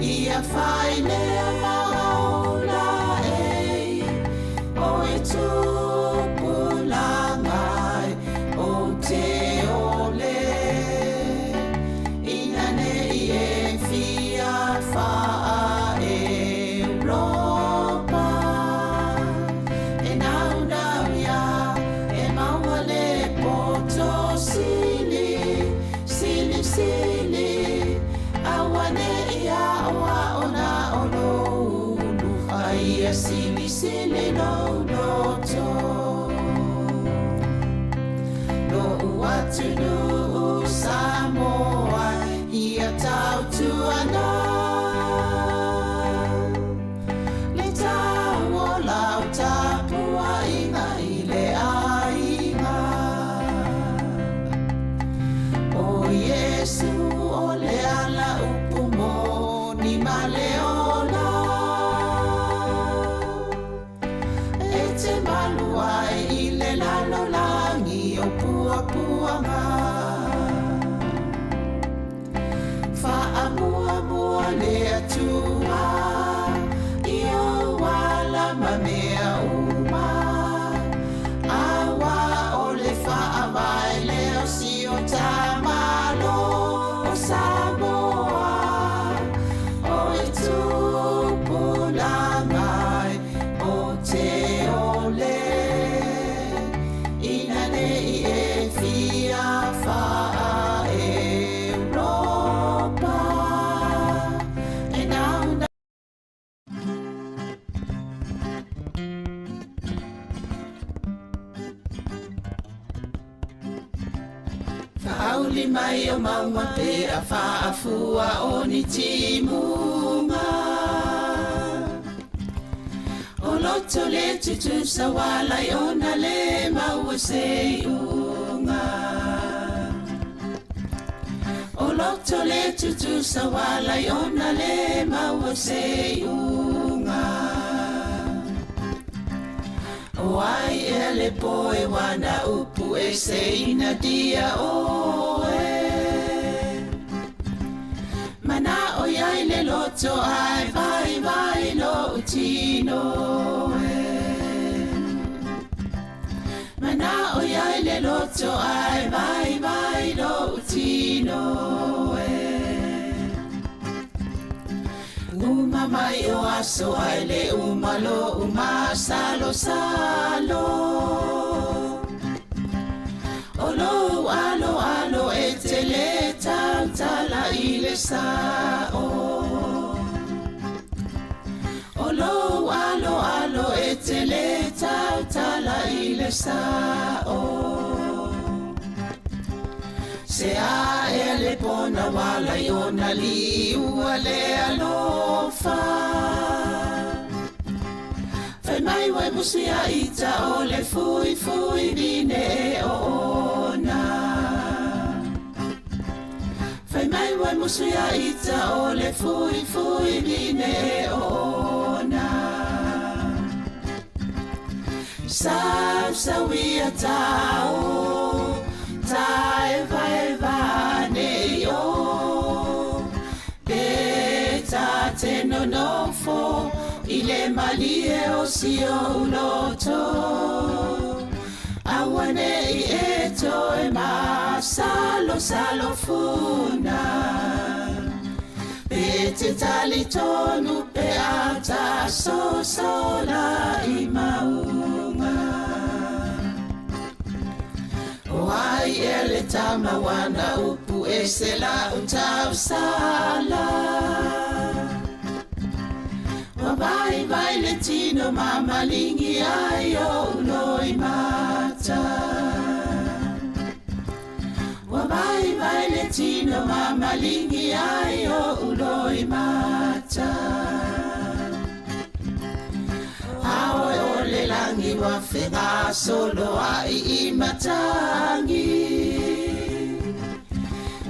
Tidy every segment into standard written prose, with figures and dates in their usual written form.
Ia fai lea maula e o e tupulaga o te ole ina ne i e fia faa Europa e naunau ia e maua le poto sili sili sili aua ne i ao na o lou ulu a ia silisili lou loto Lo'u atunuu Samoa ia tautuana Le tau o lau tapuaiga i le aiga O Iesu o le ala upu moni ma le ola E te malu ai i le lalolagi o puapuaga Faamuamua le Atua i ou ala ma mea uma Aua o le faavae lea o si o ta Malo o Samoa O e tupulaga e o te ole Ina ne i e fia faa Europa E nauna Whaauli mai o maunga pe a whaafua o ni timuga O loto le tutusa wala i ona le maua se iuga O loto le tutusa wala i ona le maua se iuga O ai ea le poe wana upu e se ina dia oe Mana o iai le loto ai vai vai lo utino e Mana o iai le loto ai vai vai lo utino e Uma mai o aso ai le uma lo uma salo salo O lou alo alo e te le tautala i le sao O lou alo alo e te le tautala i le sao Se a ea le pona wala i ona liua le alofa Fai mai wai musi a ita o le fui fui vine e o ona Fai mai wai musi a ita o le fui fui vine e o ona Sau sau ia tau Ta e vai va nei o Pe ta te nonofo I le malie o si o loto Aua ne i e toe ma salo salo funa Pe te tali tonu pe ata so sola i maunga O ai e le tama wana upu e se la o tau sala Wa vai vai le tino mamalingi ai o uloi mata Wa vai vai le tino mamalingi ai o uloi mata Aoe o le langi wa whenga solo ai i matangi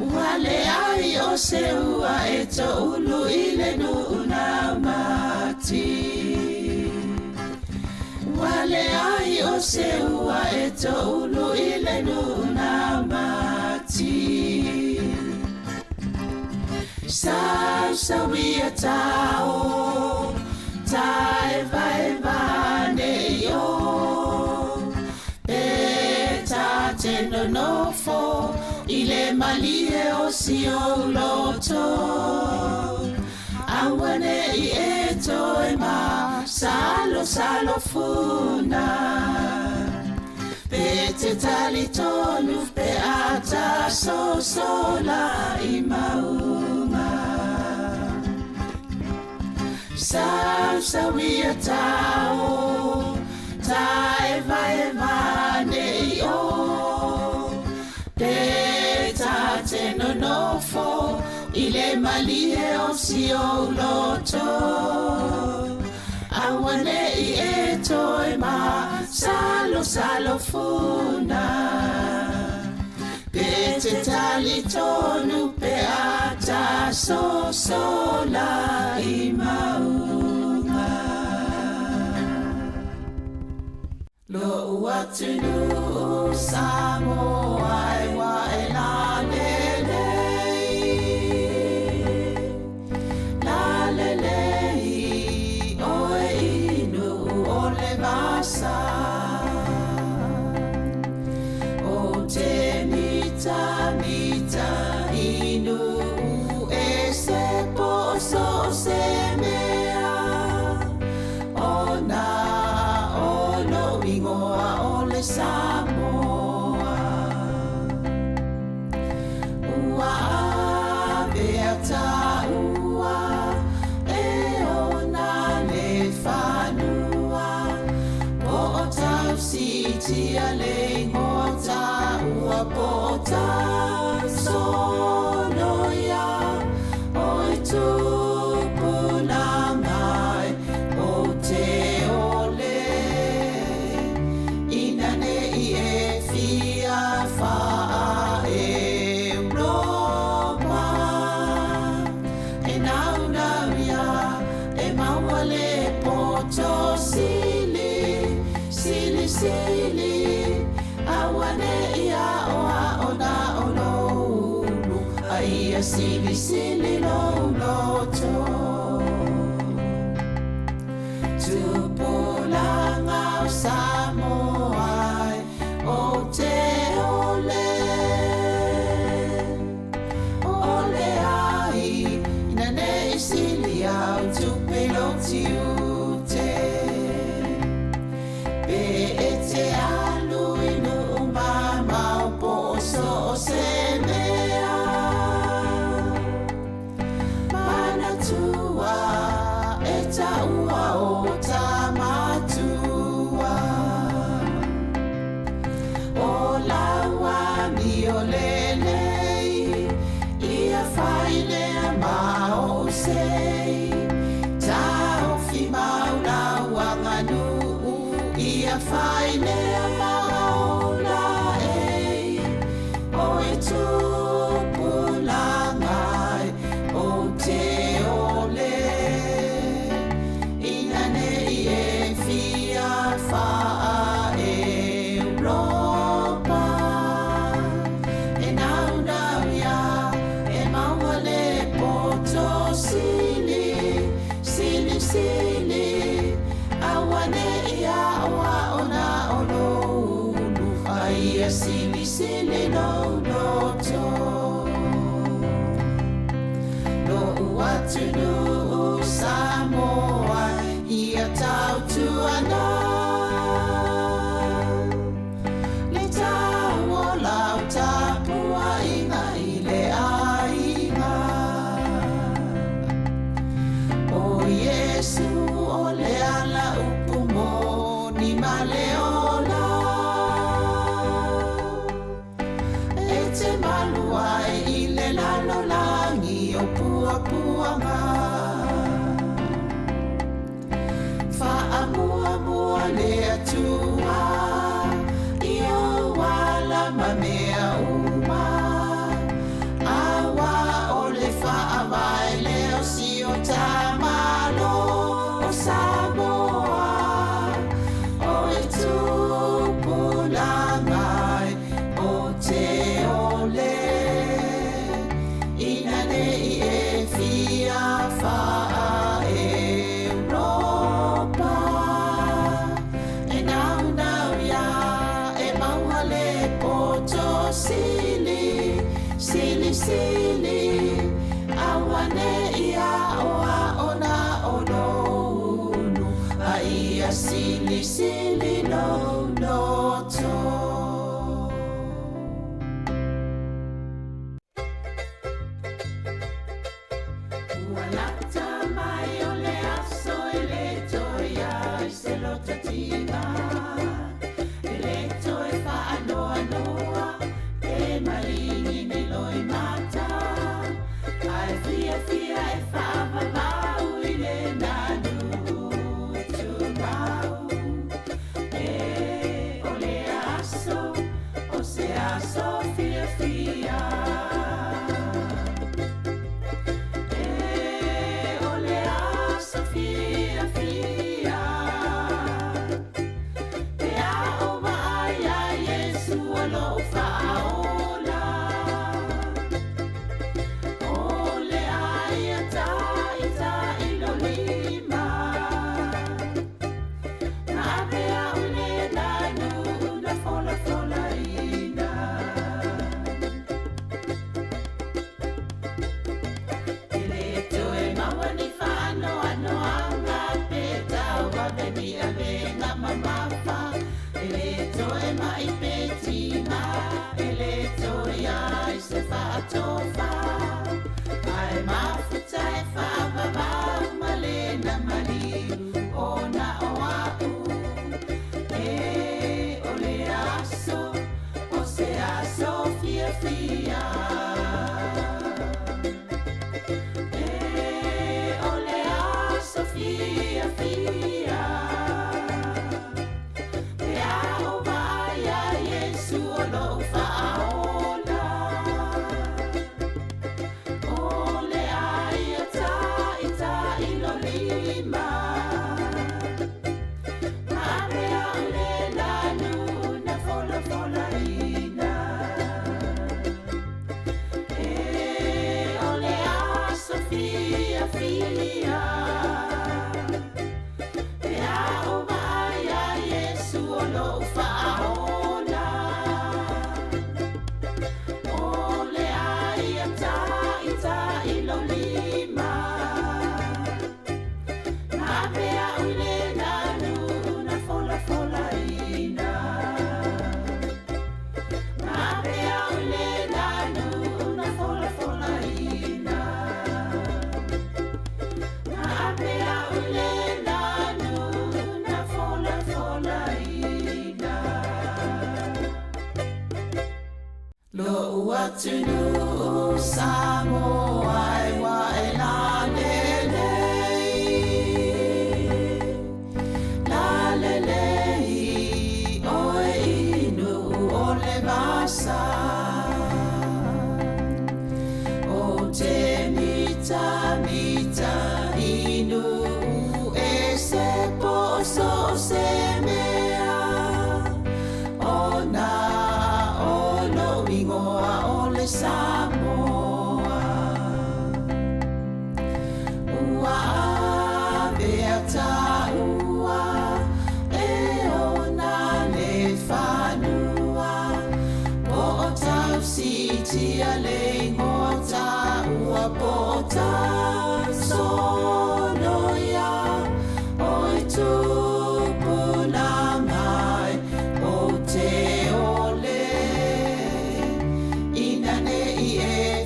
Ua le ai o se ua e to ulu i le nuu nau mati Ua le ai o se ua e to ulu i le nuu nau mati. Sausauia tao taevaeva nei o Pe ta te nonofo i le malie o si ou loto Aua nei e toe ma salo salo funa Pe te talitonu pe a ta sosola i maunga Sausauia tao taevaeva nei o Pe ta te nonofo i le malie o si ou loto Aua nei e toe ma salo salo funa Pe te talitonu pe a ta sosola i maunga Lo'u atunuu Samoa e ua e lalelei Lalelei oe i Nu'u o le vasa O te mitamita i Nu'u e se po so o se mea Ona o lou igoa o le Samoa Ua avea taua e ona le fanua Po o tausiitia le igoa taua Po o tausoloia o i tupulaga e o te ole Ina nei e fia faa-Europa E naunau ia e maua le poto sili Sili sili aua nei aoao na o lou ulu A ia silisili lou loto Tupulaga o Samoa e ou te ole Ole ai ina nei sili au tupe lou tiute Pe e te alu i nuu mamao po o so o se mea Manatua e taua o Tamatua O lau amio lelei ia fai lea ma ou sei Taofi mau lau aganuu ia fai lea ma ou laei O e tupulaga e ou te ole Ina nei e fia faa-Europa E naunau ia e maua le poto sili Sili sili aua nei aoao na o lou ulu A ia silisili lou loto Lo'u atunuu Samoa ia tautuana Le tau o lau tapuaiga i le aiga O Iesu o le ala upu moni ma le ola E te malu ai i le lalolagi o puapuaga Faamuamua le Atua i ou ala ma mea uma Aua o le faavae lea o si o ta Malo o Samoa O e Silisili lou loto. Ua lata mai o le aso e le toe ai se loto tiga, e le toe faanoanoa pe maligi ni loimata, ae fiafia e faavavau i le nanu tumau. E o le aso, o se aso fiafia. E o le aso fiafia. Pe a ou vaai iā Iesu o lou faaola. O le a ia taita'i lou lima. Ma ave au i le nanu na folafolaina. E le toe maua ni faanoanoaga pe tauave ni avega mamafa. E le toe ma'i pe tiga, e le toe i ai se faatofa. Ae mafuta e faavavau ma lena maliu ona o a'u. E o le aso, o se aso fiafia. E o le aso fiafia. Pe a ou vaai iā Iesu o lou faaola. O le a ia taita'i lou lima. Ma ave au i le nanu na folafolaina. E o le aso fiafia. Pe a ou vaai iā Iesu o lou faaola. O le a ia taita'i lou lima. Ma ave au i le nanu na folafolaina. Ma ave au i le nanu na folafolaina. Ma ave au i le nanu na folafolaina. Lo'u atunuu Samoa e ua e lalelei, lalelei oe i Nuu o le vasa. O te mitamita i nuu ese po o so o se mea, ona o lou igoa o le Samoa. Ua avea taua e ona le fanua, po o tausiitia le igoa taua, po o tausoloia o i tupulaga e ou te ole. Ina ne i e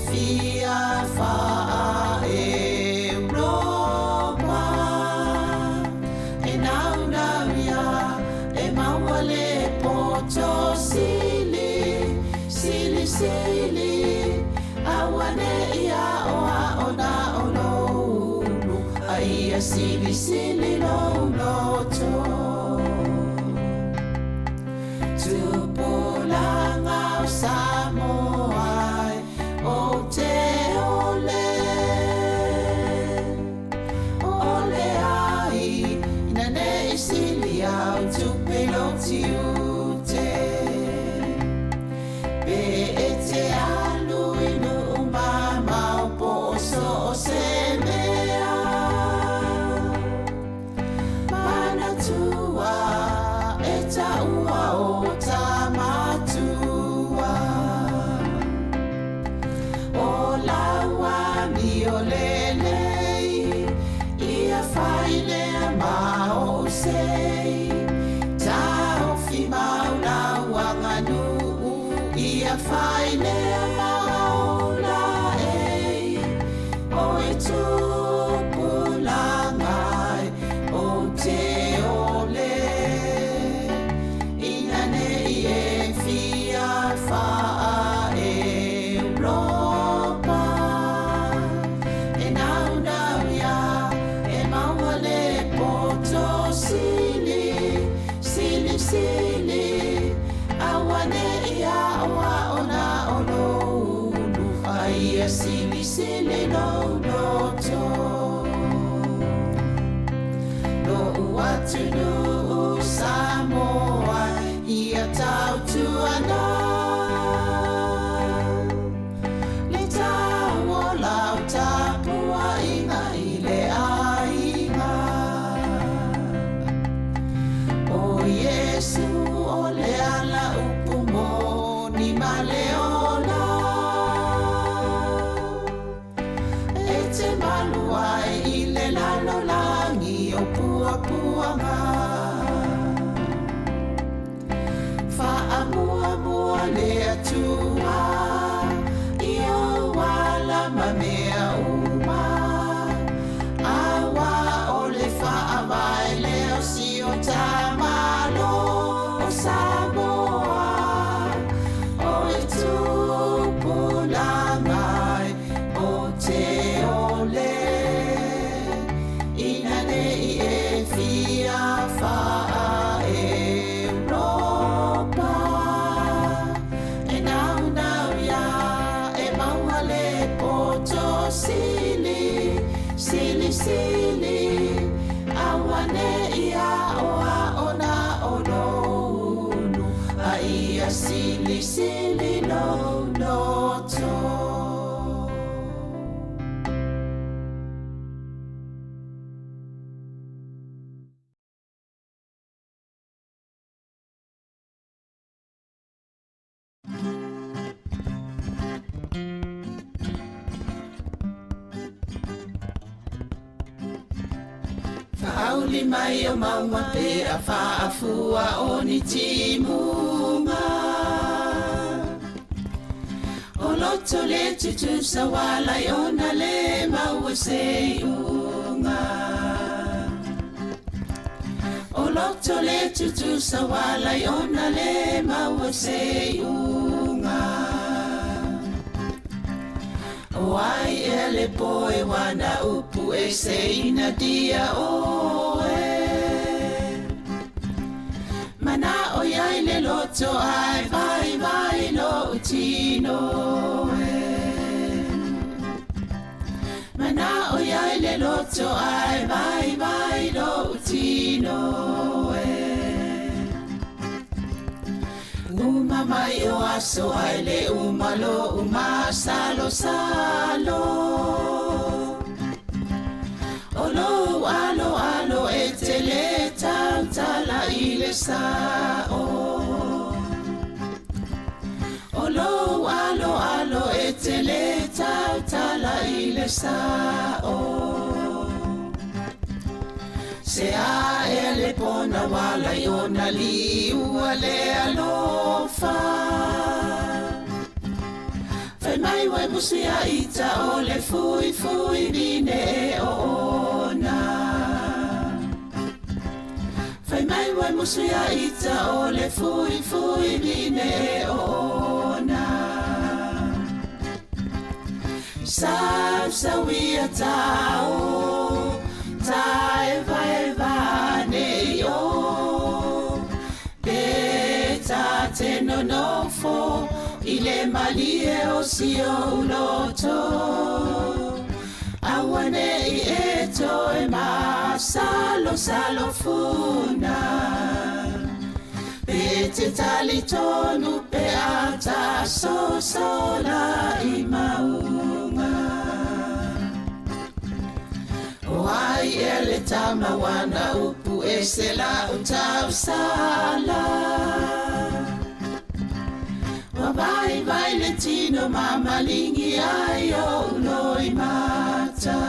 fia faa-Europa, e naunau ia e maua le poto sili, sili sili, aua ne i aoao na o lou ulu, a ia silisili lou loto. Tupulaga o Samoa e ou te ole. Ole ai, ina ne i sili au tupe i lou tiute. Pe e te alu i nuu mamao po o so o se mea. Manatua e taua o ta matua. O lau amio lelei, ia fai lea ma ou sei. fai lea ma ola e o e tupulaga e o te ole ina ne i e fia faa Europa e naunau ia e maua le poto sili sili sili auane'i aoao na o lou ulu a ia silisili lou loto. Lo'u atunuu Samoa ia tautuana le tau o lau tapuaiga i le aiga. O Iesu o le ala upu moni ma le ola e te malu ai i le lalolagi o puapuaga. Faamuamua le Atua i ou ala ma mea uma, auā o le faavae lea o si o ta Malo o Samoa. O e tupulaga e o te ole ina ne i e fia faa Europa e naunau ia e maua le poto sili sili sili auane'i aoao na o lou ulu a ia silisili lou loto. Faauli mai o mauga pe a faafua o ni timuga O loto le tutusa uala i ona le maua se iuga O loto le tutusa uala i ona le maua se iuga O ai ea le poe wana upu e se ina dia oe Mana'o i ai le loto ae vaivai lo'u tino e Mana'o i ai le loto ae vaivai lo'u tino e Uma mai o aso ae le uma lo'u masalosalo O lou aloalo e te lē tautala i le sa'o O lou aloalo e te lē tautala i le sa'o Se a ea le pona uala i ona liua le alofa Fai mai ua e musu ia ita o le fuifui vine e oona Fai mai ua e musu ia ita o le fuifui vine e oona Sausauia tao taevaeva nei o Pe ta te nonofo i le malie o si ou loto Auane'i e toe masalosalo funa Pe te talitonu pe a ta sosola i mauga O ai ea le tama wana upu ese la'u tausala Ua vaivai le tino ma maligi ai o'u loimata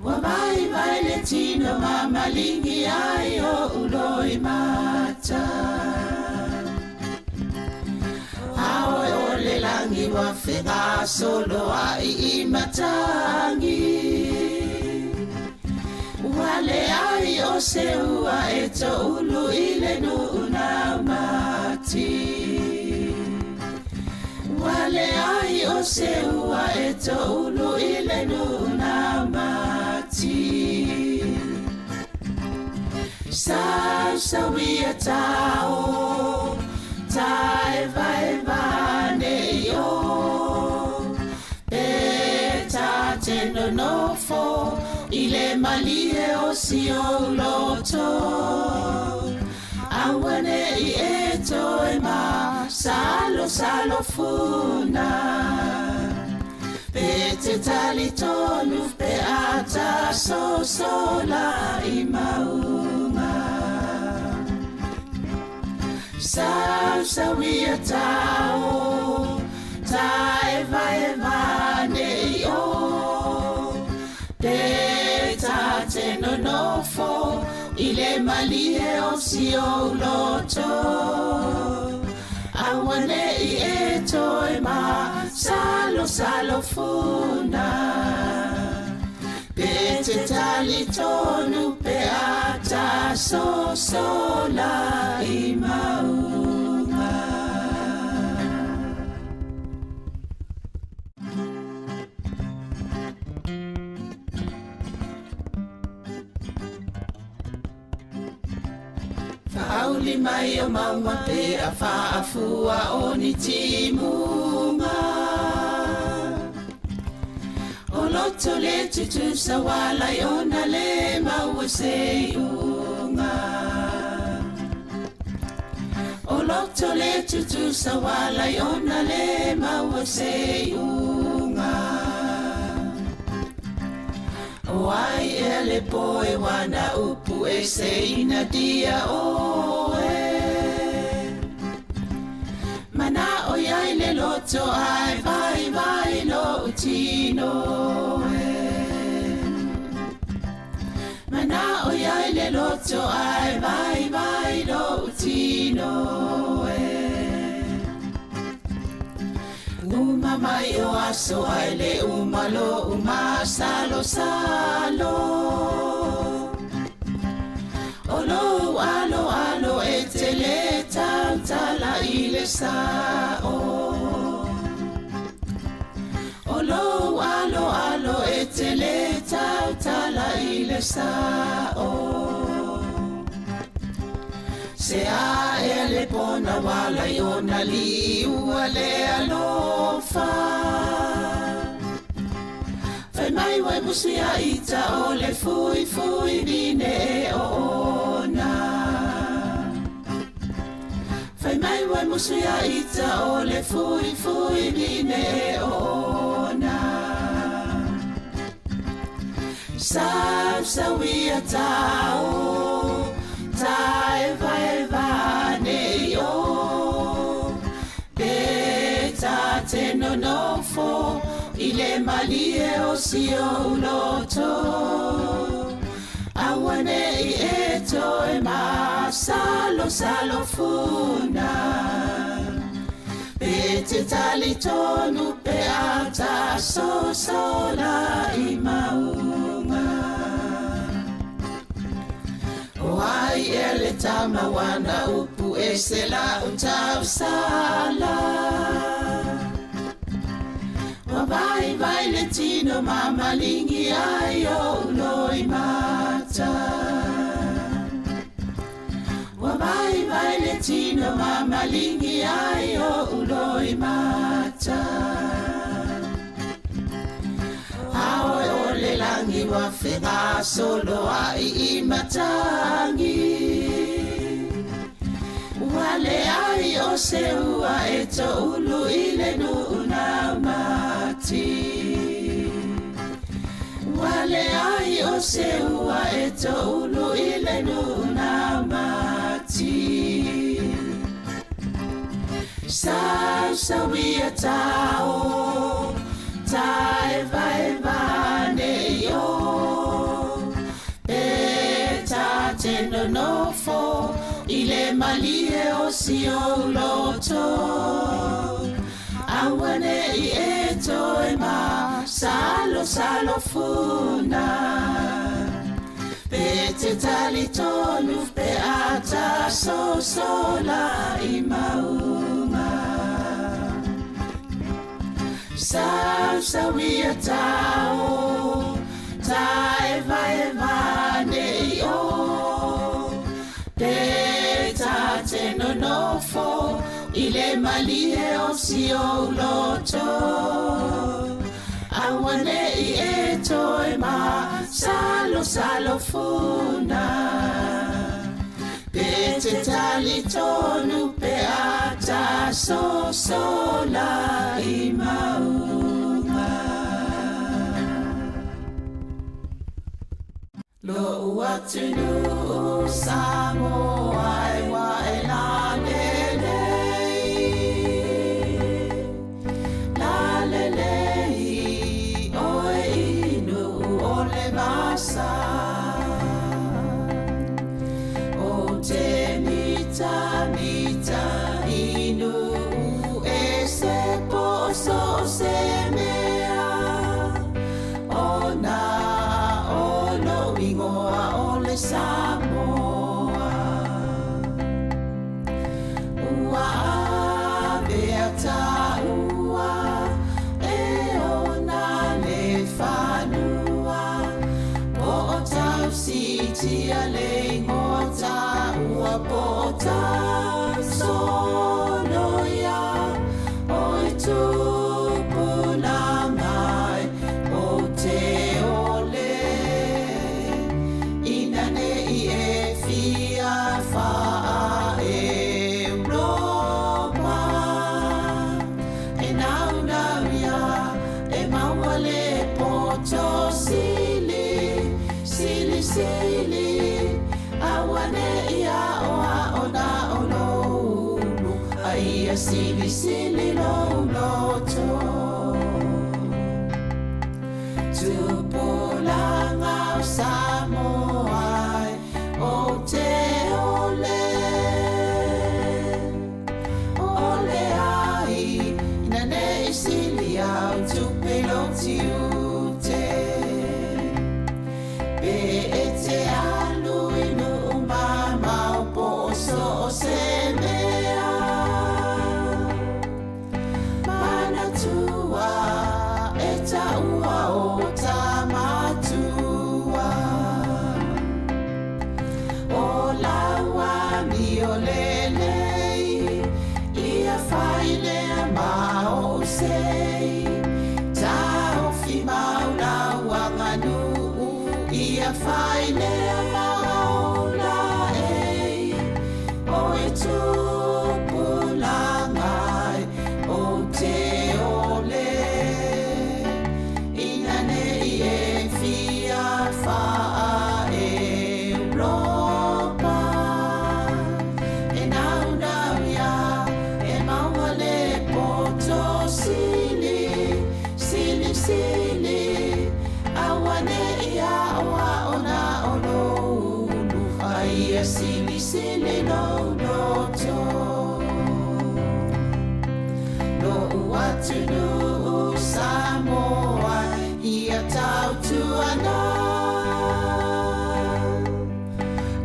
Ua vaivai le tino ma maligi ai o'u loimata. ua fegasoloai i matagi. Ua leai o se ua e toulu i le nuu naumati. Ua leai o se ua e toulu i le nuu naumati. Sausauia tao, taevaeva nei o. Pe ta te nonofo i le malie o si ou loto. Aua nei e toe masalosalo funa. Pe te talitonu pe a ta sosola i mauga. Sausauia tao, taevaeva nei o. Pe ta te nonofo i le malie o si ou loto. Aua nei e toe masalosalo funa. Pe te talitonu pe a ta sosola i mauga. Faauli mai o mauga pe a faafua o ni timuga. O loto le tutusa ualai ona le maua se iuga. O loto le tutusa ualai ona le maua se iuga. O ai ea le poe wana upu e se ina dia oe. Mana'o i ai le loto ae vaivai lo'u tino e. Mana'o i ai le loto ae vaivai lo'u tino e. Uma mai o aso ae le uma lo'u masalosalo. O lou aloalo e te lē tautala i le sa'o. O lou aloalo e te lē tautala i le sa'o. Se a ea le pona uala i ona liua le alofa. Fai mai ua e musu ia ita o le fuifui vine e oona. Fai mai ua e musu ia ita o le fuifui vine e oona. Sausauia tao, taevaeva nei o. Pe ta te nonofo i le malie o si ou loto. Aua nei e toe masalosalo funa. Pe te talitonu pe a ta sosola i mauga. O ai ea le tama wana upu e se la'u tausala. Ua vaivai le tino ma maligi ai o'u loimata. Ua vaivai le tino ma maligi ai o'u loimata. A oe o le lagi ua fegasoloai i matagi. Ua leai o se ua e toulu i le nuu naumati. Ua leai o se ua e toulu i le nuu naumati. Sausauia tao, taevaeva nei o. Pe ta te nonofo i le malie o si ou loto. Auane'i e toe ma salo salo funa Pe te talitonu pe a ta sosola i maunga Sau sau ia tao ta eva eva nei o Pe ta te nonofo i le malie o si ou loto Auane'i e toe ma salo salo funa Pe te talitonu pe a ta sosola i maunga Lo'u atunuu Samoa e ua e lalelei Lalelei oe i Nuu o le vasa O te mitamita i nuu ese po o so o se mea Ona o lou igoa o le Samoa Ua avea taua e ona le fanua Po o tausitia le igoa taua Po o tausoloia Oi tupulaga e o te ole Ina nei e fia faa Europa E naunau ia e maua le poto sili Sili sili auane'i aoao na o lou ulu A ia sili sili lou loto Tupulaga o Samoa e ou te ole Ole ai ina nei sili au tupe lou tiute Pe e te alu i nuu mamao po o so o se mea Manatua e taua o Tamatua O lau amio lelei ia fai lea ma ou sei Taofi mau lau aganuu ia fai lea ma ou laei Oe tupulaga e ou te ole Ina nei e fia faa Europa E naunau ia e maua le poto sili Sili sili auane'i aoao na o lou ulu A ia sili sili lou loto Lo'u atunuu Samoa ia tautuana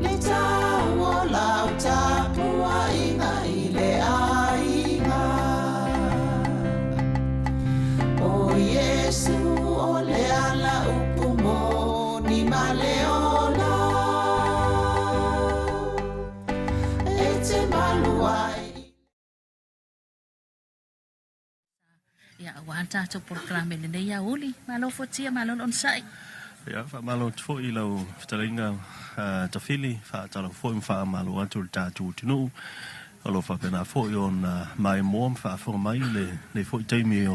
Le tau o lau tapuaiga i le aiga O Iesu o le ala upu moni ma le ola E te malu ai Ia, aua le tatou polokalame i lenei aoauli. Malo fuatia, malo le onosai. Ia, faamalo atu foi i lau fetalaiga Tafili, faatalofa foi ma faamalo atu i le tatou atunuu o lo o faapena foi ona maimoa ma faafofoga mai i lenei foi taimi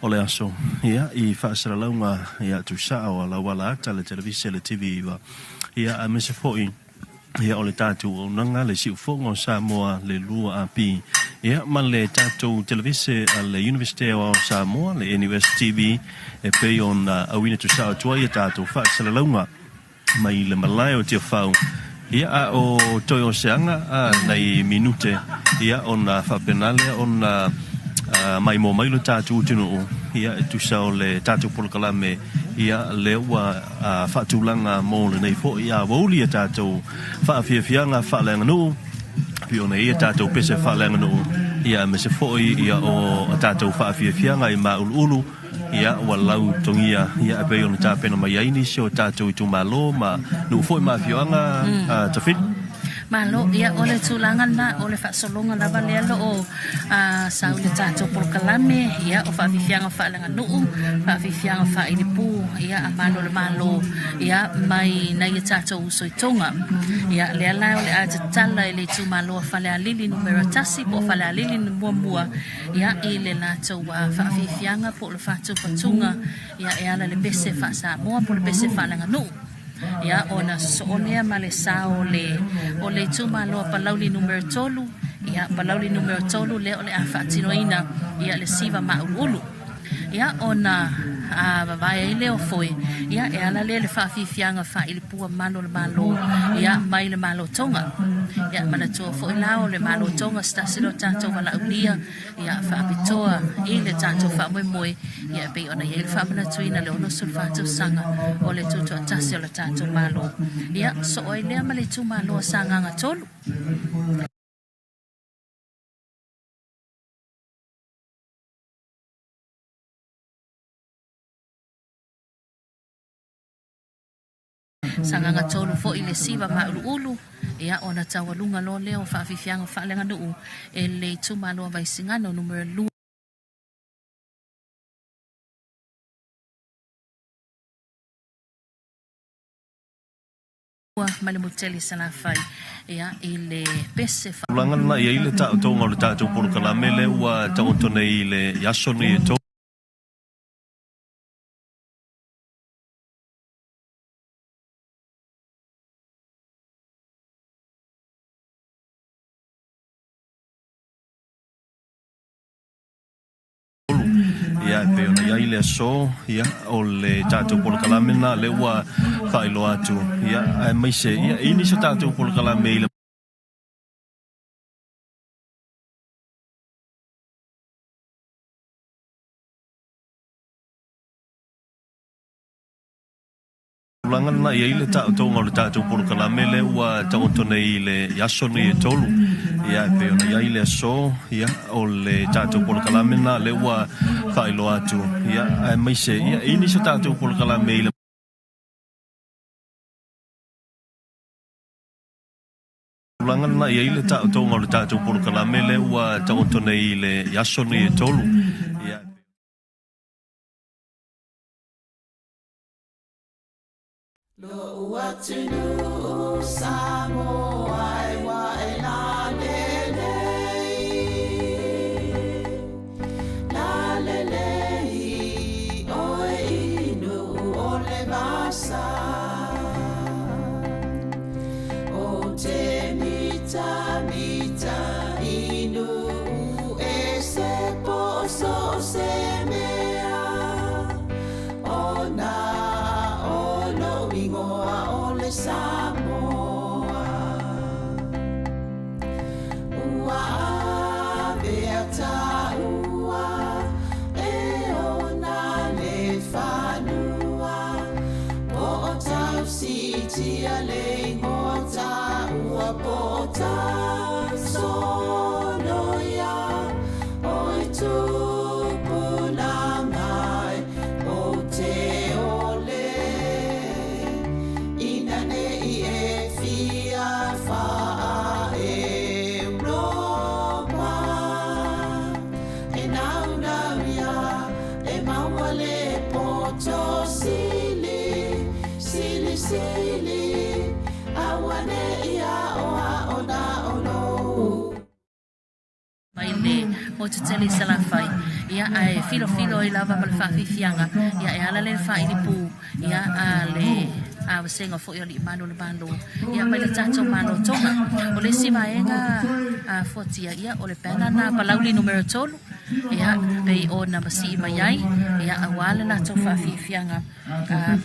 o le aso, ia, i faasalalauga ia tusaa o Alauala Ata, le Televise, le TV9, ia, aemaise foi Ia, o le tatou auaunaga, le Siufogo o Samoa, le 2AP, ia, ma le tatou televise a le Iunivesite Aoao o Samoa, le NUS TV, e pei ona auina tusa atu ai a tatou faasalalauga mai le malae o Tiafau. Ia, a o toe o se aga nai minute, ia, ona faapena lea ona maimoa mai lo tatou atunuu, ia, e tusa o le tatou polokalame, ia, lea ua faatulaga mo lenei foi aoauli a tatou faafiafiaga faaleaganuu, pei ona i ai a tatou pese faaleaganuu, ia, aemaise foi, ia, o tatou faafiafiaga i māuluulu, ia, ua lautogia, ia, e pei ona tapena mai ai nisi o tatou itumalo ma nuu foi ma afioaga, Tafili. Malo, ia o le tulaga lena, o le faasologa lava lea lo o sau i le tatou polokalame, ia o faafiafiaga faaleaganuu, faafiafiaga faailipu, ia a malo le Malo, ia mai nai a tatou uso i Tonga. Ia lea la o le a tatala i le itumalo o Falealili numera 1 po o Falealili muamua, ia i le latou faafiafiaga po o le faatupatuga, ia e ala i le pese faa-Samoa po o le pese faaleaganuu. Ia ona sosoo lea ma le sa o le o le itumalo o Palauli numera 3, ia Palauli numera 3 lea o le a faatinoina ia le siva mauluulu. Ia ona vavae ai lea o foe, ia e ala lea le faafiafiaga faailipua malu o le Malo, ia mai le Malo Tonga. Ia manatua foi la o le Malo Tonga se tasi lea o tatou valaaulia, ia faapitoa i le tatou faamoemoe, ia e pei ona i ai le faamanatuina le 64 tausaga o le tutoatasi o le tatou Malo. Ia soo ai lea ma le itumalo o Sagaga 3. Sagaga 3 foi le siva mauluulu, ia ona taualuga loa lea o faafiafiaga faaleaganuu e le itumalo o Vaisigano numera 2 ma le Mutele Salafai, ia i le pese. Tulaga lena e i ai le taotoga o le tatou polokalame lea ua taoto nei i le aso nei e 3. Ia, e pei ona i ai le aso, ia, o le tatou polokalame lena lea ua faailoa atu, ia, aemaise, ia, e i ai nisi o tatou polokalame i le Tulaga lena e i ai le taotoga o le tatou polokalame lea ua taoto nei i le aso nei e 3. Ia, e pei ona i ai le aso, ia, o le tatou polokalame lena lea ua faailoa atu, ia, aemaise, ia, e i ai nisi o tatou polokalame i le Tulaga lena e i ai le taotoga o le tatou polokalame lea ua taoto nei i le aso nei e 3. Ia, e pei. Lo'u atunuu Samoa e ua e lalelei, lalelei oe i nuu o le vasa. O te mitamita i nuu e se po so o se mea. Ona o lou igoa o le Samoa. Ua avea taua e ona le fanua. Po o tausiitia le igoa taua po o tausoloia. Oi tupulaga e o te ole ina nei e fia faa Europa e naunau ia e maua le poto sili sili sili auane'i aoao na o lou. Mai le motu tele i Salafai, ia, ae filofilo ai lava ma le faafiafiaga, ia, e ala lea i le faailipū, ia, a le a vasega foi o Alii Malu o le Malo, ia, mai le tatou Malo Tonga. O le isi vaega a fuatia, ia, o le banner na Palauli numera 3, ia, pei ona masii mai ai, Ia, auā le latou faafiafiaga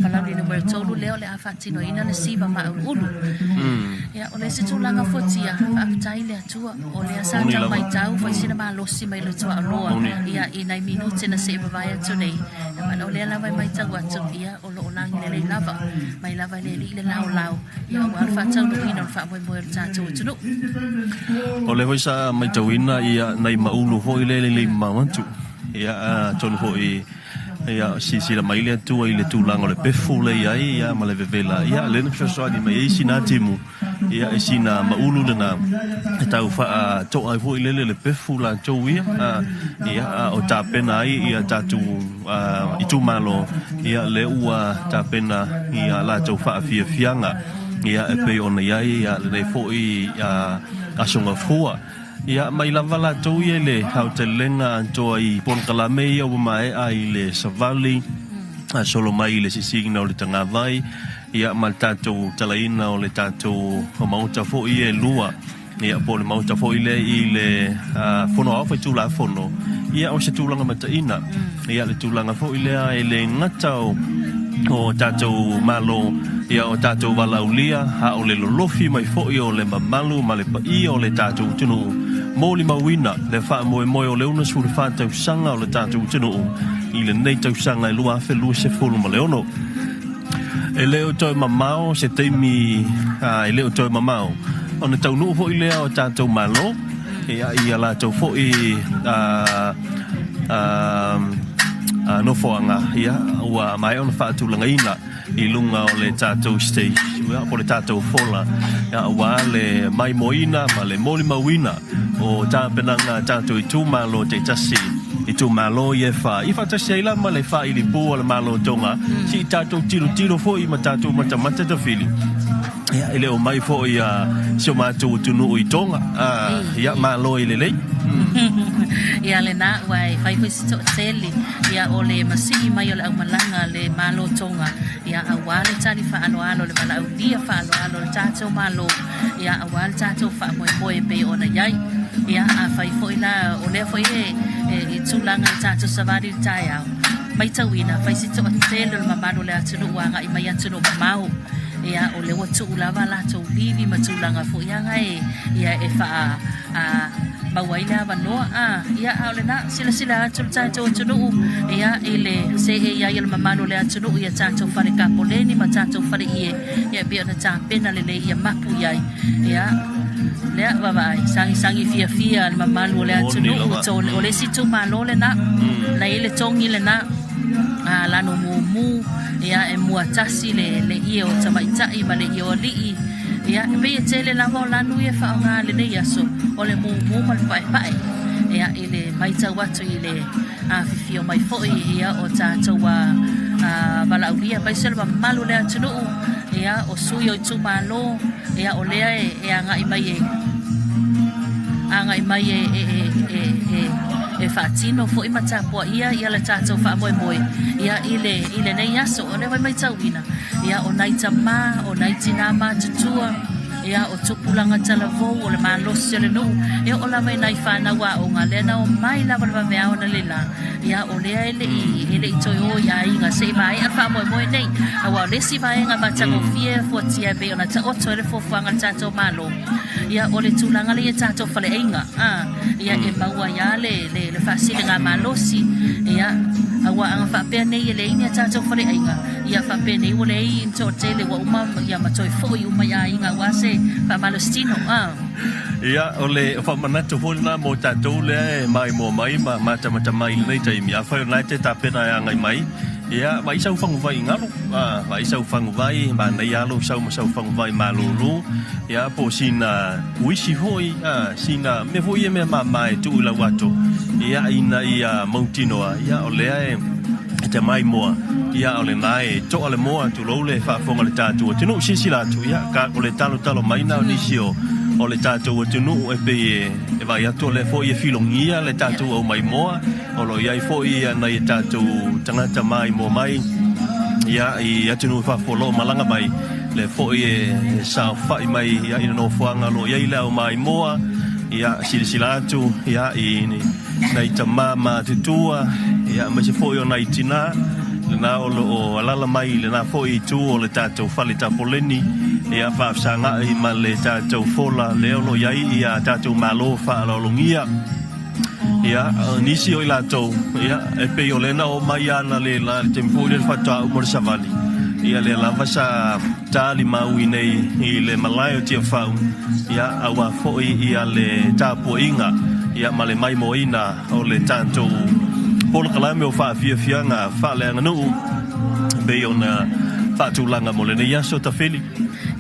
Palauli Nu.3 lea o le a faatinoina le siva mauluulu. Ia, o le isi tulaga fuatia, faafetai i le Atua, o lea sa tau maitau foi sina malosi mai le tuaoloa, ia, i nai minute na se i vavae atu nei. Ia, o lea lava e maitau atu, ia, o lo o lagi lelei lava, mai lava e le Alii le laolao, ia, aua le faataunuuina o le faamoemoe o le tatou atunuu. O lea foi sa maitauina, ia, nai maulu foi lea e lelei mamao atu, ia, atonu foi Ia, silasila mai le Atua i le tulaga o le pefu lea i ai, ia, ma le vevela, ia, lea na fesoasoani mai ai sina timu, ia, e sina maulu lena, e tau faatoa ai foi lele le pefu latou ia, a, ia, a o tapena ai ia tatou a, itumalo, ia, lea ua tapena ia latou faafiafiaga, ia, e pei ona i ai, ia, lenei foi a, Aso Gafua. Ia, mai lava latou ia i le aotelega atoa i polokalame ia ua maea i le savali, a solo mai i le sisiina o le tagavai, ia, ma le tatou talaina o le tatou maota foi ia e lua, ia, po o le maota foi lea i le Fono Aoao Faitulafono, ia, o se tulaga mataina, ia, le tulaga foi lea e le gata o tatou Malo, ia, o tatou valaaulia, a o le lolofi mai foi o le mamalu ma le paia o le tatou atunuu, molimauina le faamoemoe o le 64 tausaga o le tatou atunuu i lenei tausaga e 2026. E le o toe mamao se taimi, e le o toe mamao ona taunuu foi lea o tatou Malo, ia, i a latou foi nofoaga, ia, ua maea ona faatulagaina i luga o le tatou stage, ia, po o le tatou fola, ia, aua le maimoaina ma le molimauina o tapenaga a tatou itumalo taitasi, itumalo ia e fa, i faatasi ai la ma le faailipu a le Malo o Tonga, se i tatou tilotilo foi ma tatou matamata tafili. Ia, e le o mai foi a si o matou atunuu i Tonga. Ia, malo i lelei. Ia lena, ua e fai foi se toatele, ia o le masii mai o le aumalaga le Malo Tonga, ia aua le tali faaaloalo, le valaaulia faaaloalo o le tatou Malo, ia aua le tatou faamoemoe e pei ona i ai. Ia afai foi la o lea foi e, e, e tulaga i tatou savali i le taeao, maitauina fai se toatele o le mamalu o le atunuu ua agai mai atunuu mamao. Ia, o lea ua tuu lava latou livi ma tulaga foi aga e, ia, e faa, a, maua ai le avanoa. A, ia, a o lena, silasila atu le tatou atunuu, ia, i le seei ai o le mamalu o le atunuu i a tatou fale kapoleni ma tatou fale ie, ia, e pei ona tapena lelei ia mapu i ai. Ia, lea, vaavaai, sagisagi fiafia le mamalu o le atunuu, o le isi itumalo lena, na i ai le togi lena. A lano mumu, ia e mua tasi le le ie o tamaitai ma le ie o alii. Ia, e pei e tele lava o lanu ia e faaaoga i lenei aso, o le mumu ma le paepae. Ia, i le maitau atu i le afifio mai foi ia o tatou a, a valaaulia aemaise le mamalu o le atunuu, ia, o sui o itumalo, ia, o lea e, e agai mai e agai mai e, e, e, e, e e faatino foi ma tapuaia ia le tatou faamoemoe ia i le i lenei aso. O lea foi maitauina ia o nai tamā, o nai tinā matutua, ia o tupulaga talavou, o le malosi o le nuu, e oo lava i nai fanau aoga, lea na omai lava le vaveao na le la, ia o lea e le i e le i toe o i aiga se i maea faamoemoe nei. Aua o le isi vaega matagofie fuatia e pei ona taoto ai le fuafuaga a le tatou Malo, ia o le tulaga lea i tatou faleaiga, a ia e maua ai lava le, le, le faasiligamalosi, ia, aua a na faapea nei e leai ni a tatou faleaiga, ia faapenei ua leai ni toatele ua uma ia ma toe foi uma i aiga aua se faamalositino, a. Ia, o le faamanatu foi lena mo tatou lea e maimoa mai ma matamata mai i lenei taimi, afai o lena e te tapena e agai mai, ia, vaai sau faguvai i galo, a, vaai sau faguvai, manaia lava lou sau ma sau faguvai malulu, ia, po o sina uisi foi, a, sina mea foi ia mea mama e tuu i lau ato, ia, ina ia mautinoa, ia, o lea e te maimoa, ia, o lena e toa le moa, tulou le faafofoga a le tatou atunuu. Silasila atu, ia, ka, o le talotalo mai na o nisi o, o le tatou atunuu e pei e, e vaai atu o lea foi e filogia le tatou aumaimoa, O lo o i ai foi nai a tatou tagata maimoa mai ia, i atunuu i fafo o lo o malaga mai, lea foi e saofai mai ia, i le nofoaga o lo o i ai le au maimoa, ia, silasila atu ia, i nai tamā matutua, ia, aemaise foi o nai tinā, lena o lo o alaala mai i lena foi itu o le tatou fale tapoleni, ia, faafesaga'i ma le tatou fola lea o lo o i ai ia tatou malo faaaloalogia. Ia, nisi o i latou, ia, e pei o lea na oo mai ana le la le taimi foi lea le faatoa uma o le savali, ia, lea lava sa talimau i nei i le malae o Tiafau, ia, aua foi ia le tapuaiga, ia, ma le maimoaina o le tatou polokalame o faafiafiaga faaleaganuu e pei ona faatulaga mo lenei aso tafili.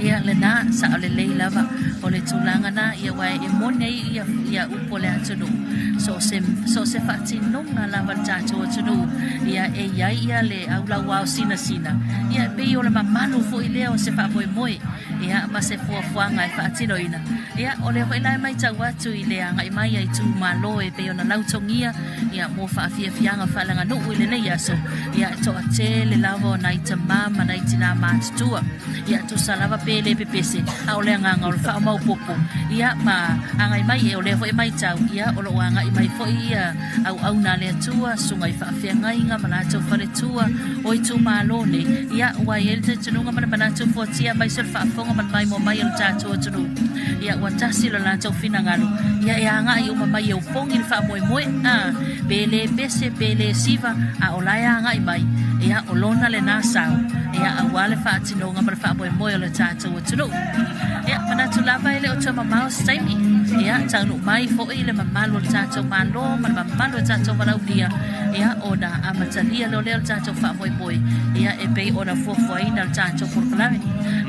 Ia lena, sao lelei lava o le tulaga na, ia aua e moni ai ia, ia upu o le atunuu, so o se, so o se faatinoga lava a le tatou atunuu, ia e i ai ia le aulauao sinasina, ia e pei o le mamalu foi lea o se faamoemoe, ia ma se fuafuaga e faatinoina. Ia o lea foi la e matau atu i le agai mai a itumalo e pei ona lautogia, ia mo faafiafiaga faaleaganuu i lenei aso, ia e toatele lava o nai tamā ma nai tinā matutua. Ia tusa lava pe le pepese, a o le agaga o le faamaopoopo, ia ma agai mai e o lea foi e matau, ia o lo o agai mai foi ia auauna a le Atua, susuga i faafeagaiga ma latou faletua o itumalo nei, ia ua i ai le talitonuga ma le manatu fuatia aemaise o le faafofoga ma le maimoa mai a le tatou atunuu, ia ua tasi lo latou finagalo, ia e agai uma mai e opogi le faamoemoe, a pe le pese pe le siva, a o la e agai mai, ia o lona lena sao, ia aua le faatinoga ma le faamoemoe o le tatou atunuu. Ia manatu lava e le o toe mamao se taimi, ia taunuu mai foi le mamalu o le tatou Malo ma le mamalu o le tatou valaaulia, ia ona amatalia loa lea o le tatou faamoemoe, ia e pei ona fuafuaina le tatou polokalame.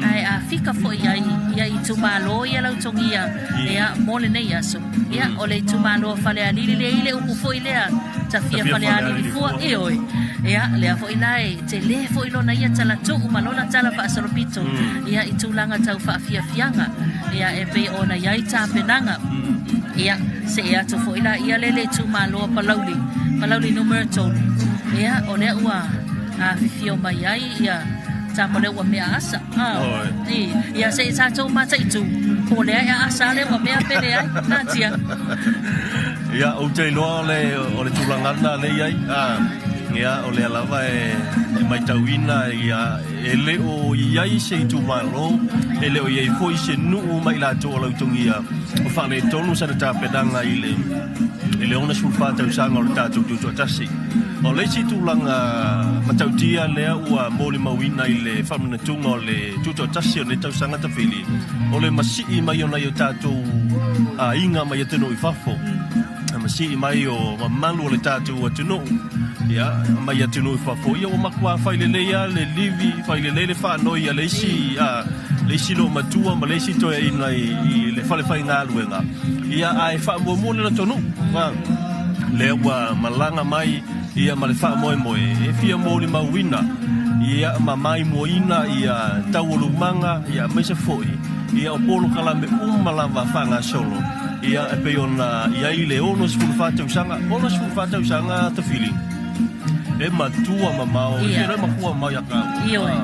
Ae a fika foi i ai ia itumalo ia lautogia, ia mo lenei aso, ia o le itumalo o Falealili lea i le upu foi lea tafia Falealili fua, ioe, ia lea foi la e tele foi lona ia talatuu ma lona tala faasolopito, ia i tulaga tau faafiafiaga, ia e pei ona i ai tapenaga. Ia see atu foi la ia lele itumalo o Palauli, Palauli numera 3, ia o lea ua afifio mai ai ia tama lea ua mea asa. Ia se i tatou mataitu po o lea e aasa lea ua mea pe leai. Atia. Ia, ou te iloa o le tulaga lena lea e i ai. Ia, o lea lava e matauina, ia, e le o i ai se itumalo, e le o i ai foi se nuu ma i latou o lautogia o faaletonu sana tapenaga i le i le 64 tausaga o le tatou tutoatasi. O le isi tulaga matautia lea ua molimauina i le faamanatuga o le tutoatasi o lenei tausaga tafili, o le masii mai o nai o tatou aiga mai atunuu i fafo, masii mai o mamalu o le tatou atunuu, ia, mai atunuu i fafo, ia ua matua fai lelei lava le livi, fai lelei le faanoi a le isi, le isi loomatua ma le isi toeaina i le fale faigaluega, ia, ae faamuamua le latou nuu, lea ua malaga mai, ia, ma le faamoemoe e fia molimauina, ia, ma maimoaina ia taualumaga, ia, aemaise foi, ia, o polokalame uma lava faagasolo, ia, e pei ona i ai le 64 tausaga, 64 tausaga tafili, e matua mamao, ia, e matua mamao ia kāua.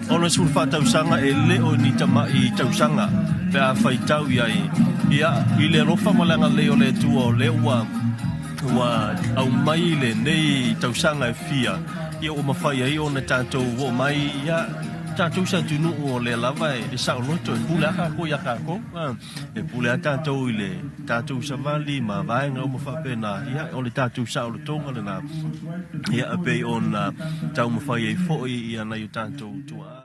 64 tausaga e le o ni tama'i tausaga pe a faitau i ai, ia, i le alofa ma le agalelei o le Atua o lea ua ua aumai lenei tausaga e fia, ia ua mafai ai ona tatou oo mai, ia, tatou se atunuu o lea lava e saoloto, e pule lava kākou iā kākou, e pule lava tatou i le tatou savali ma vaega uma faapena, ia, o le tatou saolotoga lena, ia, e pei ona taumafai ai foi ia nai o tatou tuaa.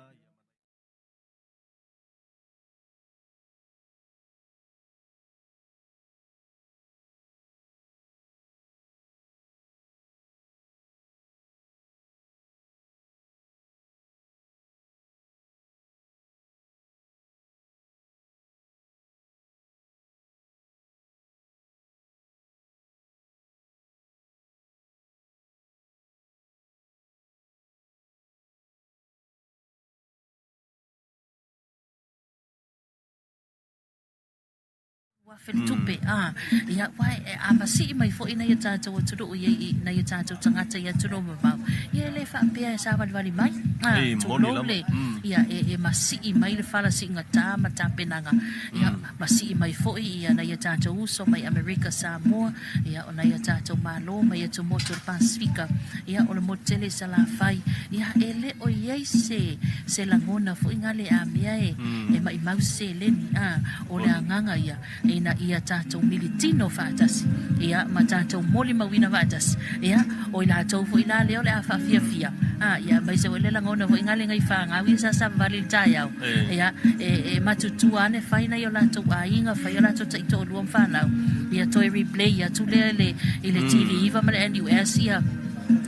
le tupe, a, ia, ua e, a masii mai foi nai o tatou atunuu i, i, nai o tatou tagata i atunuu mamao, ia e le faapea e savalivali mai, a, E moni tulou lava. le, ia, e, e masii mai le fala siigatā ma tapenaga, ia, masii mai foi ia nai o tatou uso mai Amerika Samoa, ia, o nai o tatou Malo mai atumotu o le Pasefika, ia, o le motu tele i Salafai, ia, e le o i ai se, se lagona foi gale a mea e, e maimau se seleni, a, o le agaga ia, ina ia tatou militino faatasi, ia, ma tatou molimauina faatasi, ia, o i latou foi la lea o le a faafiafia, a, ia, aemaise foi le lagona foi gale nai fanau ia sa savavali i le taeao, ia, e, e matutua ane fai nai o latou aiga, fai o latou taitoalua ma fanau, ia toe replay atu lea i le, i le TV9 ma le NUS, ia,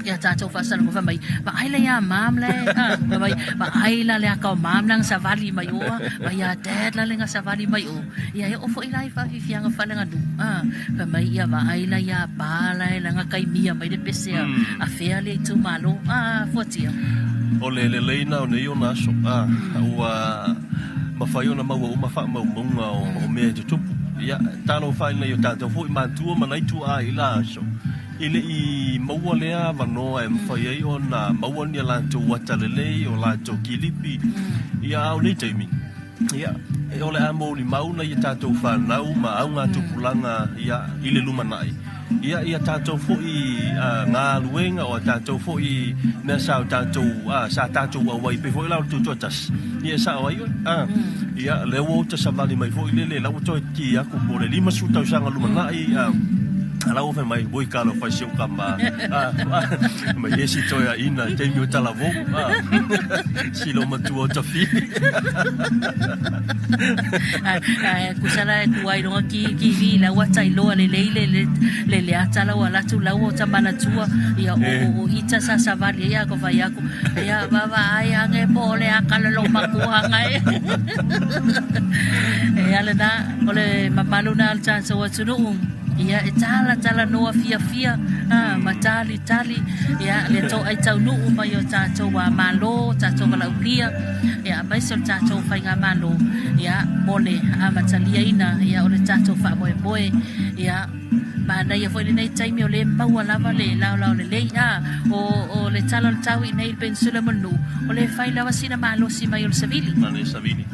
ia tatou faasalaga fai mai, vaai la iā mom la e, a, fai mai, vaai la le aka o mom la na savali mai o, a, vai iā dad la le na savali mai o. Ia e oo foi la i faafiafiaga faaleaganuu, a, fai mai, ia vaai la iā pa la e laga kaimia mai le pese a, a fea le itumalo, a, fuatia. O le lelei na o nei ona aso, a, ua mafai ona maua uma faamaumauga o mea e tutupu. Ia, talofa i nai o tatou foi matua ma nai tuaa i la aso, E le i maua lea avanoa e mafai ai ona maua ni a latou ata lelei, o latou kilipi, ia a o nei taimi, ia, o le a molimau nai a tatou fanau ma augatupulaga, ia, i le lumanai, ia, i a tatou foi galuega, o a tatou foi mea sa o tatou, sa tatou auai pei foi la o le Tutoatasi, ia e sao ai oe, a, ia, lea ua uta savali mai foi lele, la ua toe ki aku po o le 50 tausaga lumanai, a, A la ua fai mai, oi talofa i si ou tama, a, mai esi toeaiina i taimi o talavou, a, si lou matua o Tafili. Ae tusa la e tuai luga ki TV la ua tailoa lelei le le le le ata la ua alu atu la ua ta manatua ia o o o ita sa savali ai a ko fai aku ia vaavaai age po o le aka le lou matua anga e. E ala na o le mamalu na o le tatou atunuu. Ia e talatalanoa fiafia a ma talitali ia le toai taunuu mai o tatou a Malo, tatou valaaulia ia aemaise o le tatou faigamalo ia mo le amataliaina ia o le tatou faamoemoe ia manaia foi lenei taimi o lea e maua lava le laolao lelei a o, o le tala o le tau i nei i le Peninsula ma le nuu o lea e fai lava sina malosi mai o le savili. Manaia savili.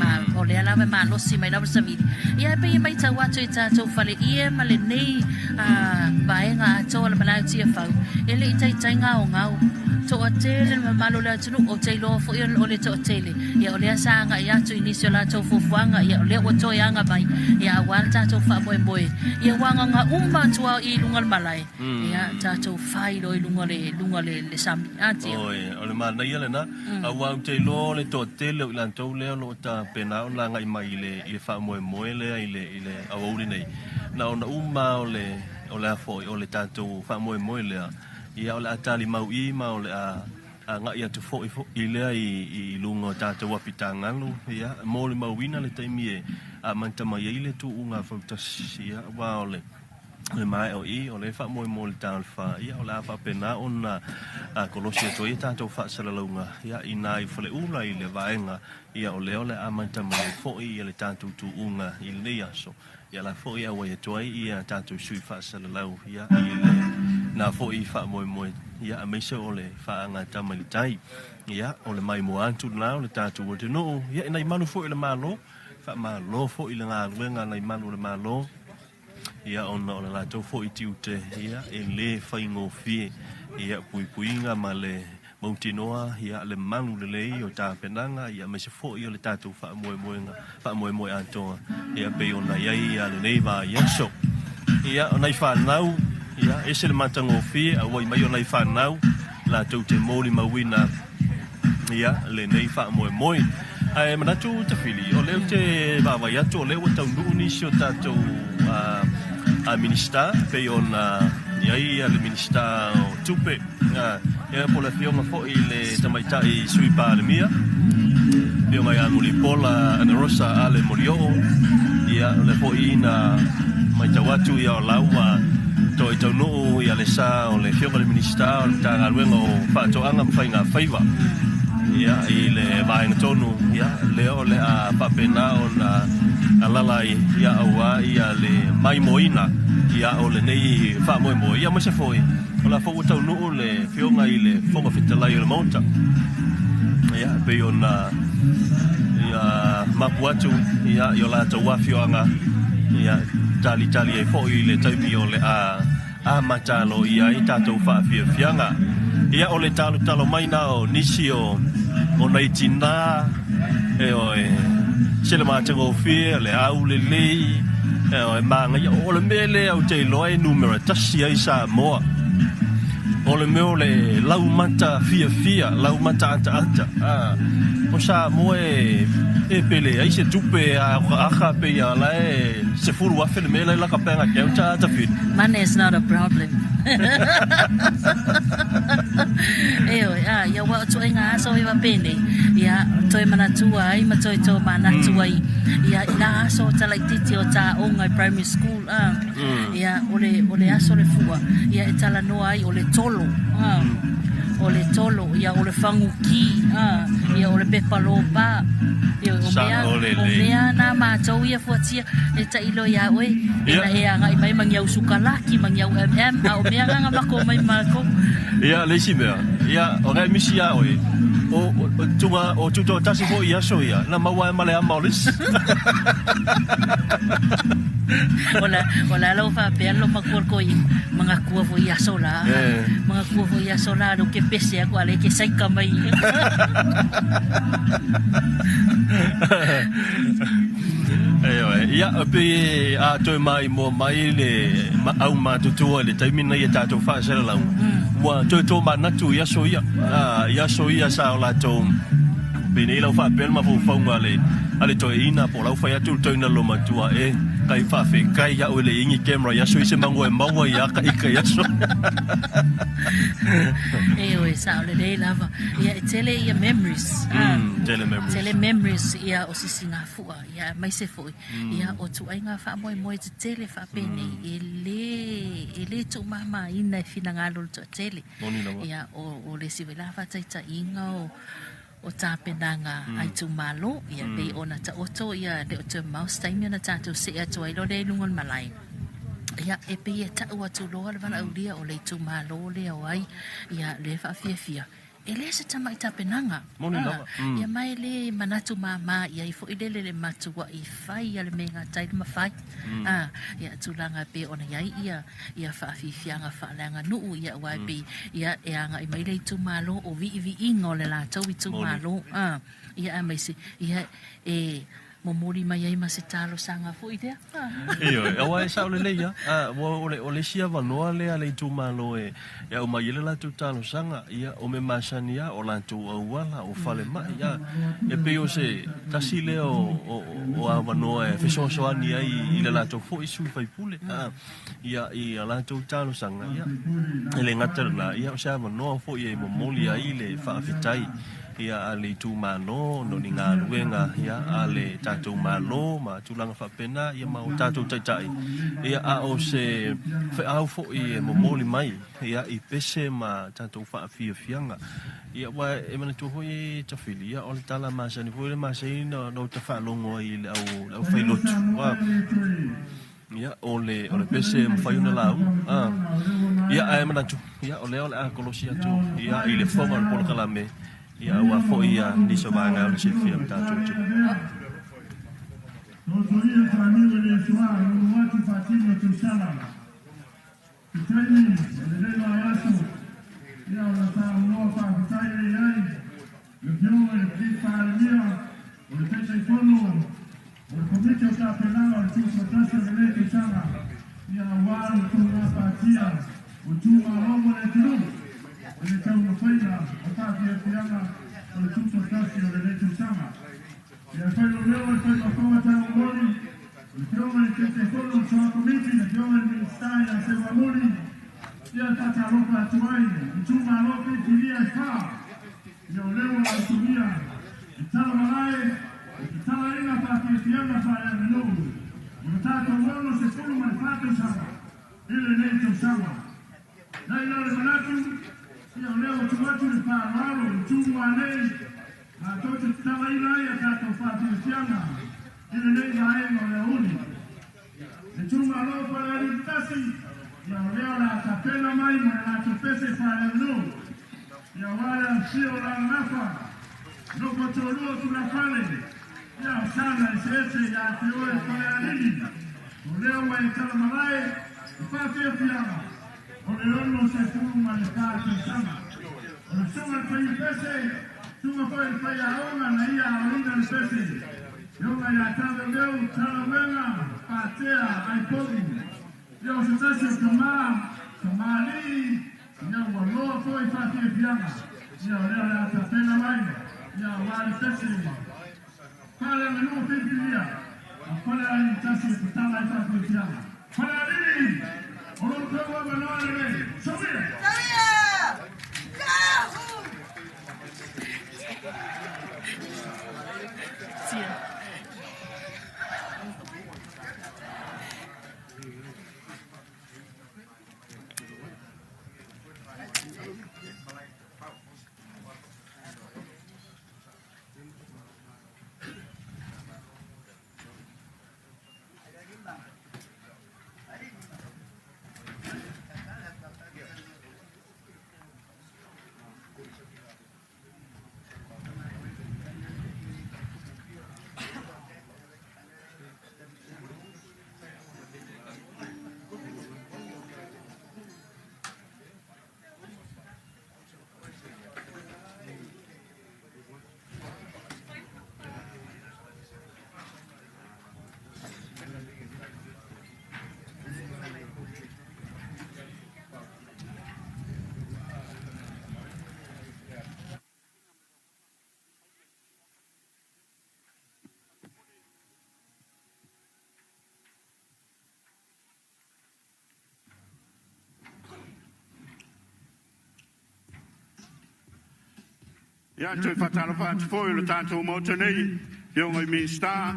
Ma o lea lava e malosi mai lava le savili. Ia e pei e maitau atu i tatou fale ie ma lenei vaega atoa o le malae o Tiafau, e le i taitai gaogao. Toatele le mamalu o le atunuu, ou te iloa foi o le toatele, ia o lea sa agai atu i nisi o latou fuafuaga, ia o lea ua toe aga mai, ia aua le tatou faamoemoe, ia ua agaga uma atu lava i luga o le malae, ia tatou fai loa i luga o le, luga o le, le sami. A Tia? Oi, o le manaia lena. Aua ou te iloa o le toatele o i latou lea o lo o tapena ona agai mai i le, i le faamoemoe lea i le, i le aoauli nei, na ona uma lava o le, o le a foi, o le tatou faamoemoe lea, ia o le a talimau i ma o le a agai atu foi i lea i, i luga o tatou apitagalu, ia, molimauina le taimi e amata mai ai le tuuga fautasi, ia, aua o le. Le maea o i, o lea e faamoemoe le talofa, ia, o le a faapena ona kolosi atu ai a tatou faasalalauga, ia, i nai faleula i le vaega, ia, o lea o le a amata mai ai foi ia le tatou tuuga i lenei aso, ia, la foi e auai atu ai ia tatou sui faasalalau, ia, i le na foi faamoemoe, ia, aemaise o le faagatama i le tai, ia, o le maimoa atu lena o le tatou atunuu, ia, i nai malu foi o le Malo, faamalo foi i le galuega a nai malu o le Malo. Ia ona o le latou foi tiute, ia, e le faigofie, ia, puipuiga ma le mautinoa, ia, le malu lelei o tapenaga, ia, aemaise foi o le tatou faamoemoega, faamoemoe atoa, ia, pei ona i ai ia lenei vaiaso. Ia, o nai fanau, ia, ese le matagofie, auai mai o nai fanau, latou te molimauina, ia, lenei faamoemoe. Ae manatu Tafili, o lea ou te vaavaai atu o lea ua taunuu nisi o tatou a Minisita, pei ona i ai le Minisita o Tupe, ia po o le Afioga foi i le Tamaitai Sui Palemia, Afioga ia Mulipola Anarosa Ale Molioo, ia o lea foi na matau atu ia o la ua toe taunuu ia le sa o le Afioga i le Minisita o le Matagaluega o Faatoaga ma Faiga Faiva. Ia, i le vaega tonu, ia, lea o le a faapena ona alala ai, ia, aua ia le maimoaina, ia, o lenei faamoemoe, ia, aemaise foi, o la foi ua taunuu le Afioga i le Fofoga Fetalai o le Maota. Ia, e pei ona, ia, mapu atu, ia, i o latou afioaga, ia, talitali ai foi i le taimi o le a amata aloaia ai tatou faafiafiaga. Ia, o le talotalo mai na o nisi o, o nai tinā, ioe, se le matagofie, le aulelei, ioe, manaia. O le mea lea ou te iloa e numera tasi ai Samoa, o le mea o le laumata fiafia, laumata ataata. A, o Samoa e, e pele ai se tupe a aka pei a la e 10,000 le mea la e laka pea ngā keu ta ata whiri. Money is not a problem. Ioe, a, ia ua o tuaiga aso e wapenei, ia, toe manatua ai ma toe tomanatu ai, ia, i la aso o talaititi o taoga i primary school, a, ia, o le, o le aso le fua, ia, e talanoa ai o le tolo, a, o le tolo, ia, o le faguki, a, ia, o le pepa lopa, ia, o mea, o mea na matou ia fuatia, E tailo iā ʻoe, ina e agai mai ma ni au sukalaki, ma ni au MM, a o mea na mako mai mākou. Ia, le isi mea, ia, o ngai misi iā ʻoe, o, o, tunga, o tutoatasi foi i aso ia, na maua ai ma le ama o le isi. O la, o la lau faapea lo makua ko i mga kua fo i aso la. Mga kua fo i aso la, lo ke pese aku ale ke saika mai. Ioe, ia, pe a toe maimoa mai le au matutua i le taimi lenei e tatou faasalalauga, ua toe tomanatu i aso ia, i aso ia sa o latou, penei lau faapea le mafaufauga a le, a le toeaina po o lau fai atu le toeaina loomatua, e, kai faafekai au e le ingi camera i aso ia se mago e maua ia ka ika i aso. Ioe, sao lelei lava. Ia, e tele ia memories. Tele memories. Tele memories ia o Sisigafua, ia aemaise foi, ia o ituaiga faamoemoe tetele faapenei, e le, e le tuumāmāina e finagalo o le toatele. Moni lava. Ia, o, o le isi foi la faataitaiga o, o tapenaga a itumalo, ia pei ona taoto ia le o toe mamao se taimi ona tatou see atu ai loa lea i luga o le malae. Ia, e pei e tau atu loa le valaaulia o le itumalo lea o ai, ia lea e faafiafia, E le se tamai tapenaga. Moni lava. Ia ma e le manatu māmā i ai foi lele le matua'i fai a le mea gatai le mafai. Ia tulaga e pei ona i ai ia ia faafiafiaga faaleaganuu ia aua e pei ia e agai mai le itumalo o viiviiga o le latou itumalo. Ia aemaise ia e momoli mai ai ma se talosaga foi lea. Ioe, aua e sao lelei lava. A, ua o le, o le isi avanoa lea a le itumalo e, e aumai ai le latou talosaga, ia, o mea masani lava, o latou auala, o falemai, a, e pei o se tasi lea o, o, o avanoa e fesoasoani ai i le latou foi sui faipule, a, ia, i a latou talosaga, ia, e le gata i lena, ia, o se avanoa foi e momoli ai le faafetai. Ia a le itumalo no ni galuega ia a le tatou Malo ma tulaga faapena ia ma o tatou taitai ia a o se feau foi e momoli mai ia i pese ma tatou faafiafiaga ia aua e manatua foi e Tafili ia o le tala masani foi le masani na uta faalogo ai i le au le aufailotu Ia, o le, o le pese e mafai ona lauga. Ah. Ia, ae manatu, ia, o lea o le a kolosi atu, ia, i le fofoga o le polokalame, ia, aua foi ia nisi o vaega o le silafia o le tatou atunuu. Te taimi o lenei vaiaso, ia ona saunoa faafetai ai ai le Afioga i le Chief Palemia, o le Taitaifono o le Komiti o Tapenaga o le Tutoatasi o lenei tausaga, ia aua le taugapatia o itumalo ma le atunuu i le taumafaiga o faafiafiaga o le Tutoatasi o lenei tausaga. Ia fai o leo e fai mafoga taumoli, o le Afioga i le Taitaifono o le Soa Komiti, le Afioga i le Minisita ia Seuamuli, ia e faatalofa atu ai i itumalo filifilia e fa, ia o leo o la utumia i tala malae i te talaina faafiafiaga faaleaganuu o le tatou 64 tausaga i lenei tausaga. Nei la le manatu, ia o lea ua tuu atu le faaaloalo i Tumua nei. tatalaina ai a tatou faafiafiaga i lenei vaega o le aoauli. Le itumalo o Falealili 1, ia o lea o le a tapena mai mo le latou pese faaleaganuu, ia aua le afifio o Alalagafa, nofo a toalua o Tulafale, ia o sana eseese ia te oe Falealili, o lea ua e talamalae i faafiafiaga o le 64 tausaga. O le susuga i le faiga pese, susuga foi i le faiaoga na ia aoina le pese, Afioga ia Taveuveu, Talauega, Patea, Aipogi, ia o se tasi o tamā, tamalii, ia ua loa foi faafiafiaga, ia o lea o le a tapena mai, ia aua le pese faaleaganuu filifilia a Falealili 1 e tatala ai faafiafiaga. Falealili, o lo outou avanoa lenei. Soia! Ia, toe faatalofa atu foi i le tatou Maota nei, Afioga i Minisita,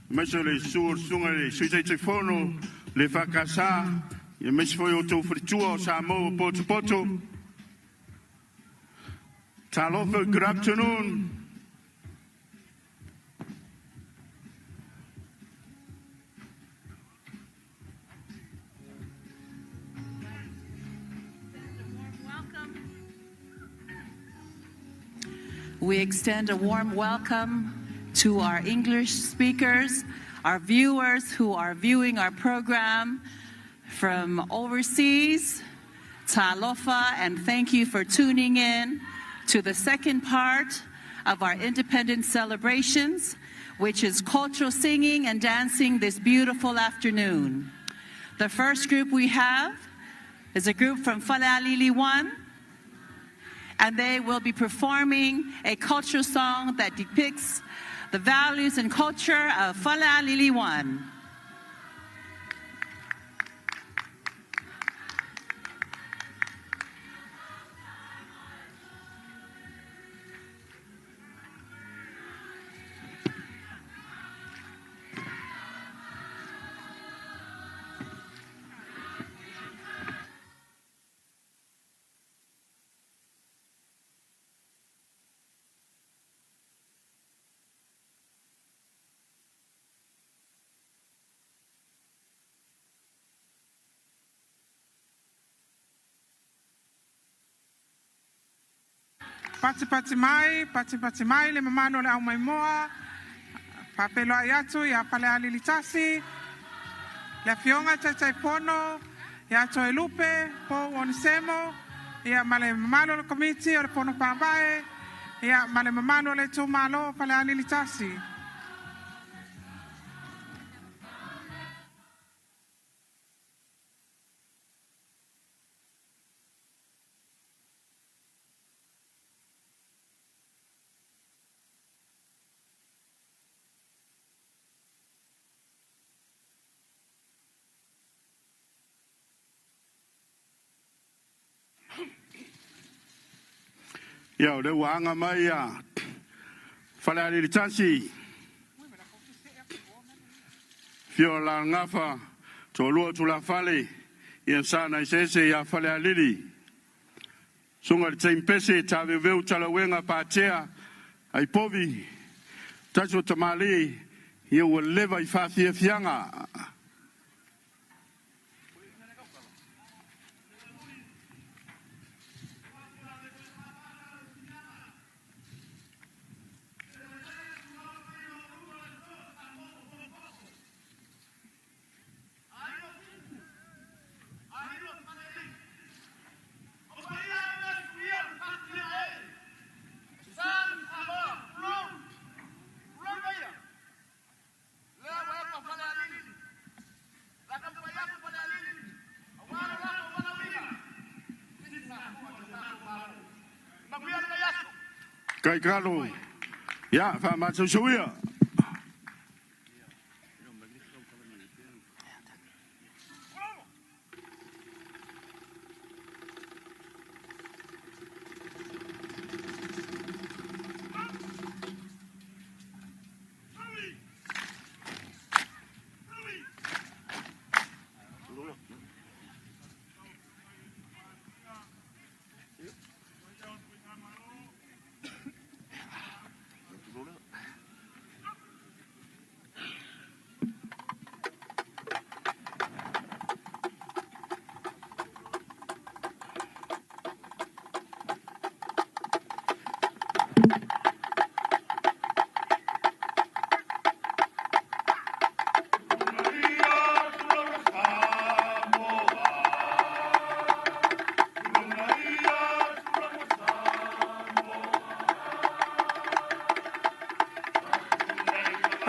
aemaise o le susu o le Susuga i le Sui Taitaifono le EFKS, aemaise foi o outou faletua o Samoa ua potopoto. Talofa, good afternoon. We extend a warm welcome to our English speakers, our viewers who are viewing our program from overseas. Talofa, and thank you for tuning in to the second part of our independence celebrations, which is cultural singing and dancing this beautiful afternoon. The first group we have is a group from Falealili 1, and they will be performing a cultural song that depicts the values and culture of Falealili 1. Patipati mai, patipati mai le mamalu o le aumaimoa, faafeiloai atu ia Falealili 1, le Afioga i le Taitaifono ia Toelupe Pou Onesemo, ia ma le mamalu o le Komiti o le Fono Faavae, ia ma le mamalu o le itumalo o Falealili 1. Ia, o lea ua aga mai ia Falealili 1, Afio o Alalagafa, Toalua o Tulafale, ia sana eseese ia Falealili, Susuga i le Taimi Pese, Taveuveu Talauega Patea, Aipovi, Tasi o tamalī ia ua leva i faafiafiaga. Kaikalo, ia faamatausuia.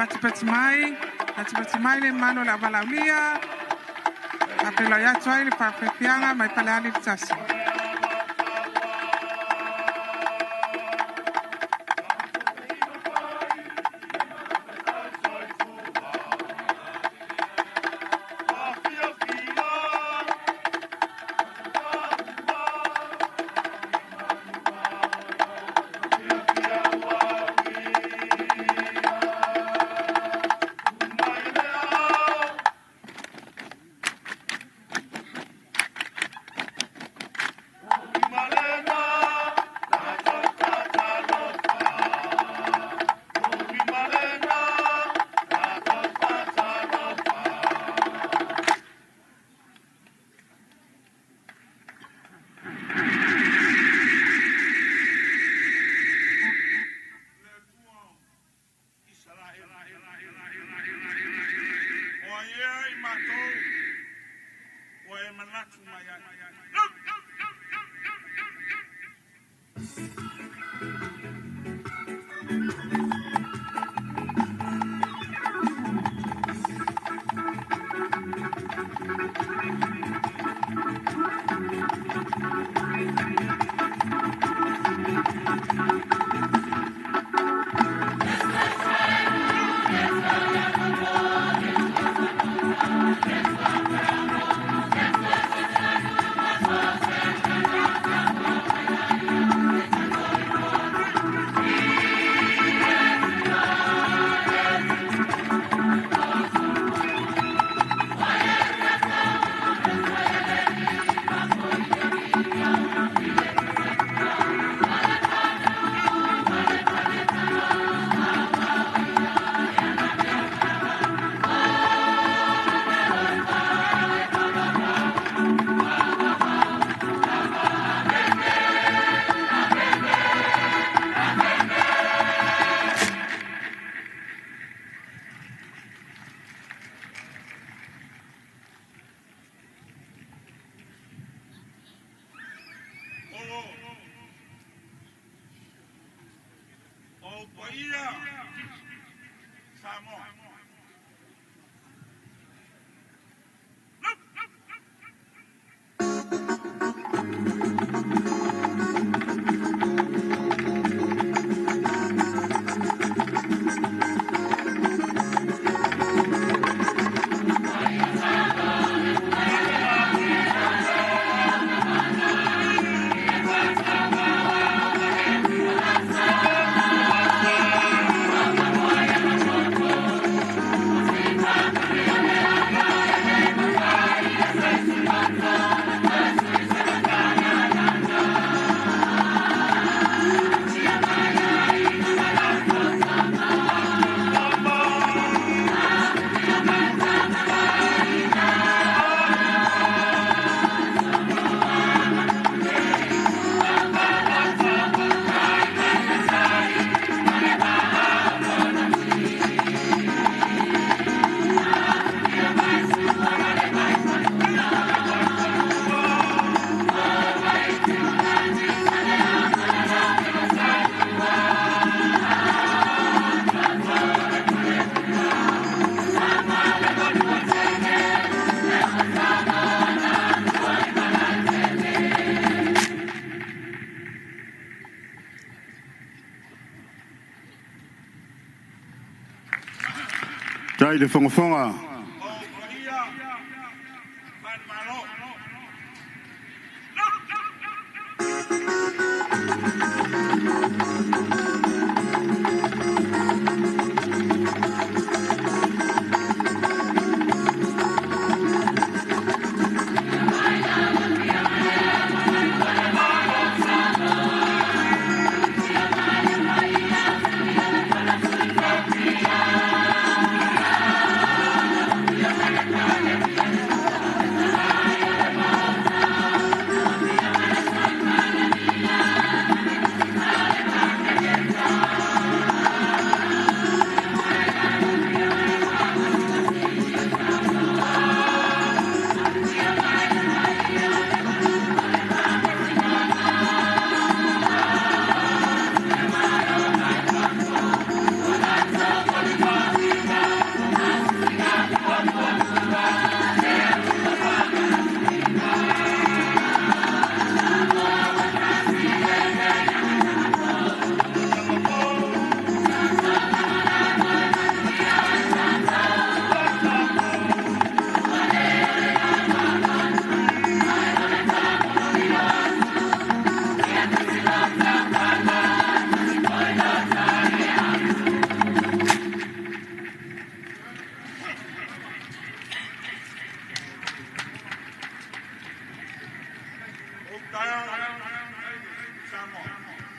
Patipati mai, patipati mai le mamalu o le auvalaulia, faapelai atu ai le faafiafiaga mai Palealili 1. Tai le fogafoga.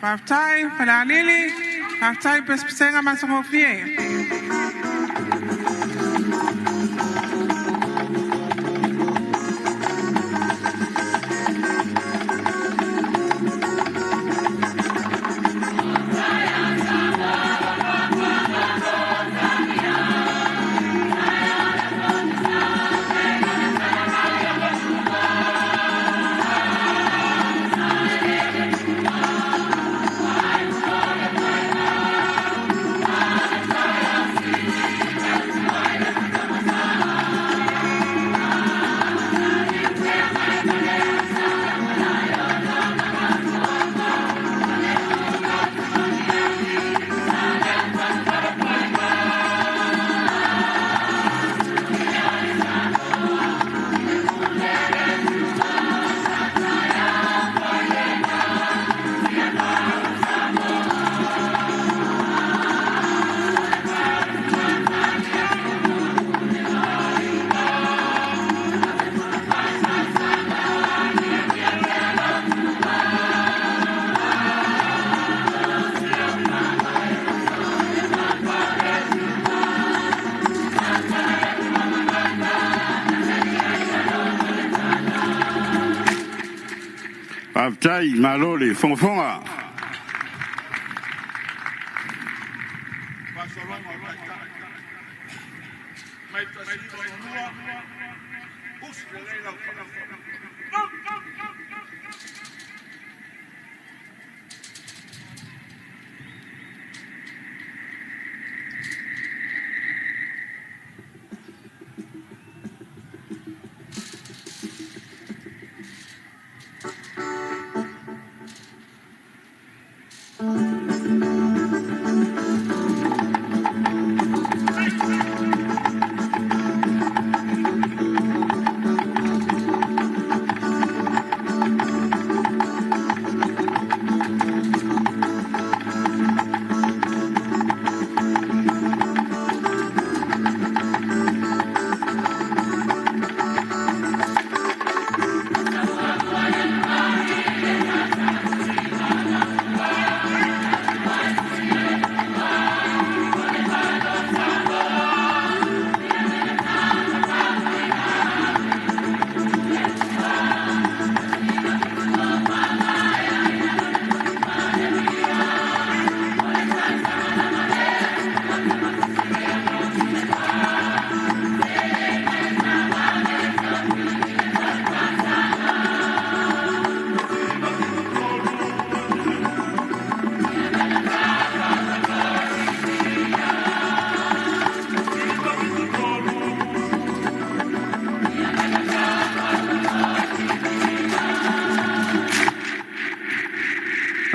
Faafetai Falealili, faafetai pesepesega matagofie. Faafetai, malo le fogafoga.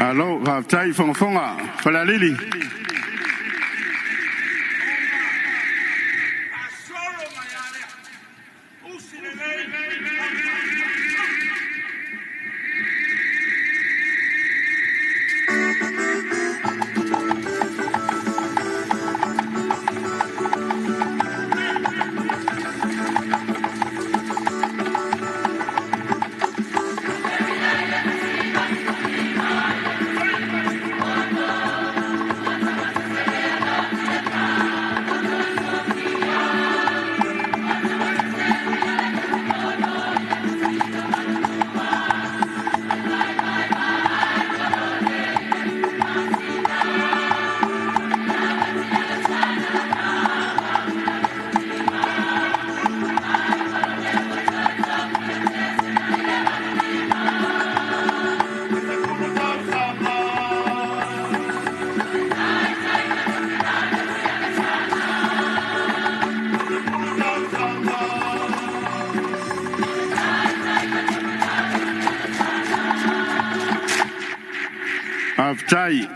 Malo, faafetai fogafoga Falealili. Faafetai.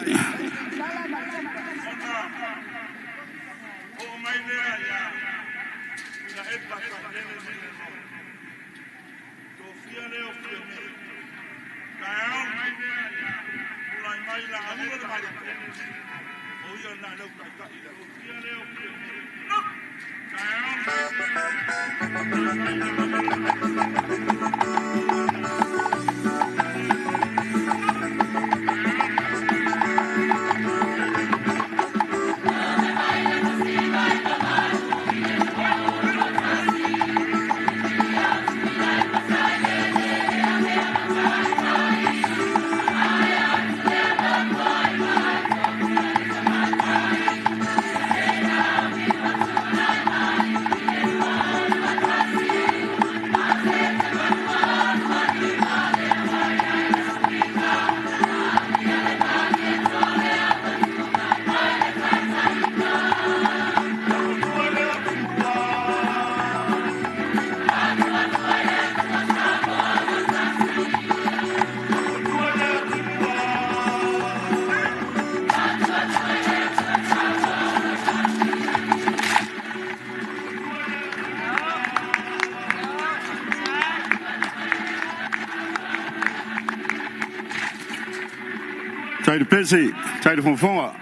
Tai le pese, tai le fofoga.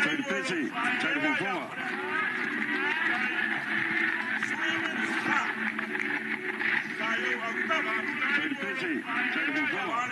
Tai le pese, tai le fofoga. Tai le pese, tai le fofoga.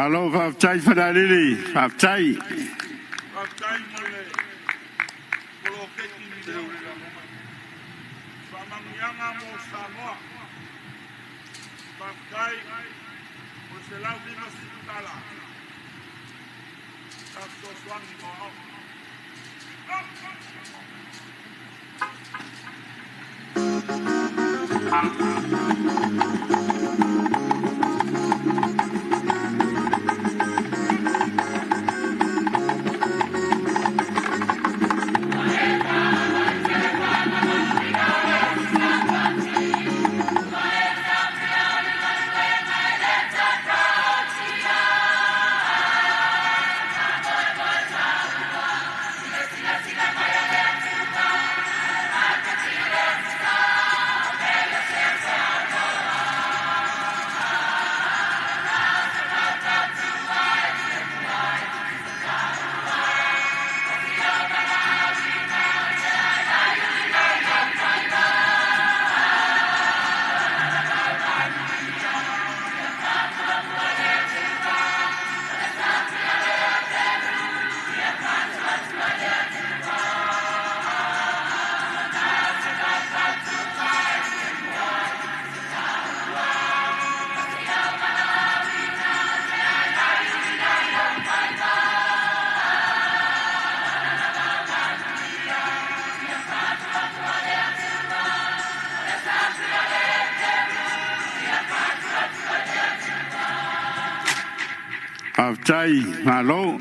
Alo, faafetai Falealili, faafetai. Faafetai, malo.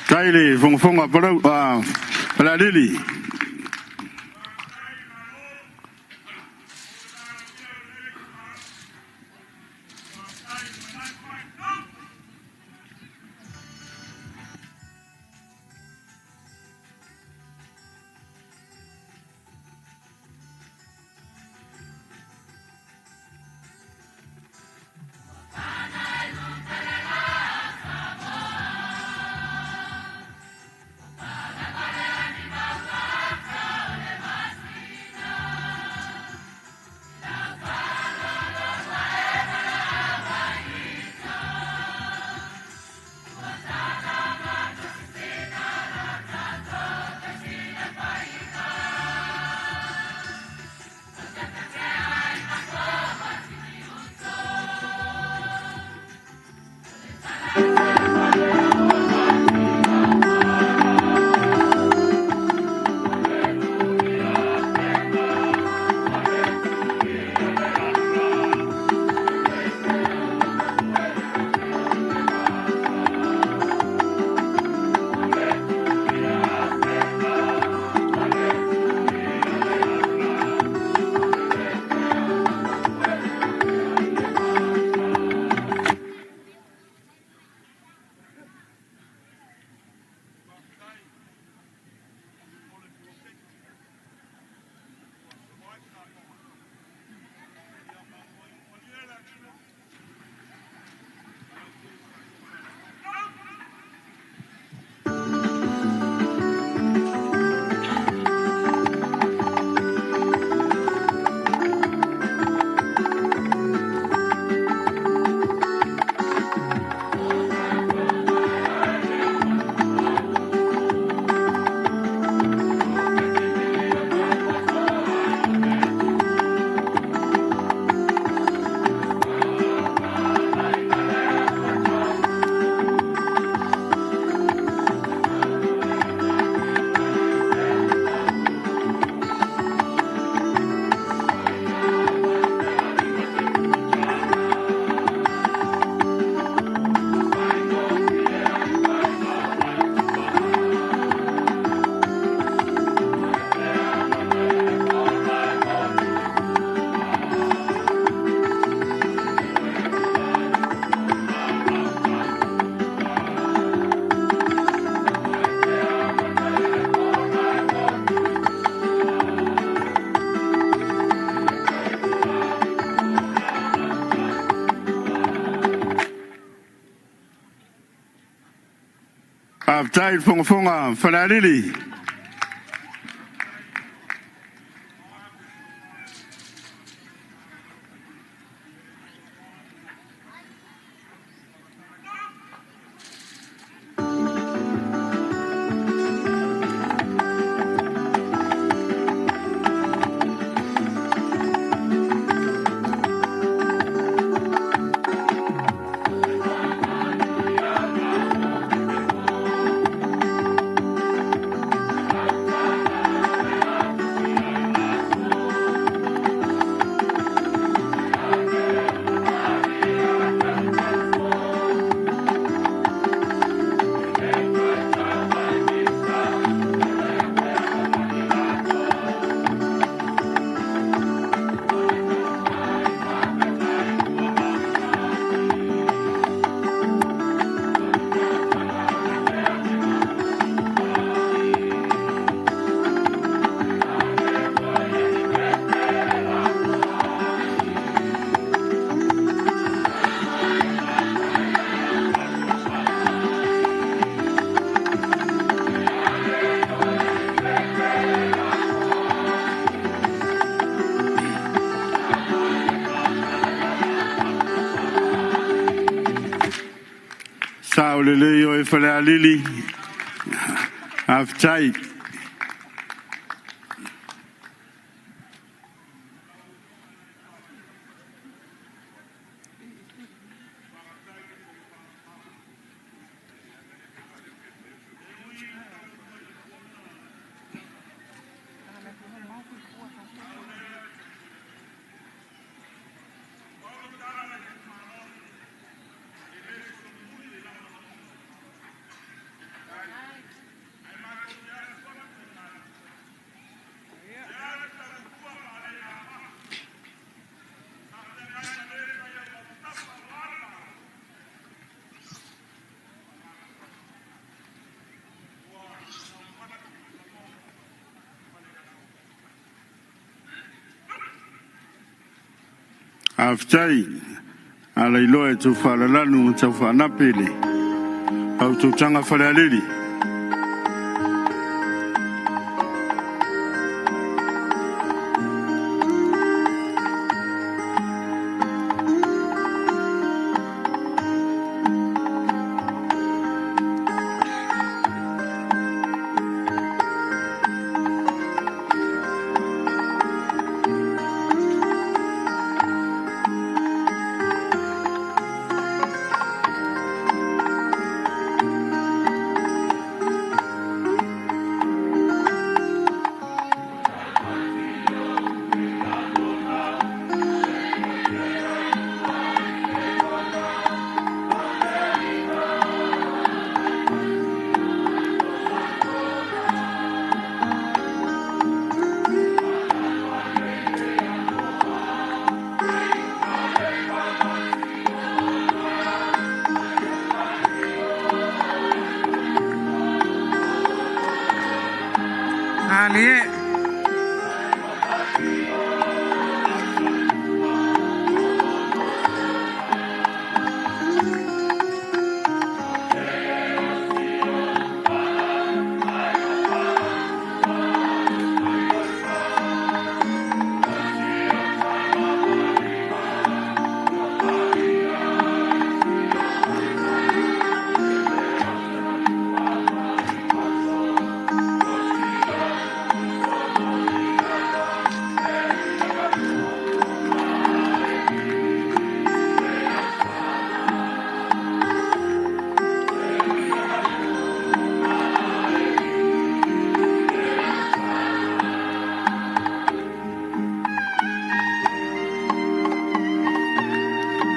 Tai le fogafoga a Palau, Falealili. Faafetai i le fogafoga Falealili. lelei o e Falealili. Faafetai. Faafetai ala iloa e tau faalalanu ma tau faanape le autautaga Falealili. Alie.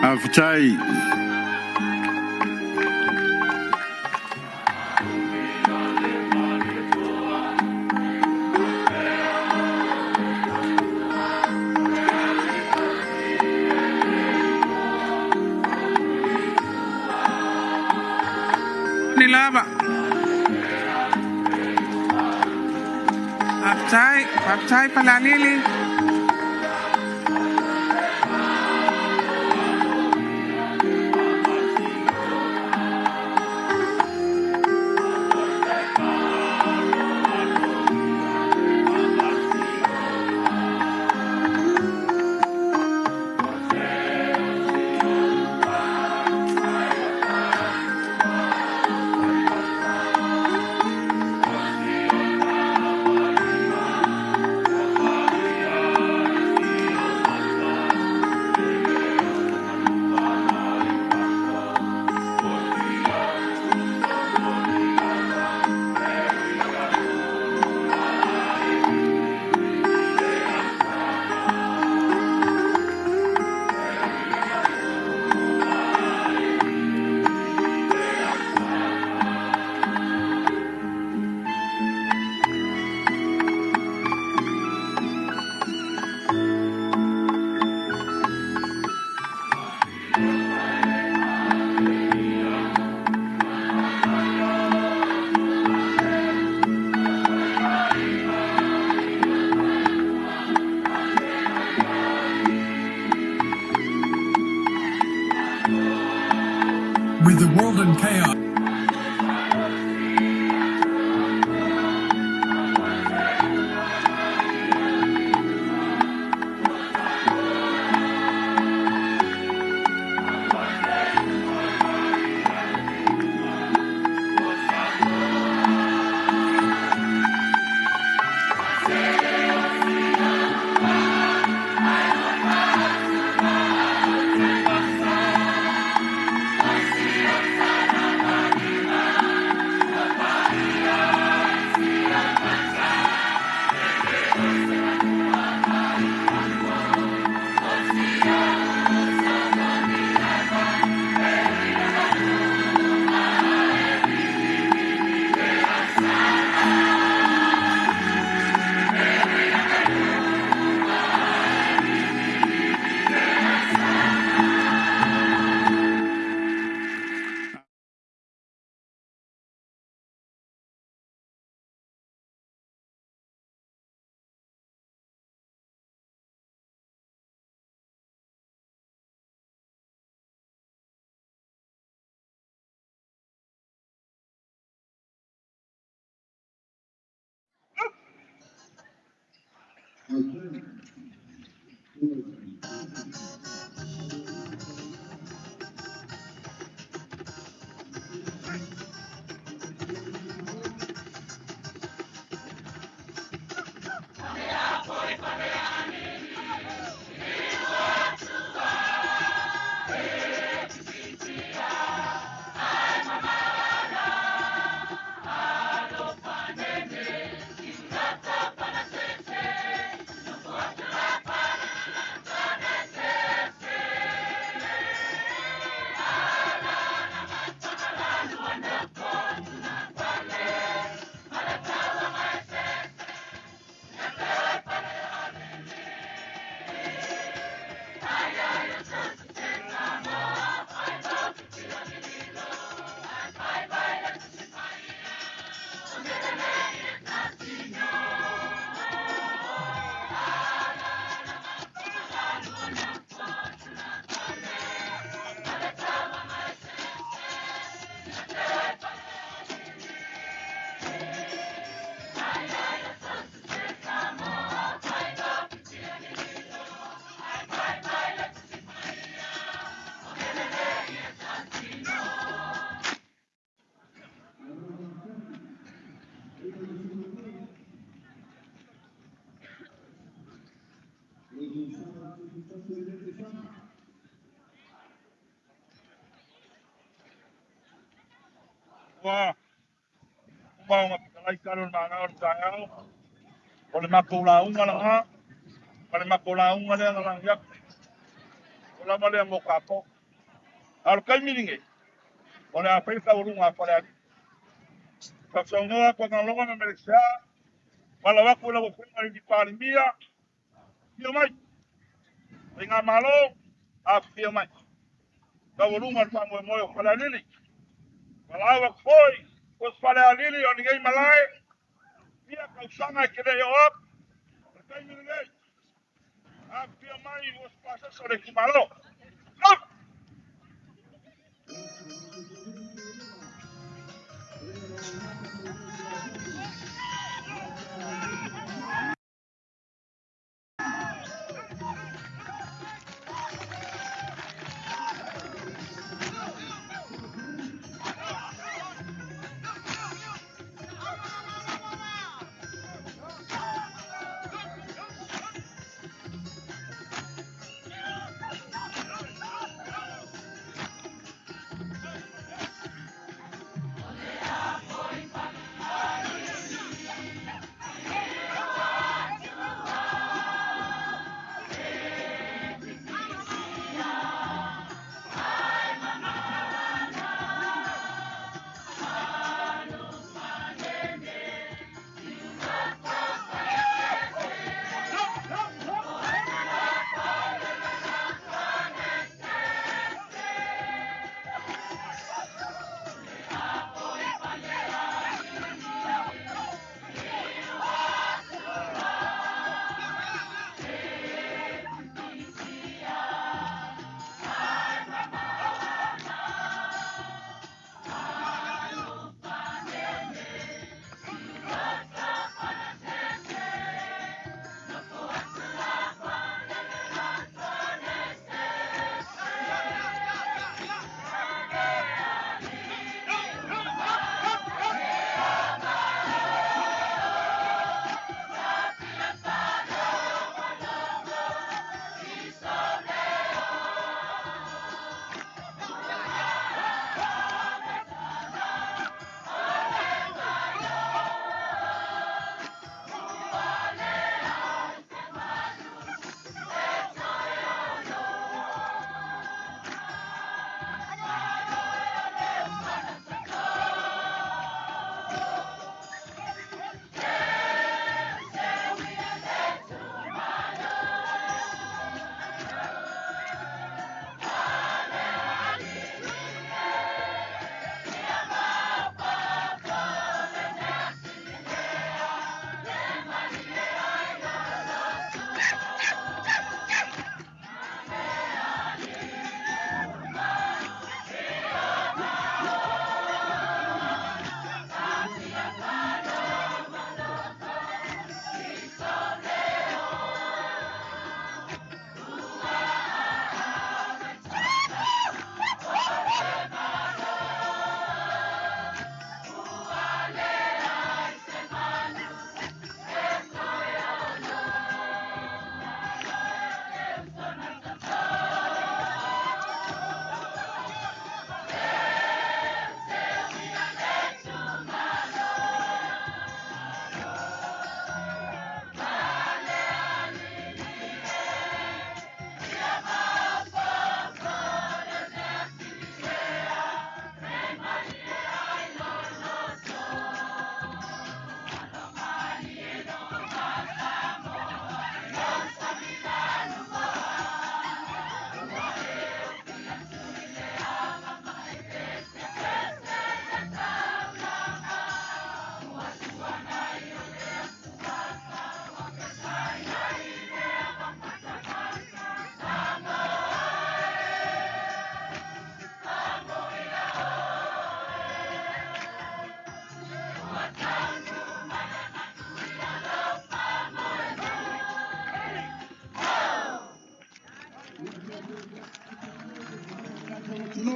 Faafetai. Ni lava. Faafetai, faafetai Falealili. Ua uma ona fetalai tala o le magao o le taeao, o le matou lauga lena, ma le matou lauga lea na lagi atu, o lava lea mo tatou. A o le taimi lenei, o le a fai le taualuga a Falealili. Sausaunoa Tuagaloga ma Melesea, valaau atu i lau Afioga i le Palemia, afio mai, Faigamalo, afifio mai. Taualuga le faamoemoe o Falealili. Valaau atu foi o Falealili o lenei malae, fia tausaga e te le i oo atu, o le taimi lenei, afifio mai ua se pasese o le itumalo.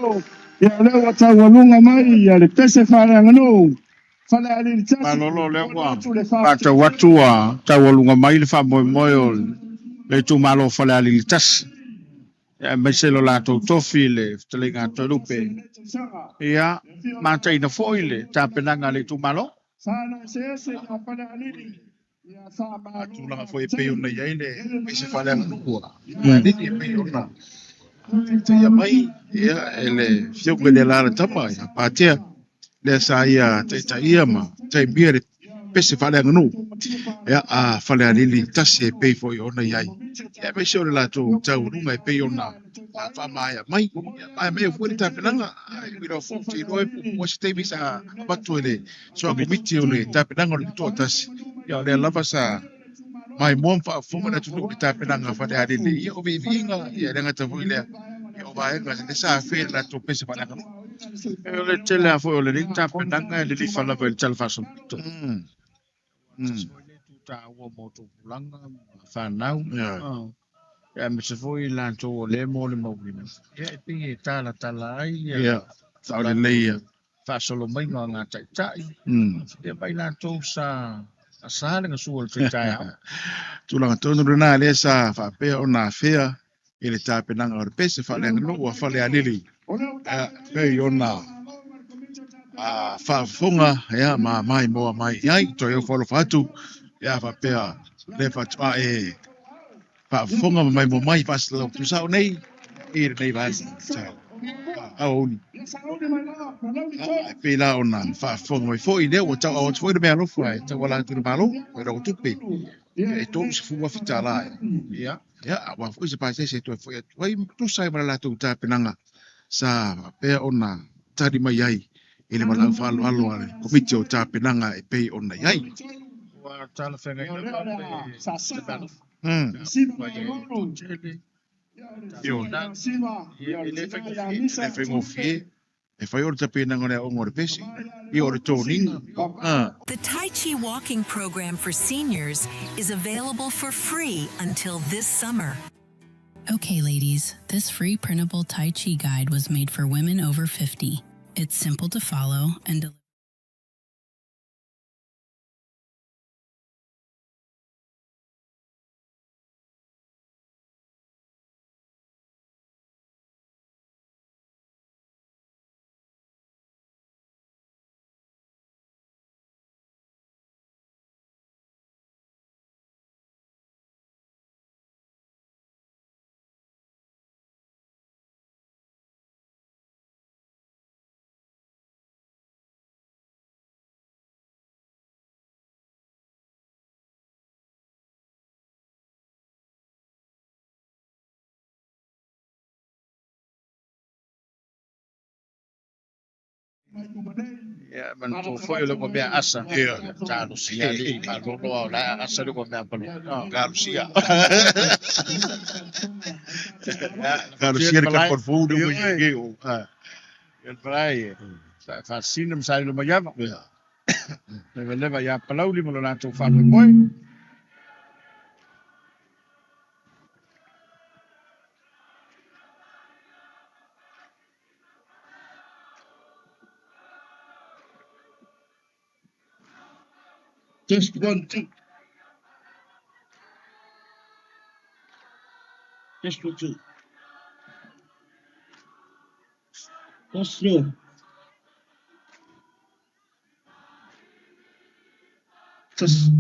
Malo, ia o lea ua taualuga mai ia le pese faaleaganuu Falealili 1. Malolo lea Momoli ua atu le faafetai. faatau atu ua taualuga mai le faamoemoe o le itumalo o Falealili 1, aemaise lo latou tofi i le fetalaiga a Toelupe. Ia, mataina foi le tapenaga a le itumalo. Sana eseese ia Falealili, ia faamalo Tulaga foi e pei ona i ai le pese faaleaganuu a Mm. Falealili e pei ona taitaia mai ia e le afioga i le alalatama ia Patea, lea sa ia taitaia ma taimia le pese faaleaganuu ia a Falealili 1 e pei foi ona i ai. Ia, aemaise o le latou taualuga e pei ona faamaea mai. Ia, maea mai foi le tapenaga, ai ui lava foi ou te iloa e puupuu lava se taimi sa avatu e le soa komiti o le tapenaga o le tutoatasi. Ia, o lea lava sa maimoa ma faafofoga le atunuu i le tapenaga a Falealili. Ia, o viiviiga, ia e le gata foi i lea, ia o vaega lea sa afea i le latou pese faaleaganuu. E o le tele lava foi o lenei tapenaga e lilifa lava i le tala faasolopito. Tasi foi le itu taua mo tupulaga ma fanau. Ia, aemaise foi i latou o lea mo le mauina. Ia, e pei e talatala ai ia Ia, saolelei ia. faasolo maiga o ngā taitai. Ia ma i latou sa asa le gasua o le taeao. Tulaga tonu lena lea sa faapea ona afea i le tapenaga o le pese faaleaganuu a Falealili e pei ona faafofoga ia ma maimoa mai i ai. Toe ofo alofa atu ia faapea le faatoa e faafofoga ma maimoa mai faasalalau tusao nei i lenei vaega aoauli. E pei la ona faafofoga mai foi lea ua tauau atu foi le mea alofa e tauala atu i le Malo i lau tupe e $30,000. Ia. Ia, aua foi se pasese e toe foi atu ai tusa ai ma le latou tapenaga sa faapea ona tali mai ai i le valaau faaaloalo a le komiti o tapenaga e pei ona i ai. Ua talafeagai lava le mea alofa. Mai e toatele. Ioe. Ia, e le faigofie. E le faigofie e fai o le tapenaga o le aoga o le pese, ia o le toniga. The Tai Chi walking program for seniors is available for free until this summer. Okay, ladies, this free printable Tai Chi guide was made for women over 50. It's simple to follow and deliver. Ia, manatua foi o le mea asa. Ia. Talosia alii malolo a o la asa le mea palo. Galusia. Ia, Galusia le comfort food Ia, o oe. ke o. Ia le palai, faasina ma sailo mai ava. Ia. Leva leva ia Palauli ma lo latou faamoemoe. Test 1 2. Test 1 2. Test 3. Test.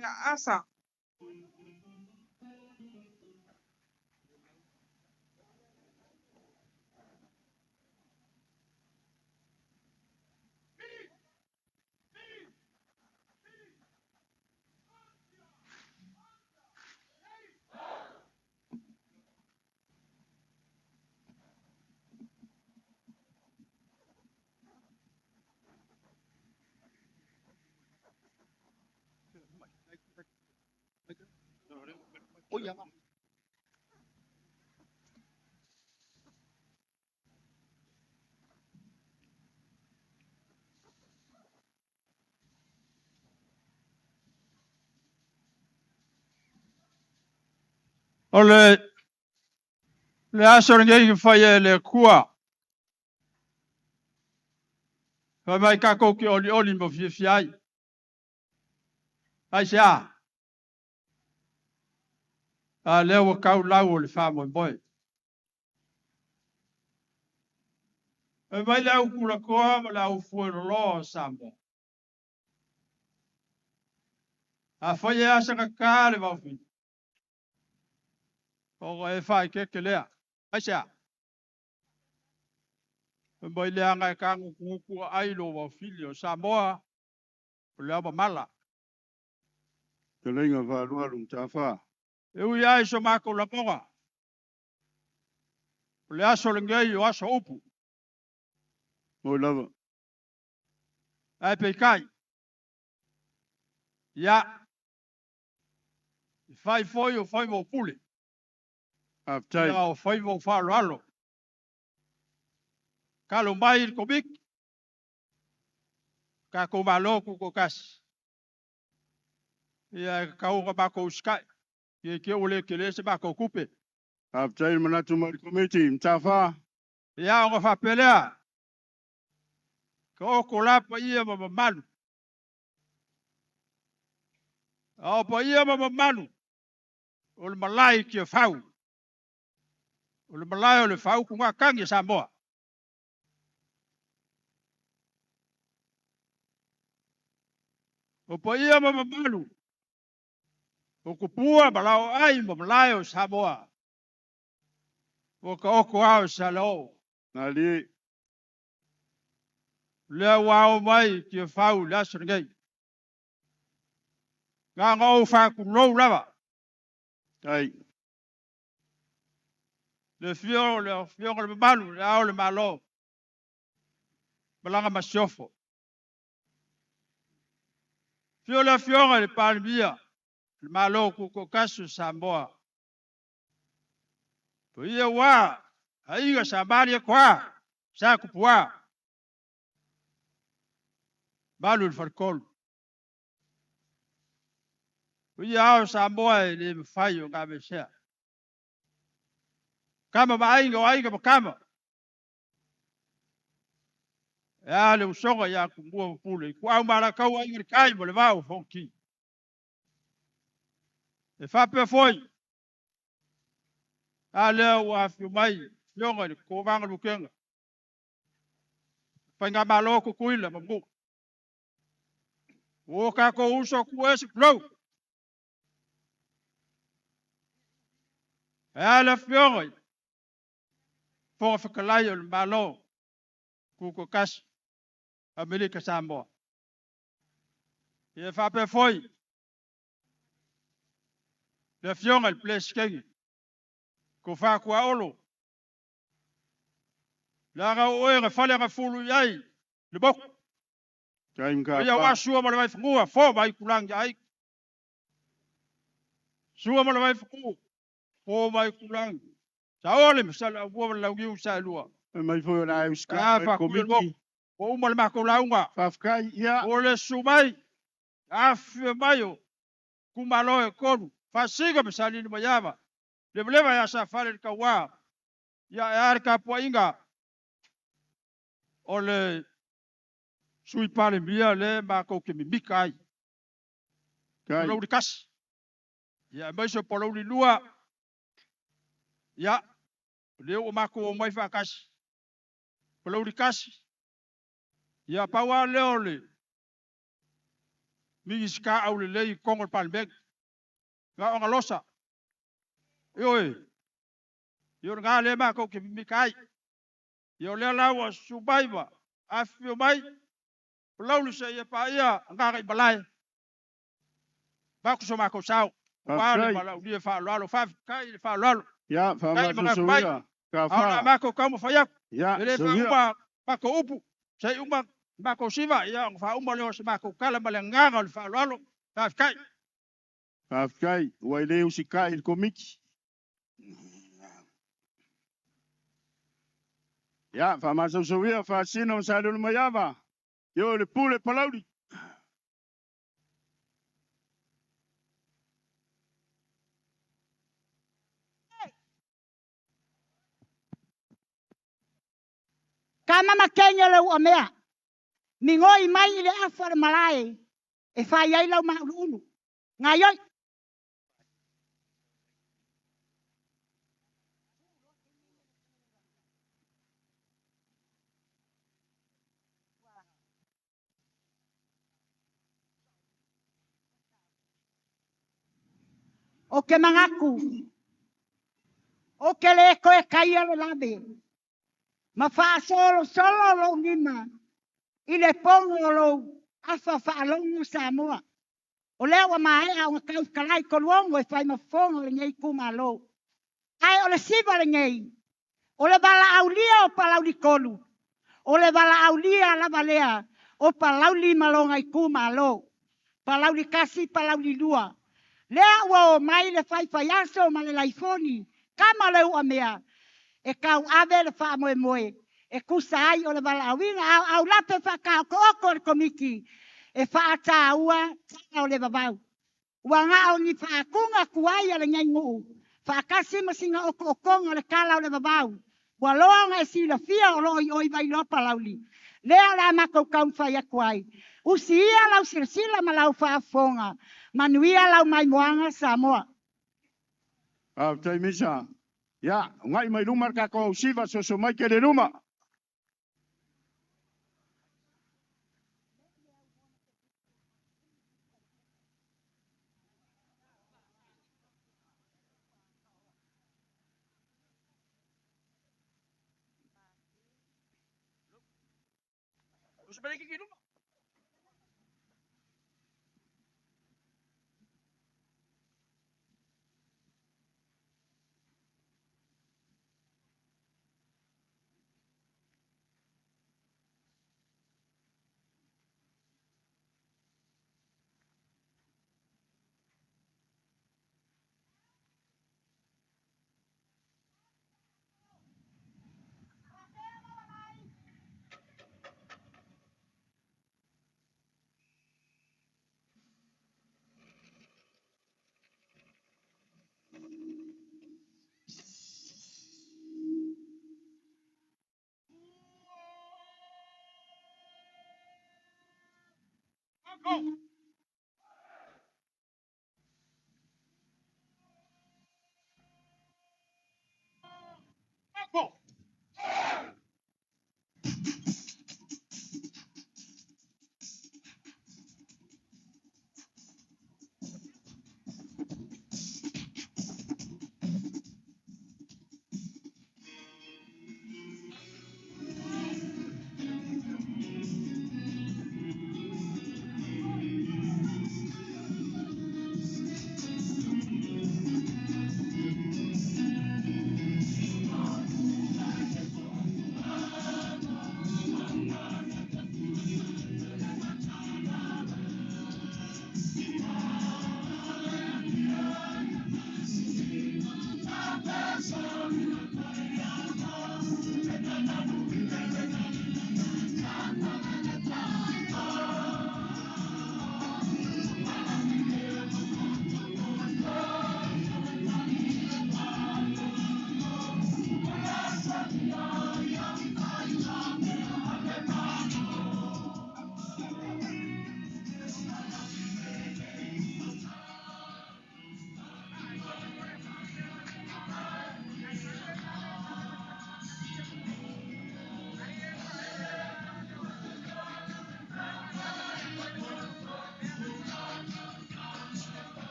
Mea Asa. O le aso lenei na faia e le Atua, fai mai tatou te olioli ma fiafia ai. Aisea? A lea ua tau lau o le faamoemoe. Fai mai le au tulatoa ma le au fueloloa o Samoa. Afai e asagata le vaofili, ona e faaeteete lea. Aisea? Fai mai leaga e tagutugutu ai lo vaofili o Samoa, o le aomamala. Fetalaiga faalualu Mataafa. E ui ai so matou lagona, o le aso lenei o aso upu. Moi lava. Ae peitai, ia, e fai foi o faiva o pule. Faafetai. Ia o faiva o faaaloalo. Talo mai i le Komiti, tatou Malo Tutoatasi, ia e tatau ona matou usitai, ia i te i ua le tele se matou tupe. Faafetai le manatu mai le Komiti Mataafa. Ia ona faapea lea, taoto la paia ma mamalu. A o paia ma mamalu o le malae i Tiafau, o le malae o le faautugatagi a Samoa. O paia ma mamalu o tupua ma laoai ma malae o Samoa, ua taoto ao i Salao. Malie. Lea ua ao mai i Tiafau i le aso lenei. Na ona ou faatulou lava. Tai. Le afio o le Afioga i le mamalu, le Ao o le Malo, ma lana Masiofo. Afio le Afioga i le Palemia, le Malo Tutoatasi o Samoa. Paia ua aiga Sa Malietoa, Sa Tupua, malu i le faletolu. Paia ao Samoa e le mafai ona aveesea. Tama ma Aiga, o Aiga ma Tama. E a le usoga ia Tumua ma Pule, Ituau ma Alataua, Aiga i le Tai ma le Vaa o Fonoti. E faapea foi, a lea ua afio mai Afioga i le Kovana Lutena, Faigamalo Tutuila ma Manua. Ua o tatou uso tuua ese tulou. E a le Afioga i Fofoga Fetalai o le Malo Tutoatasi Amerika Samoa. Ia faapea foi le Afioga i le Peresetene, Tofa Tuaolo, leaga o oe na faleagafulu i ai le motu. Tai O ia aua Sua ma le Vaifanua, Fofo ma Aitulagi ai. Sua ma le Vaifanua, Fofo ma Aitulagi, Saole ma Saleaaumua ma le Launiu Saelua. Fai mai foi o le a e usitai A mai le faatui le Komiti. motu, ua uma le matou lauga. Faafetai. Ia. O le susu mai, afifio mai o itumalo e tolu, Faasiga ma Salili Maiava, Levaleva ia Safale le Tauā, ia e a le tapuaiga o le Sui Palemia lea matou te mimika ai. Tai. Palauli 1, ia aemaise o Palauli 2, ia, o lea ua matou omai faatasi. Palauli 1, ia pau lava lea o le Minisita aulelei i totonu o le Palemene. Na o galosa. Ioe. Ia o lena lea matou te mimita ai. Ia o lea la ua susu mai ma afifio mai, Palauli seia paia Gagaimalae, avatu so matou sao aua le Faafetai. valaaulia faaaloalo. Faafetai i le faaaloalo. Ia, Faafetai le manatu mai. faamasosoia A o le a Tafa. matou taumafai atu, Ia, e le soia. faauma matou upu, se i uma matou siva, ia ona faauma lea o se matou tala ma le agaga o le faaaloalo. Faafetai. Faafetai, ua e le usitai i le Komiti. Ia, faamasosoia Faasino ma Saleuluamaiava. Io le pule Palauli. Kama makenya le uamea. Mingoi mai i le afa o le malae e fai ai lau mauluulu. Ngai oi. O ke mangaku. O ke le koe kaia le lave. Ma faasolo solo lou lima i le pogo o lou afa faalogo Samoa. O lea ua maea ona tautalai toluogo e fai ma fofoga o lenei itumalo. Ae o le siva lenei, o le valaaulia o Palauli 3, o le valaaulia lava lea o Palauli ma lona itumalo. Palauli 1, Palauli 2. Lea ua o mai le faifaiaso ma le laifoni, kama le uamea, e tauave le faamoemoe, e tusa ai o le valaauina, a o aulape faataotooko o le komiti, e faataua tala o le vavau. Ua na o ni faatuga tuai a lenei nuu, faatasi ma sina otootoga o le tala o le vavau, ua loa ona e silafia o loo i oi Vailoa Palauli. Lea o le a matou taumafai atu ai. Usi ia lau silasila ma lau faafofoga, manuia lau maimoaga Samoa. Faafetai Misa. Ia, ugai mai luma le tatou ausiva soso mai ke le luma. Go! Go!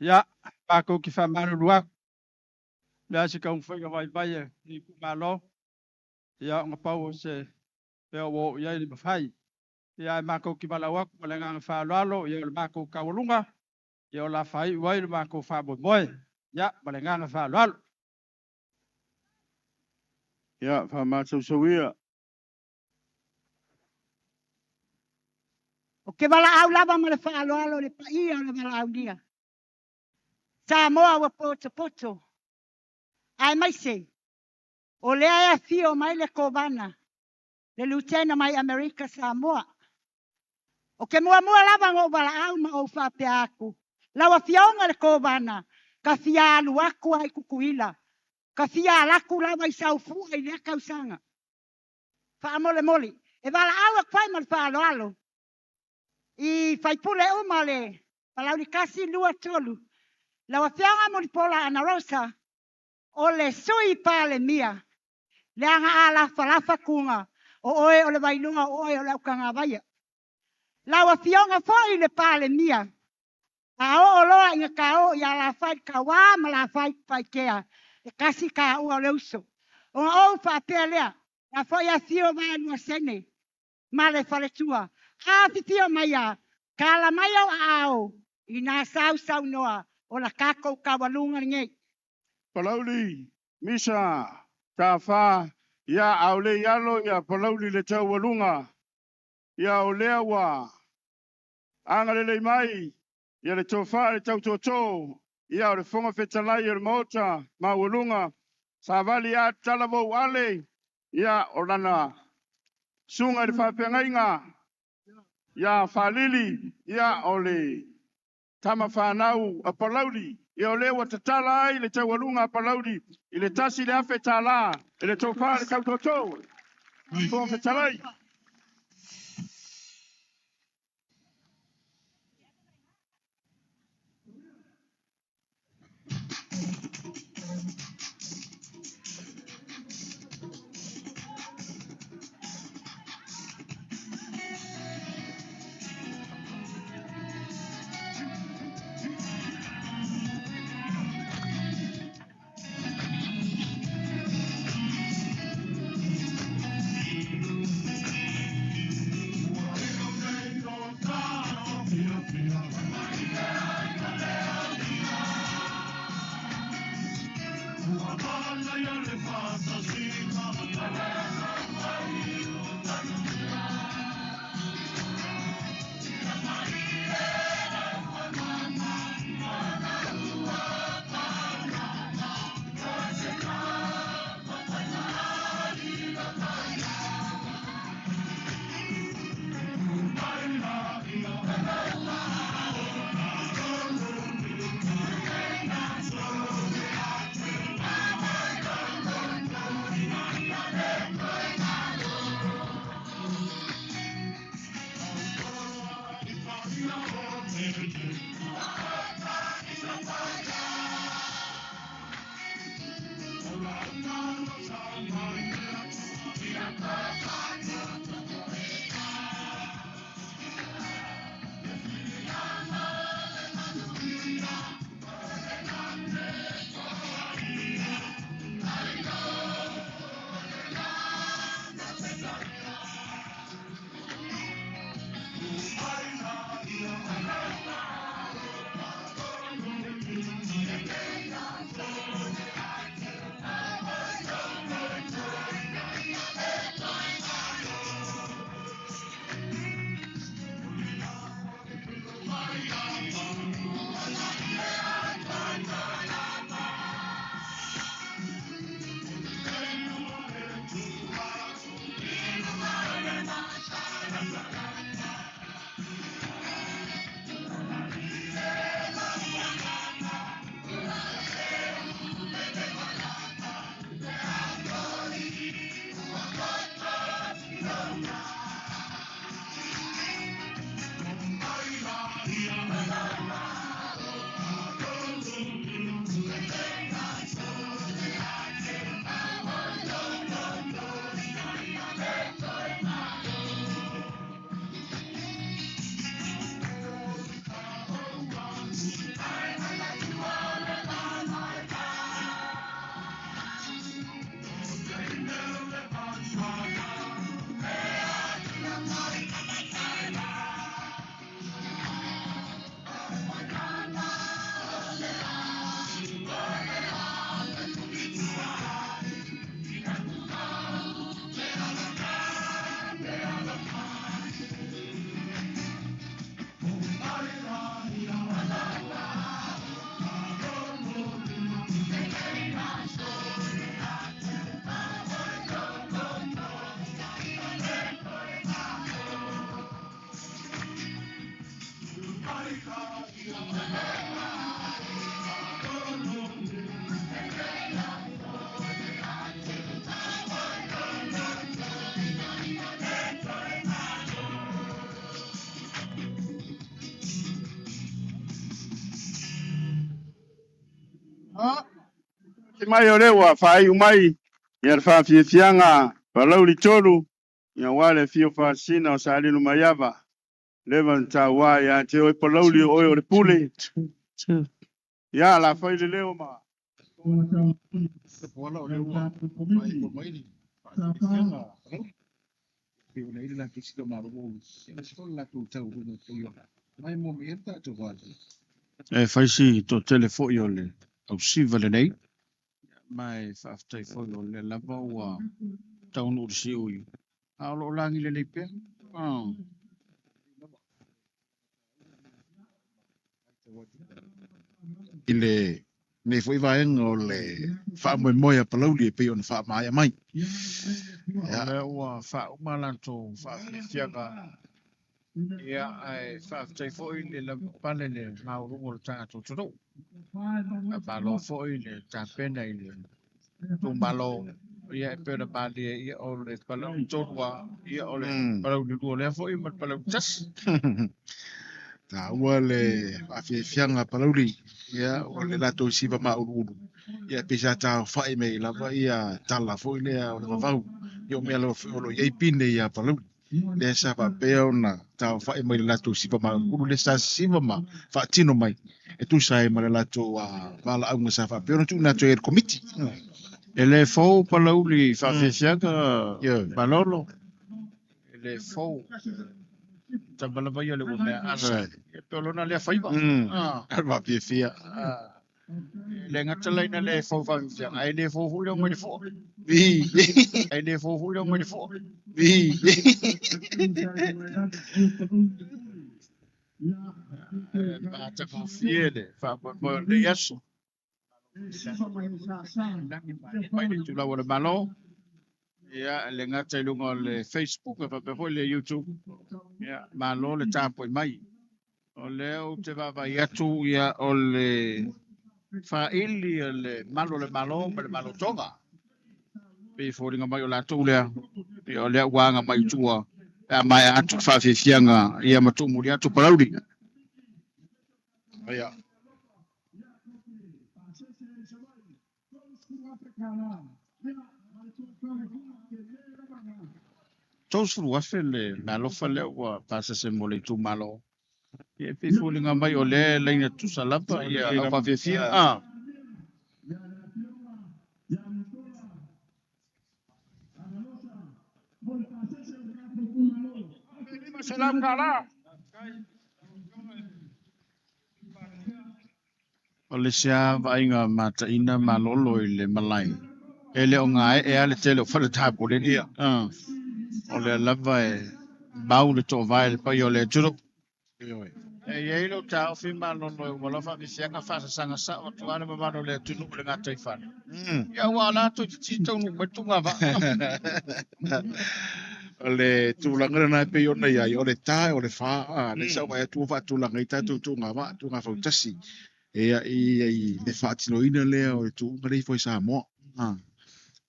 Ia, matou te faamalulu atu, o le a se taumafaiga vaivai a lenei itumalo, ia ona pau o se mea ua oo i ai le mafai. Ia ae matou te valaau atu ma le agaga faaaloalo, ia o le matou taualuga, Ia o la faaiu ai le matou faamoemoe. Ia ma le agaga faaaloalo. Ia, faamatausaua. O ke walaau lava ma le whaaloalo le paia o le walaaulia. Samoa ua poto poto. Ae mai se, o lea e afio mai le Kovana, le Lutena mai Amerika Samoa. O ke muamua lava ngo walaau ma o whaapea aku. Lau afioga le Kovana, ka fia alu aku ai Kukuila. Ka fia alaku lava i saufua i lea kausaga. Faamolemole. E walaau aku ai ma le whaaloalo. I faipule uma le Palauli 1, 2, 3. Lau afioga Mulipola Anarosa, o le sui Palemia, le aga a lafa kunga, o oe o le vailuga o oe o le aukagavaia. Lau afioga foi le Palemia, a o loa inga ka o ia la fai ka wā ma la fai paikea, e kasi ka ua o le uso. O nga ou whaapea lea, la foi a fio vai lua sene, ma le faletua. A fifio mai a, ka la mai au a ao, i nā sau sau noa, o la kākou kawalunga ngei. Palauli, Misa, Tafa, ia aule ialo ia Palauli le taualuga. Ia o lea ua agalelei mai, ia le tofa le tautoto, ia o le Fofoga Fetalai o le Maota maualuga, savali a talavou ale, ia o lana susuga i le faafeagaiga, ia Falili, ia o le tama fanau a Palauli, ia o lea ua tatala ai le taualuga a Palauli i le $1,000 i le tofa le tautoto. Fofoga Fetalai. Te mai o lea ua faaiu mai ia le faafiafiaga Palauli 3, ia aua le afio faasina o Salimu Maiava, leva na taua ia te oe Palauli o oe o le pule. Ia la fai le leo ma E fai si toatele foi o le ausiva lenei, ma e faafetai foi o lea lava ua taunuu i le siui, a o lo o lagi lelei pea. I lenei foi vaega o le faamoemoe a Palauli e pei ona faamaea mai. O lea ua faauma latou faafiafiaga, ia, ae faafetai foi le lavapapale le maualuga o le tatou atunuu. Faamalo foi le tapena i le itumalo, ia e pei ona malie, ia o le Palauli 3 lava, ia o le Palauli 2 lea foi ma le Palauli 1. Taua le faafiafiaga a Palauli, ia o le latou siva mauluulu, ia pei sa taofai mai lava ia tala foi lea o le vavau, ia o mea lava foi o lo o i ai pine ia Palauli. Lea sa faapea ona taofai mai le latou siva mauluulu, lea sa siva ma faatino mai e tusa ai ma le latou valaauga sa faapea ona tuuina atu ai e le Komiti. E le fou Palauli faafiafiaga Malolo, e le fou. Tama lava ia le ua mea asa, e pe o lona lea faiva. Faafiafia. E le gata la ina le fou faafiafiaga, ae le fou foi le omai le foa. Ae le fou foi le omai le foa. E matagofie le faamoemoe o lenei aso. Mai le itulau o le Malo, ia le gata i luga o le Facebook e faapea foi le YouTube. Ia, malo le tapuai mai. O lea ou te vaavaai atu, ia o le faili o le malu o le Malo ma le Malo Tonga. Pei e foliga mai o latou lea, ia o lea ua aga mai i tua pe a maea atu le faafiafiaga, ia ma tuumuli atu Palauli. Ia. 30,000 le meaalofa lea ua pasese mo le itumalo. Ia e pei foliga mai o lea e laina tusa lava ia au faafiafia. O le isi lava vaaiga mataina malolo i le malae, e le o gaee lava le tele o fale tapoleni. O lea lava e mau le toovae le paia o le atunuu. E i ai lou taofi malolo e uma loa faafiafiaga faasasaga sao atu lava le mamalu o le atunuu i le gataifale. Ia aua o latou te taunuu mai le tugavaa. O le tulaga lena e pei ona i ai, o le ta o le fa, lea sa ou vaai atu ua faatulaga ai tatou tugavaa, tugafautasi. Ia i le faatinoina lea o le tuuga lea ifo i Samoa.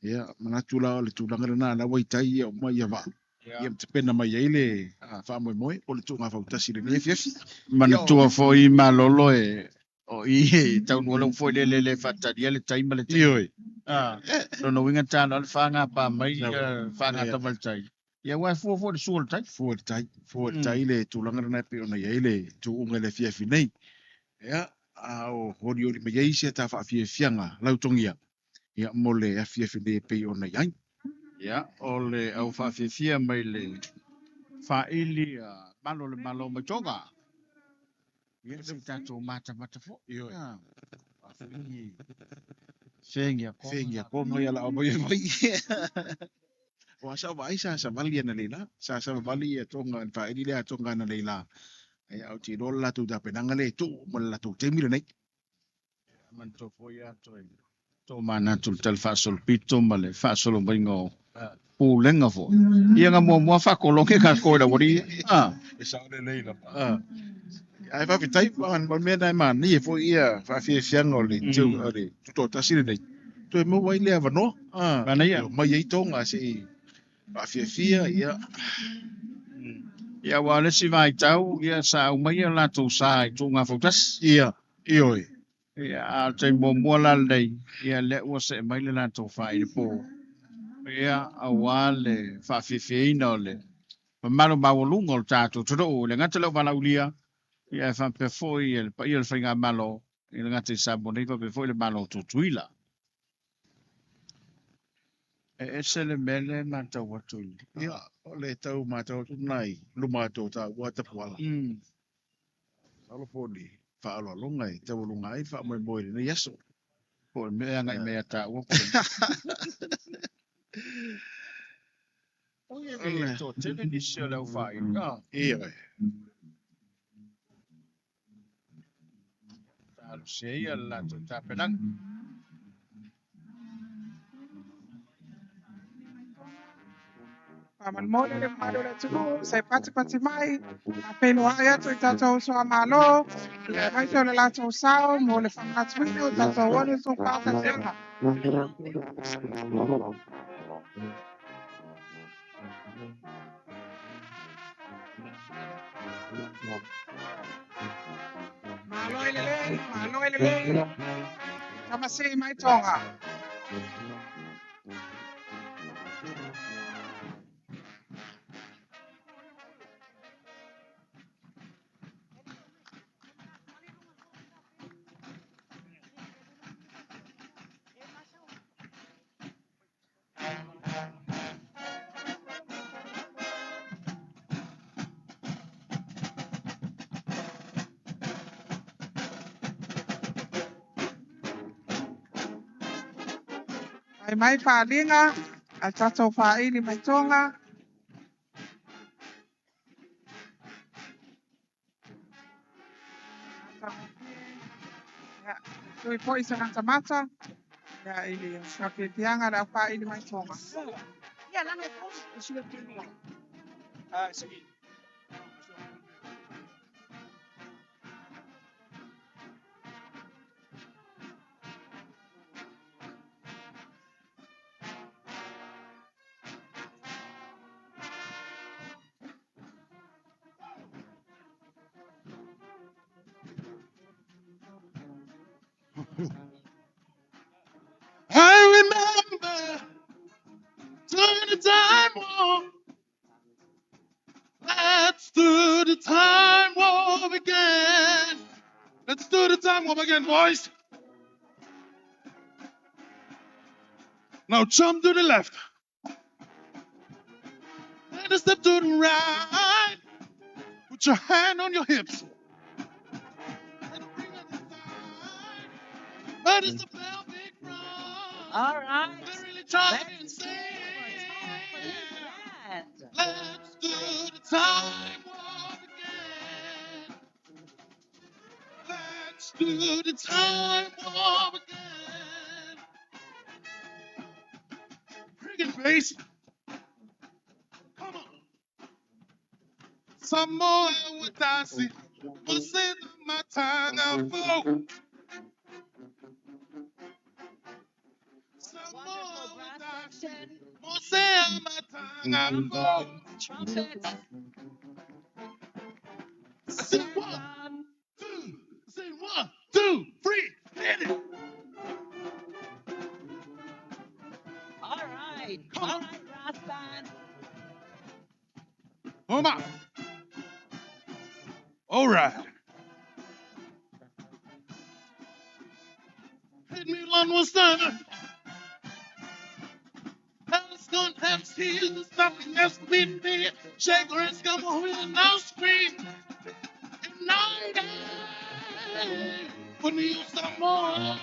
Ia manatu la o le tulaga lena la ua i tai ia uma ia vaa. Ia tapena mai ai le faamoemoe o le tuugafautasi i lenei afiafi. Manatua foi malolo e o i e taunuu lau foi le lele faatalia le tai ma le tai. Ioe. Lona uiga tala le faagapa mai faagata mai le tai. Ia ua e fua foi le sua o le tai. Fua le tai, fua le tai le tulaga lena e pei ona i ai le tuuga i le afiafi nei. Ia, a o olioli mai ai se ta faafiafiaga lautogia, ia mo le afiafi nei e pei ona i ai. Ia, o le au faafiafia mai le faili malo le malo mai Tonga. Ia, se tatou matamata foi. Ioe. Fengia konga. Fengia konga ia la o mai mai. O asa o ai sa savali ana le la. Sa savali ia Tonga le faili le a Tonga ana le la. Ia o te iloa le latou tapenaga le tuu ma le latou taimi lenei. Manatua foi ato e tō manatu le tala faasolopito ma le faasolomaiga o pulega foi. Ia nga muamua faakologe ka koe la wari. E sao lelei lava. Ae faafetai ma mea na e manaia foi ia faafiafiaga o le o le tutoatasi lenei. Toe maua ai le avanoa. Manaia. Mai ai Tonga se faafiafia ia. Ia ua le si vaitau ia sa aumai ia latou sa i tuuga fautasi. Ia, ioe. Ia, a o le taimi muamua la lenei, ia lea ua see mai le latou faailipo, ia aua le faafiafiaina o le mamalu maualuga o le tatou atunuu, e le gata i le auvalaaulia, ia ae faapea foi le paia o le faigamalo, e le gata i Samoa nei faapea foi le Malo o Tutuila. E ese le mea lea e matau atu i le... Ia, o le tau matau atu lena i luma atu o taua tapuala. Masalo po o ni faaaloaloga e taualuga ai le faamoemoe i lenei aso. Po o le mea e agai mai ia taua po o le... Oi, e toatele nisi o le aufaiga. Ioe. Talosia ia le latou tapenaga. Faamolemole le mamalu o le atunuu se patipati mai, faafeiloai atu i tatou uso a Malo, aemaise o le latou sao mo le faamanatuina o tatou 64 tausaga. Malo i lelei, malo i lelei, tamasii mai Tonga. Mai mai faaaliga a tatou faaili mai Tonga. Ia, tui foi se matamata ia, i le faafiafiaga a le aufaaili mai Tonga. I remember during the time warp. Let's do the time warp again. Let's do the time warp again, boys. Now jump to the left. And a step to the right. Put your hand on your hips. And a ring on the side. But it's a pelvic run. All right. They really try Let's and do say. band. Let's do the time warp again. Let's do the time warp again. Bring it, bass. Come on. Samoa Watasi. Mose Matanga Fo. Samoa Wonderful brass Watasi. section. Mose Matanga Fo. Trumpets. Say Snare 1, drum. 2, say 1, 2, 3, hit it. All right. Come All on. right, brass band. Come on. All right. Hit me one more time. Alice gonna have tears, nothing else with me. Shake her and come over and now scream. United. For New Samoa.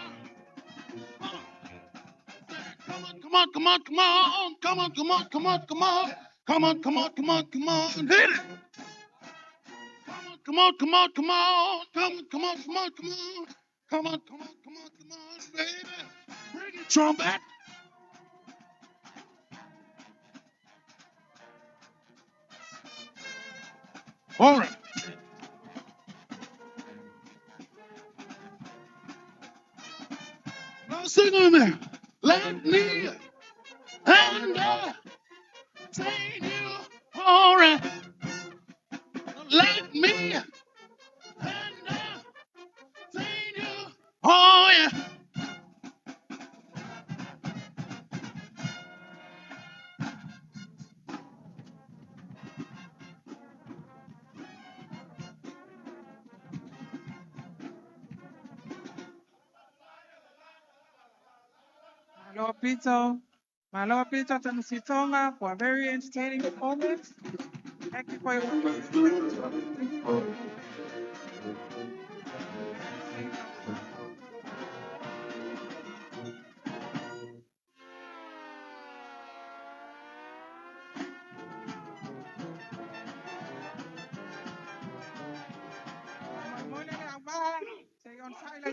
Come on, come on, come on, come on. Come on, come on, come on, come on. Come on, come on, come on, come on. Hit it. Come on, come on, come on. Come on, come on, come on, come on. Come on, come on, come on, come on, baby. Bring it, trumpet. All right. Now sing with me. Let me entertain you. All right. Let me entertain you. All Malo Pito. Malo Pito Tamasitoga for a very entertaining performance. Thank you for your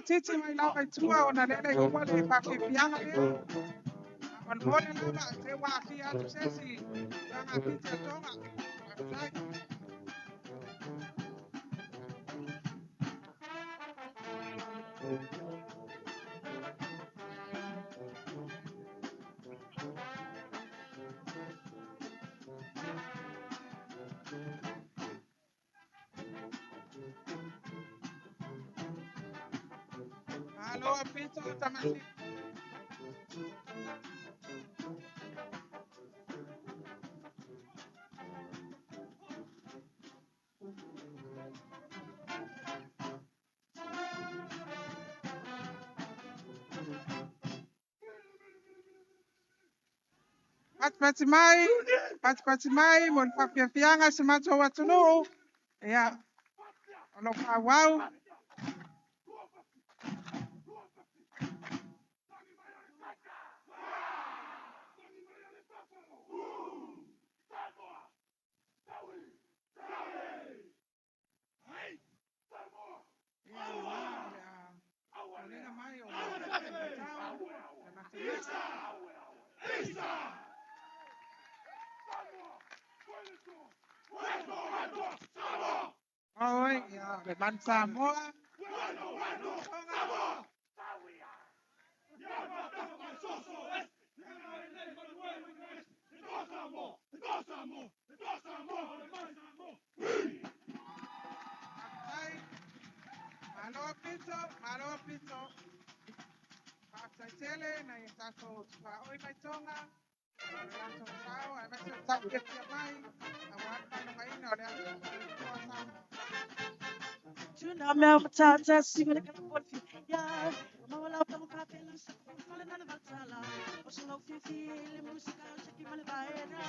Titi mai lava i tua o na lele i ua le whawhiwhianga lea. Molemole lava te wā ki atu sesi. Tanga pite tonga. Malo pito tamasi. Patipati mai, patipati mai, mo le whawhiawhianga se matou atunuu. Ia, o lo whawau. Oi, ia, le man Samoa. Malo pito, malo pito. Whātaitele, nei tātou whaoi mai tonga. Tātou sao, ai mai tau kia mai. A wā whanonga ina o le atu Samoa. Tuna mea matata singa le kana poli ya mawala o ka pela sa fale na vatala o so lo fifi le musika o shaki male vaena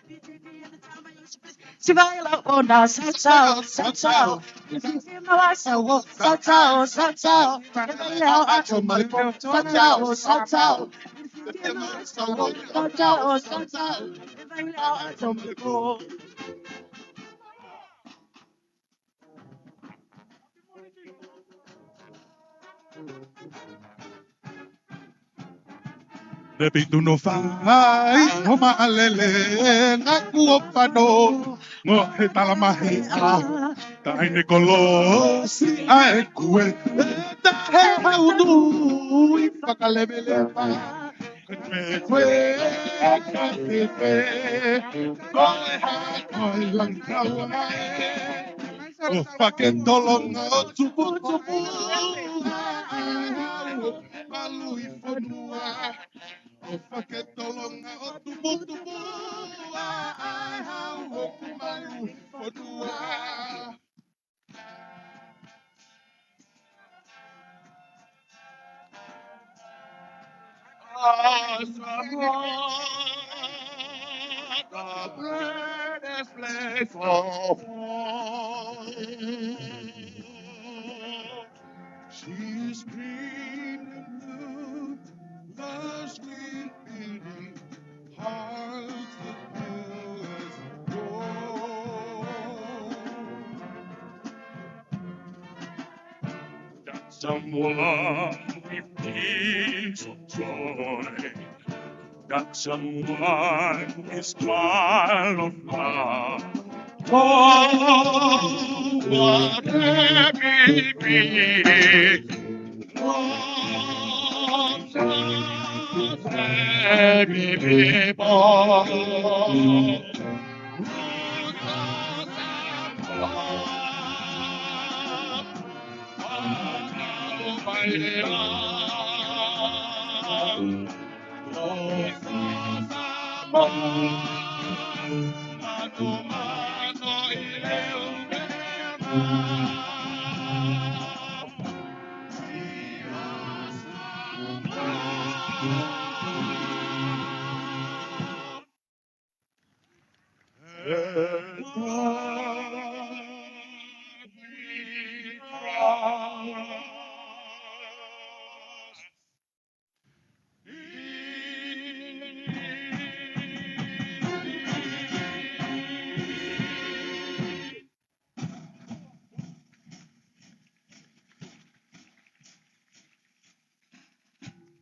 PTP and the time I used to si vai la o na sa sa sa sa fifi mawa sa wo sa sa sa sa le o a to male sa sa sa sa fifi mawa sa wo sa sa sa sa vai la o a to male Le pitu no whai, o maalele, ngaku o pano, ngo he tala mahi a, ta aine kolo, si a e kue, ta he haunu, i whakalebele pa, kwe kwe, ka te te, koe ha koe langkau e, o whaketolonga o tupu tupu, malu i whanua, o whaketolonga o tupu tupu, ai hau o kumalu i whanua. Samoa, the greatest place of all. She's green and blue, lush with beauty, hearts the purest gold. That someone with peace of joy, that someone is smile of love. Oh, what may be, what may be born. In God we trust.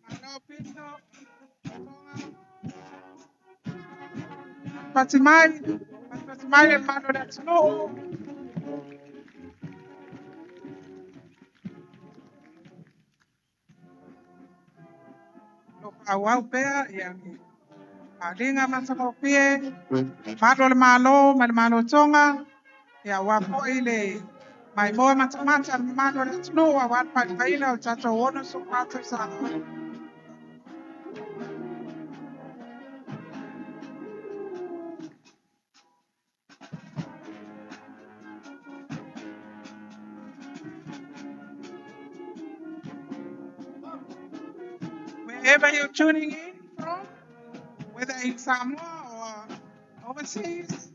Malo pito, Tonga. Pati mai, pati mai le malo le atunuu. Lo faaauau pea ia le faaaliga matagofie, malo le malo ma le malo Tonga, ia ua foi le maimoa matamata le mamalu o le atunuu aua le faaiuina o le tatou 64 tausaga. Wherever you're tuning in from, whether in Samoa or overseas,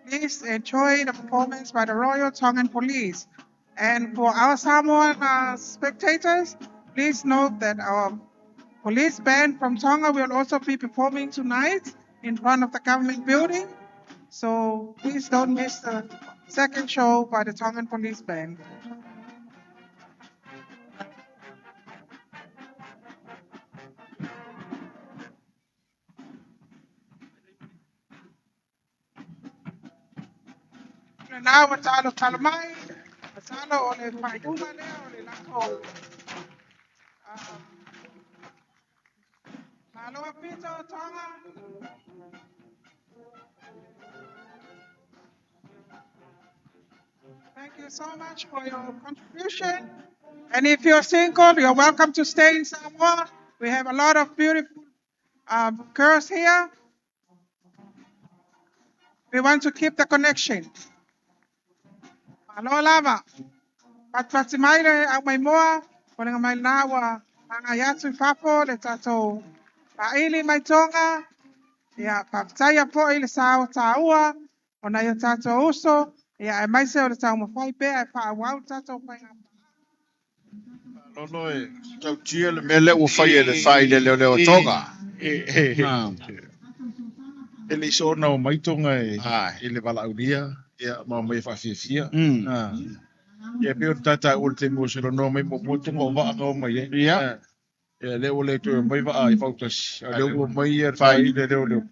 please enjoy the performance by the Royal Tongan Police. And for our Samoan spectators, please note that our police band from Tonga will also be performing tonight in front of the government building. So please don't miss the second show by the Tongan Police Band. Na ua talo talo mai, masalo o le faaiuga lea o le lako Malo pito Tonga. Thank you so much for your contribution. And if you're single, you're welcome to stay in Samoa. We have a lot of beautiful girls here. We want to keep the connection. Malo lava. Patipati mai le au mai moa, o le mai nā ua magai atu i fafo le tatou faaili mai Tonga. Ia, faafetaia foi le sa o tāua, o nai o tatou uso, ia aemaise o le taumafai pea e faaauau le tatou faiga. Lolo e tautia le mea lea ua fai e le fai le leo leo Tonga. E le iso ona o mai Tonga e i le valaaulia ia ma mai faafiafia. Ia pe o tata o le taimi o se lonoa mai muamua Tonga o vaa na o mai ai. Ia lea ua le toe mai vaa i fautasi. A lea ua mai ia le fai le leo leo.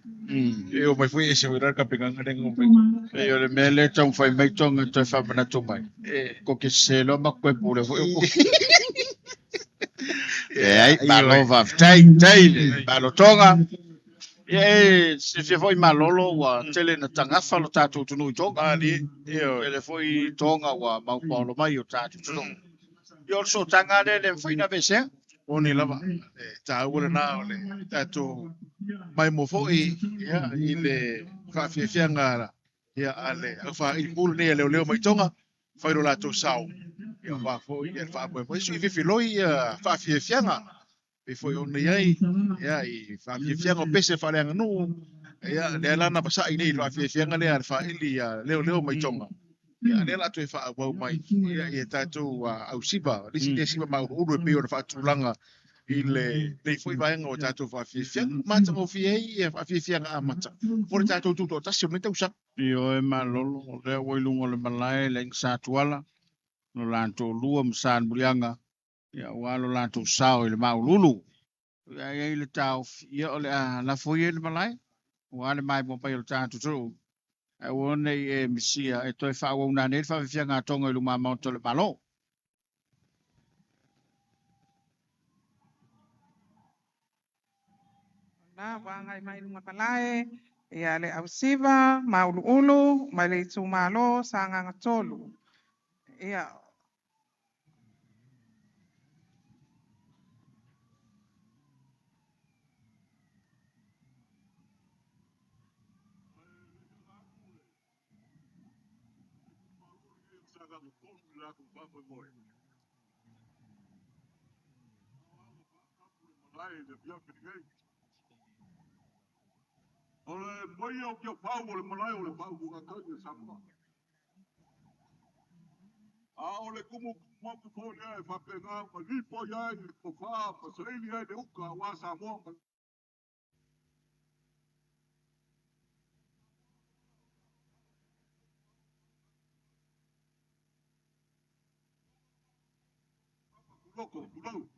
E o mai foi ese foi la kapenga le ngo mai. E o le mea lea taumafai mai Tonga toe faamanatu mai. Ko ke se loa ma koe pule foi. E ai, malo faafetai, tai le malo Tonga. Ia e silafia foi malolo ua tele na tagafa lo tatou atunuu i Tonga. Tele foi Tonga ua maupaolo mai o tatou atunuu. Ia o le sootaga lea le mafai ona aveesea. Oni lava, e tāua lena o le tatou maimoa foi ia, i le faafiafiaga ia, a le aufaili pulu nei a leoleo mai Tonga, fai lo latou sao. Ia wā foi ia le faamoemoe. Sui fifiloi ia faafiafiaga. Pe foi o nei ai, ia, i faafiafiaga o pese faaleaganuu. Ia, lea la na pasai nei i le faafiafiaga lea a le faaili a leoleo mai Tonga. Ia, lea la toe faaauau mai. Ia, ia tatou ausiva, lisi lea siva mauluulu e pei o le faatulaga i le nei foi vaega o tatou faafiafiaga. Matagofie ai ia faafiafiaga amata mo le tatou tutoatasi o lenei tausaga. Ioe malolo, o lea ua i luga o le malae le aiga Sa Tuala, lo latou lua ma Sa Muliaga, ia ua lo latou sao i le maululu. Ia i ai le taofi, ia o le a lafo ia i le malae, ua le maimoa mai o le tatou atunuu. Ae ua nei e misia e toe faaauau nei le faafiafiaga a Tonga i luma maota o le Malo. Na ua agai mai luga malae, ia le ausiva, mauluulu, mai le itumalo, Sagaga 3. Ia, Fetalai i le afiafi lenei. O le moia o Tiafau o le malae o le faautugatagi a Samoa. A o le tumu motu foi lea e faapena ona lipoi ai le tofa ma saili ai le uta aua Samoa ma Loko, tulou.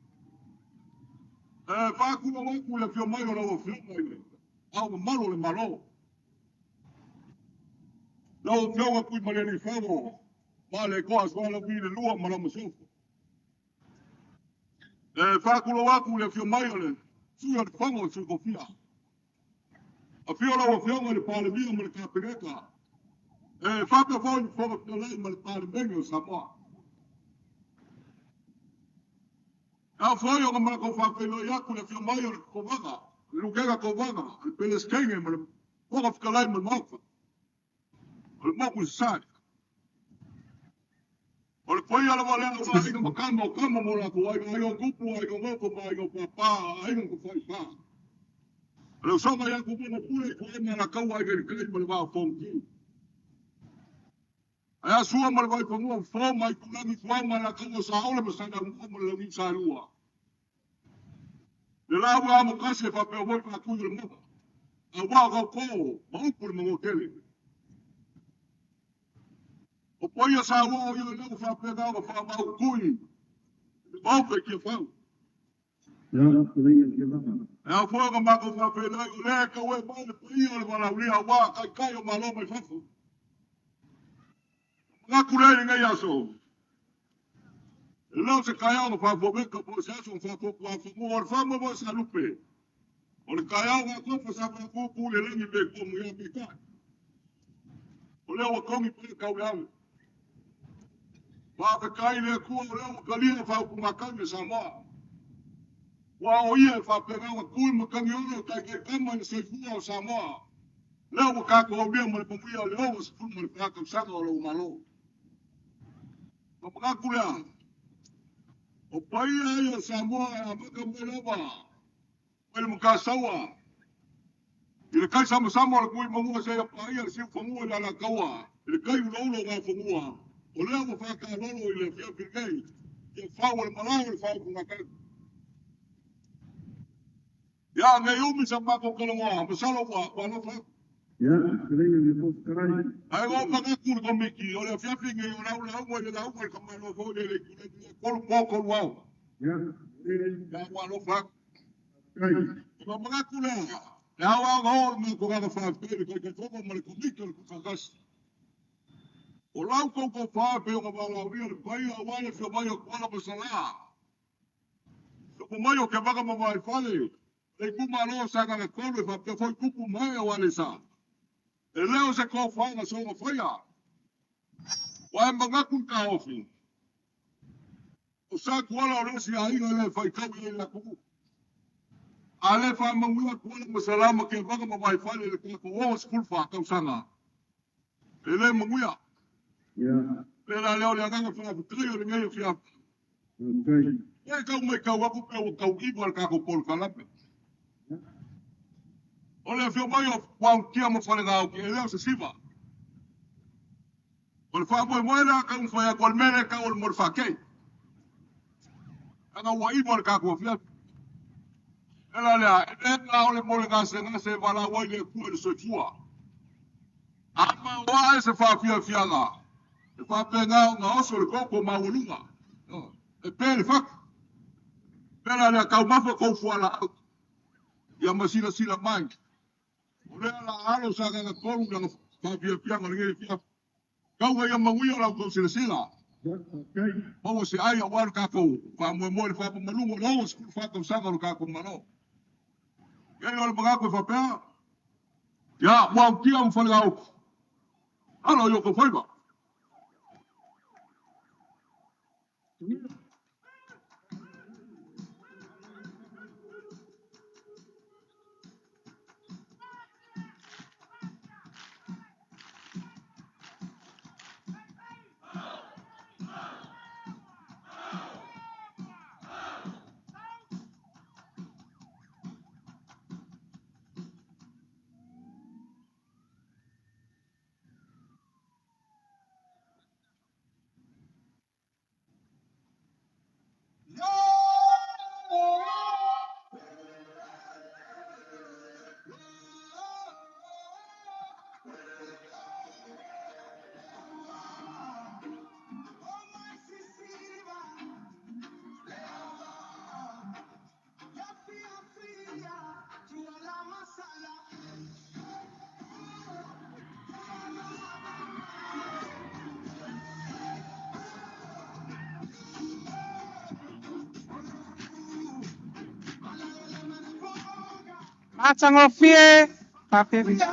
E faatulou atu i le afio mai o lau Afioga i le Ao Mamalu o le Malo. Lau Afioga Tuimalealiifano Vaaletoa Sualauvi le Lua ma lau Masiofo. E faatulou atu i le afio mai o le Sui o le Fono a Sui Tofia. Afio lau Afioga i le Palemia ma le Kapeneta. E faapea foi le Fofoga Fetalai ma le Palemene o Samoa. E ao foi ona matou faafeiloai atu i le afio mai o le Kovana, le Lutena Kovana, le Peresetene ma le Fofoga Fetalai ma le Maota o le Motu i Sasae. O le paia lava lea aua Aiga ma Tama, o Tama ma o latou Aiga, Aiga o Tupu, Aiga o Nofo ma Aiga o Papa, Aiga o Tafaifa. O le usoga ia Tumua ma Pule, Ituau ma Alataua, Aiga i le Tai ma le Vaa o Fonoti. Ae a Sua ma le Vaifanua, Fofo ma Aitulagi, Ituau ma Alataua, Saole ma Saleaaumua ma le Launiu Saelua. Le laau e amotasi e faapea foi Faatui o le Moana, aua o tautō ma upu i le Manuatele. O paia Samoa o ia lea ua faapena ona faamautui i le Maota i Tiafau. E ao foi ona matou faafeiloai o lea e tauē mai le paia o le valaaulia aua taitai o Malo mai fafo. Manatu lea i lenei aso, e le o se taeao na faafuameka po o se aso na faafotuafanua, o le faamoemoe sa lupe. O le taeao na tofa sa faatutu i le lagi me tomu ia peitai. O lea ua togi pea tau le ave. Faafetai i le Atua o lea ua talia faautugatagi a Samoa. Ua o ia e faapena ona tui matagi olo taitai tama i le soifua o Samoa. Lea ua tatou aulia ma le manuia le 64 tausaga o lou Malo. Ona manatu lea, o paia ia o Samoa e amata mai lava mai le Matasaua i le tai samasama o le Tuimanua seia paia le siufanua i le Alataua i le tai uloulo o Nafanua, o lea ua faataalolo i le afiafi lenei ia fau o le malae o le faautugatagi. Ia, nei umi sa matou talanoa, masalo ua alofa atu. Ia, fetalaiga i le Fofoga Fetalai. Ae ua ou manatu i le Komiti, o le afiafi nei o lau lauga i le lauga i le tamaloa foi lele i Tulagi e 3 po 3 ao. Ia, Ia, ua alofa atu. Faafetai. Ona manatu lea, e ao lava ona oo le matou agaga faafetai i le Taitaifono ma le Komiti o le Tuufaatasi. O lau tou tofa e pei ona valaaulia le paia aua le afio mai o Tuala ma Salā. Topo mai o Kevaga ma Vaifale, le itumalo o Sagaga 3 e faapea foi tupu ma ee o Aleisa. E le o se tofa na soona faia, ua e manatu i taofi. O Sa Tuala o le isi aiga lea e faitau i ai le atunuu. A le faamanuia Tuala ma Salā ma Kevaga ma Vaifale i le tatou 64 tausaga, e le manuia. Ia. Le la lea o le agaga faafetai o lenei afiafi. Faafetai. E tau matau atu pe ua tau iva le tatou polokalame. O le afio mai o Puaotia ma Falegaoki, e le o se siva. O le faamoemoe lea taumafai atu o le mea lea e tau o le mole faakei. Leaga ua iva le tatou afiafi. E la lea, e le na o le mole gasegase e valaau ai le Atua i le soifua. A maoae se faafiafiaga, e faapena ona oso le toto maualuga, e pe le fatu. Le la lea, taumafa tou fualaau, ia ma silasila mai. O lea la alo Sagaga 3 i lana faafiafiaga o lenei afiafi. Tau ia manuia la outou silasila. Maua se ai aua le tatou faamoemoe i le faamamaluga o le 64 tausaga o le tatou Malo. Ia o le manatu e faapea, ia Muaotia ma Faleaoki, alo i o outou faiva. Matagofie, faafiafia.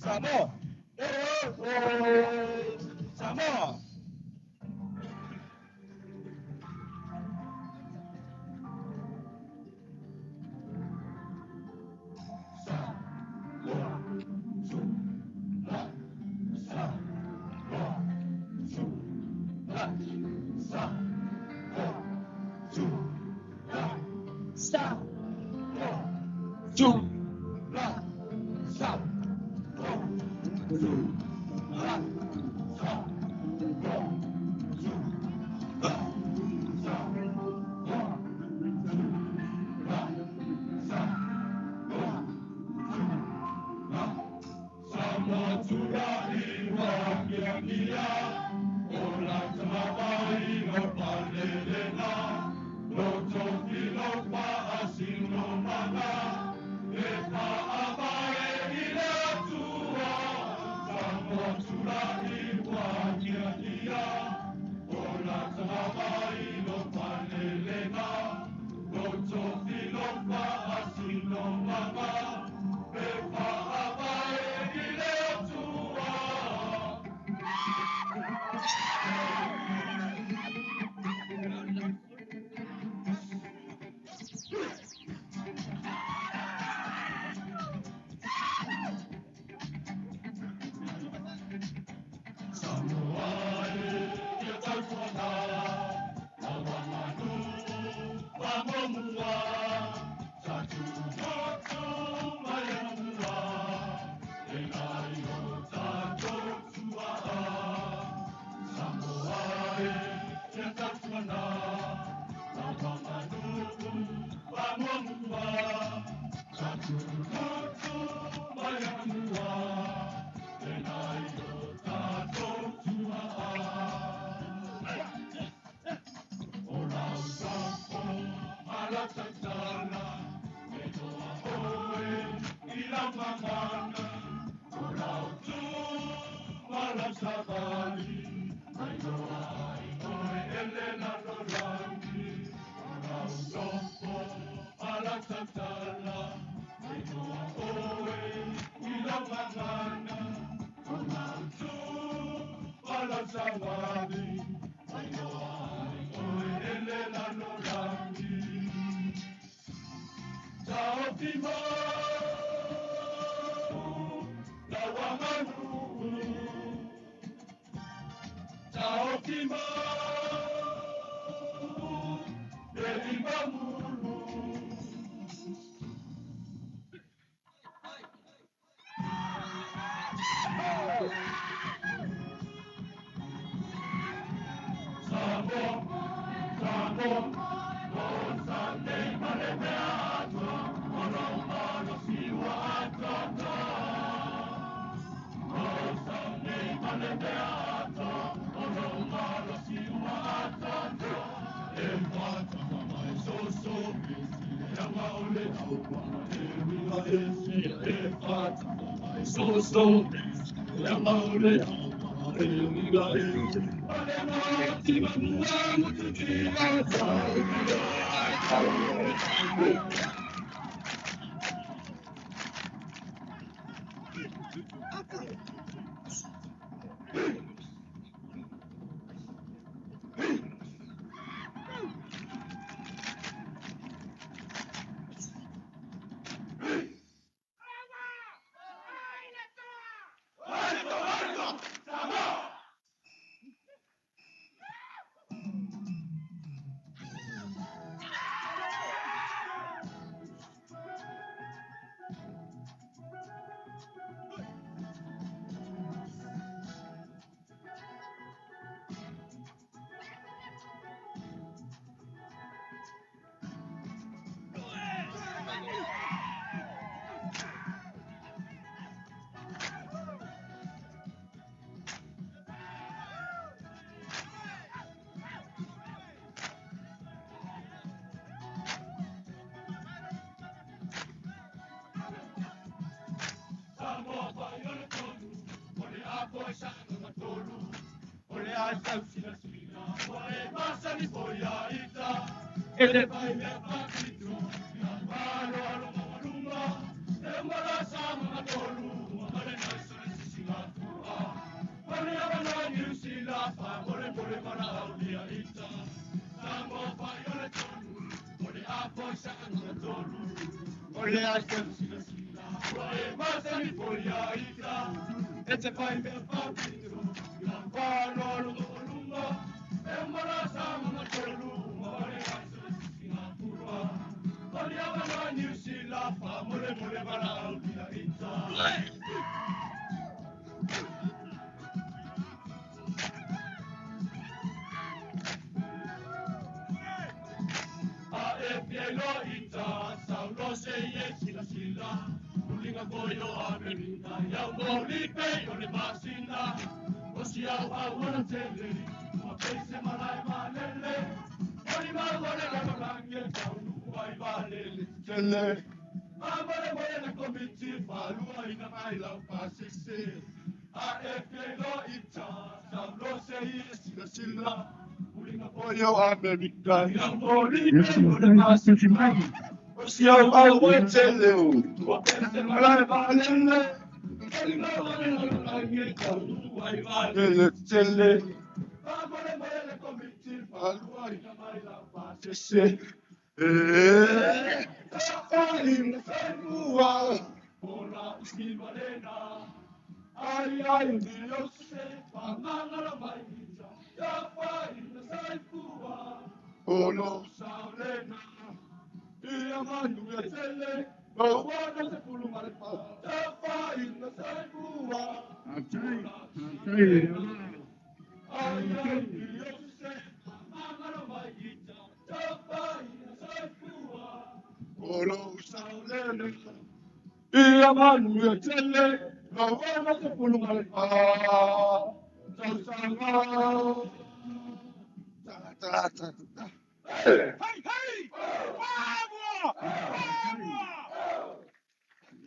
Samoa. Samoa.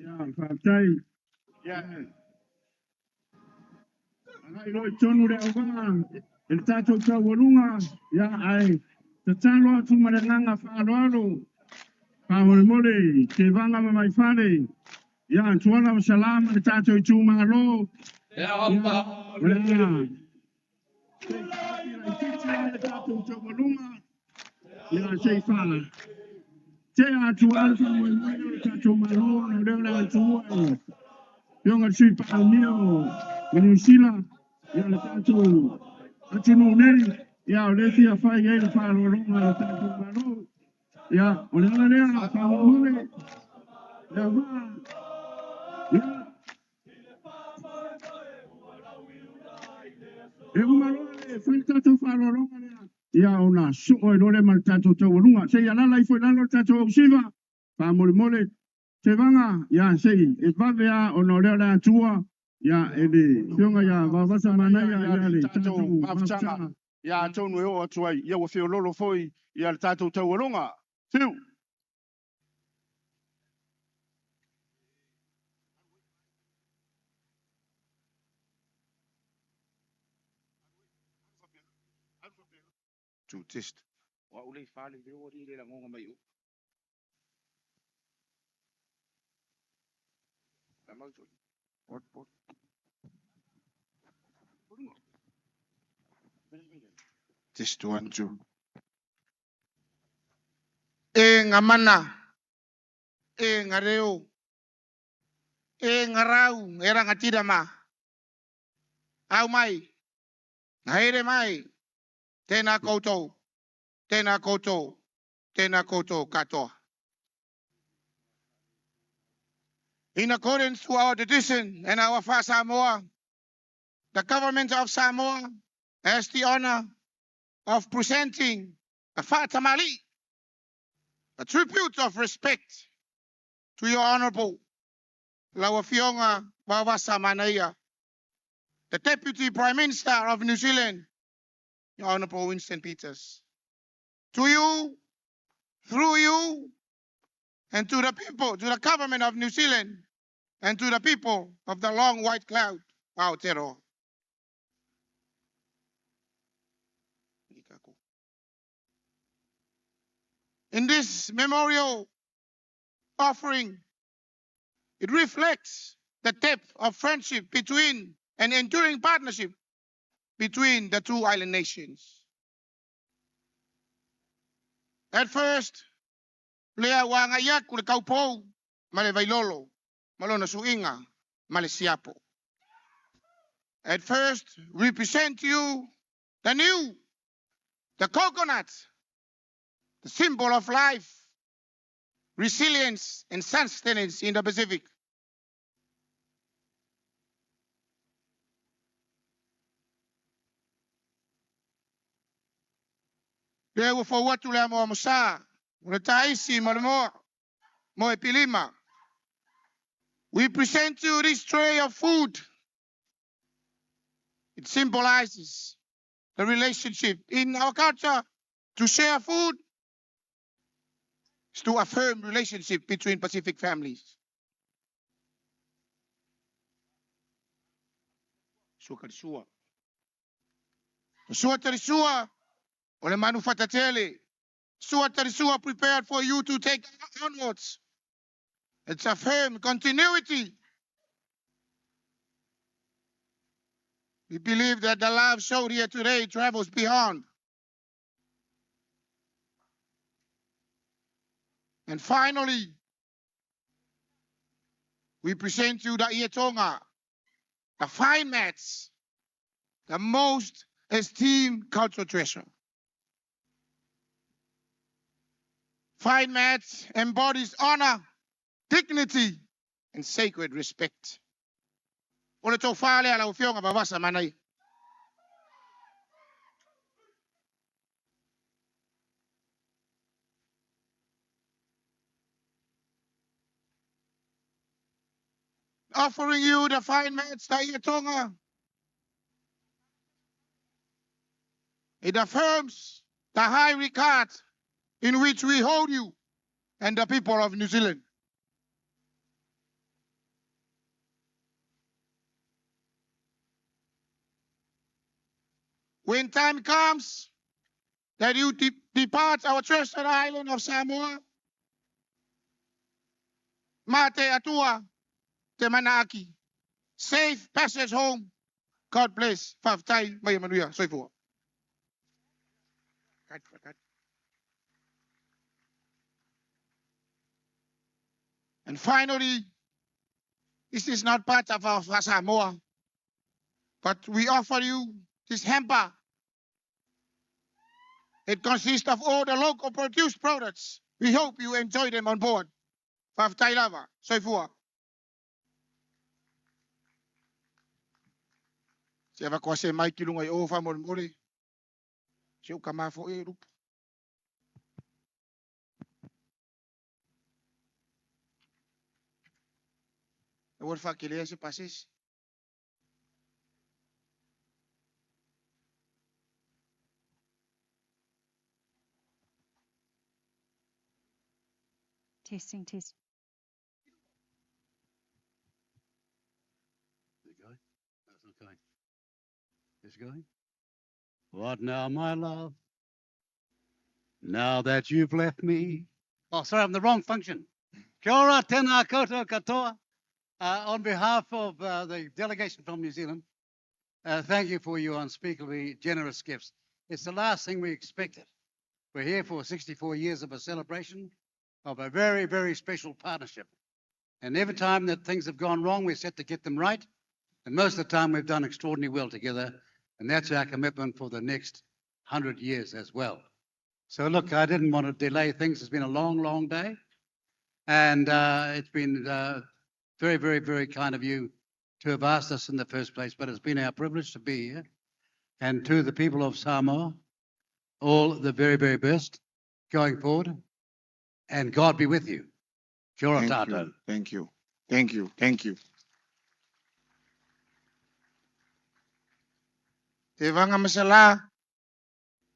Ia, faafetai. Ia, agai loa i totonu le auvaa i le tatou taualuga, ia, ae tatalo atu ma le agaga faaaloalo, faamolemole, Tevaga ma Vaifale, ia, Tuala ma Salā ma le tatou itumalo, ia, o le a se i faaii laitiiti lava le tatou taualuga, ia, se i faatea atu ai le faamoemoe o le tatou Malo ona o lea o le a tuua e Afioga i le Sui Palemia o Niu Sila, ia le tatou atunuu nei, ia o lea e fia fai ai le faaaloaloga a le tatou Malo. Ia, o le ala lea, faamolemole, le auvaa, ia, e uma loa le fai le tatou faaaloaloga lea, ia ona soo ai loa lea ma le tatou taualuga. Se i alaala ifo i lalo le tatou ausiva, faamolemole, Tevaga, ia se i e vave lava ona o lea o le a tuua ia e le Afioga ia Vaovasa Manaia ia le tatou mafutaga. Ia atonu e oo atu ai, ia ua feoloolo foi ia le tatou taualoga. Fiu! To test. O au le i fale leo alii le lagoga mai o. Test 1 2. E ngamana, e ngareo, e ngarau, e rangatira ma. Au mai, ngahere mai, tēnā koutou, tēnā koutou, tēnā koutou katoa. In accordance to our tradition and our Samoa, the government of Samoa has the honor of presenting a Fa'atamali'i, a tribute of respect to your Honorable Lau Afioga Vaovasa Manaia, the Deputy Prime Minister of New Zealand, your Honorable Winston Peters. To you, through you, and to the people, to the government of New Zealand, and to the people of the long white cloud, Aotearoa. In this memorial offering, it reflects the depth of friendship between and enduring partnership between the two island nations. At first, lea ua agai atu le kaupou ma le Vailolo ma lona suiga ma le siapo. At first, we present you the niu, the coconut, the symbol of life, resilience, and sustenance in the Pacific. Lea ua fou atu le amoamosā, o le taisi ma le moa, moe pilima. We present you this tray of food. It symbolizes the relationship in our culture. To share food is to affirm relationship between Pacific families. Sua ka sua. Sua tari sua, o le manu whatatele. Sua tari sua prepared for you to take onwards. It's a firm continuity. We believe that the love showed here today travels beyond. And finally, we present you the Ietonga, the fine mats, the most esteemed cultural treasure. Fine mats embodies honor, dignity, and sacred respect. O le tofa lea lau Afioga Vavasa Manaia. Offering you the fine mats, the Ietonga. It affirms the high regard in which we hold you and the people of New Zealand. When time comes that you depart our treasured island of Samoa, mate atua te manaaki. Safe passage home. God bless. Faafetai mai manuia. Soifua. And finally, this is not part of our Samoa, but we offer you this hamper. It consists of all the local produced products. We hope you enjoy them on board. Faafetai lava. Soifua. Se ava koa se mai ki lunga i o wha more more. Se uka mafo e rupu. E ua whakelea se pasesi. Testing, testing. Is it going? That's not going. It's going. What now, my love? Now that you've left me. Oh, sorry, I'm the wrong function. Kia ora, tēnā koutou katoa. On behalf of the delegation from New Zealand, thank you for your unspeakably generous gifts. It's the last thing we expected. We're here for 64 years of a celebration of a very, very special partnership. And every time that things have gone wrong, we're set to get them right. And most of the time, we've done extraordinarily well together. And that's our commitment for the next 100 years as well. So look, I didn't want to delay things. It's been a long, long day. And it's been very, very, very kind of you to have asked us in the first place. But it's been our privilege to be here. And to the people of Samoa, all the very, very best going forward. And God be with you. Kia ora Thank tātou. you. Thank you. Thank you. Thank you. Te vanga masala,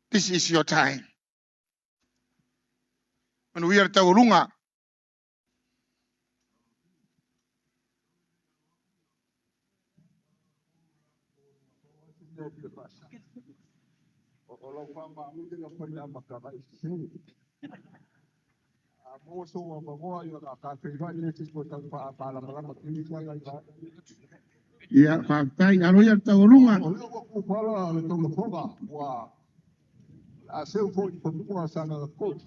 this is your time. When we are taurunga. Ia, faafetai. Alo ia le taualuga. O lea ua kufala le taulafoga ua a seu foi i fanua Sagaga 3.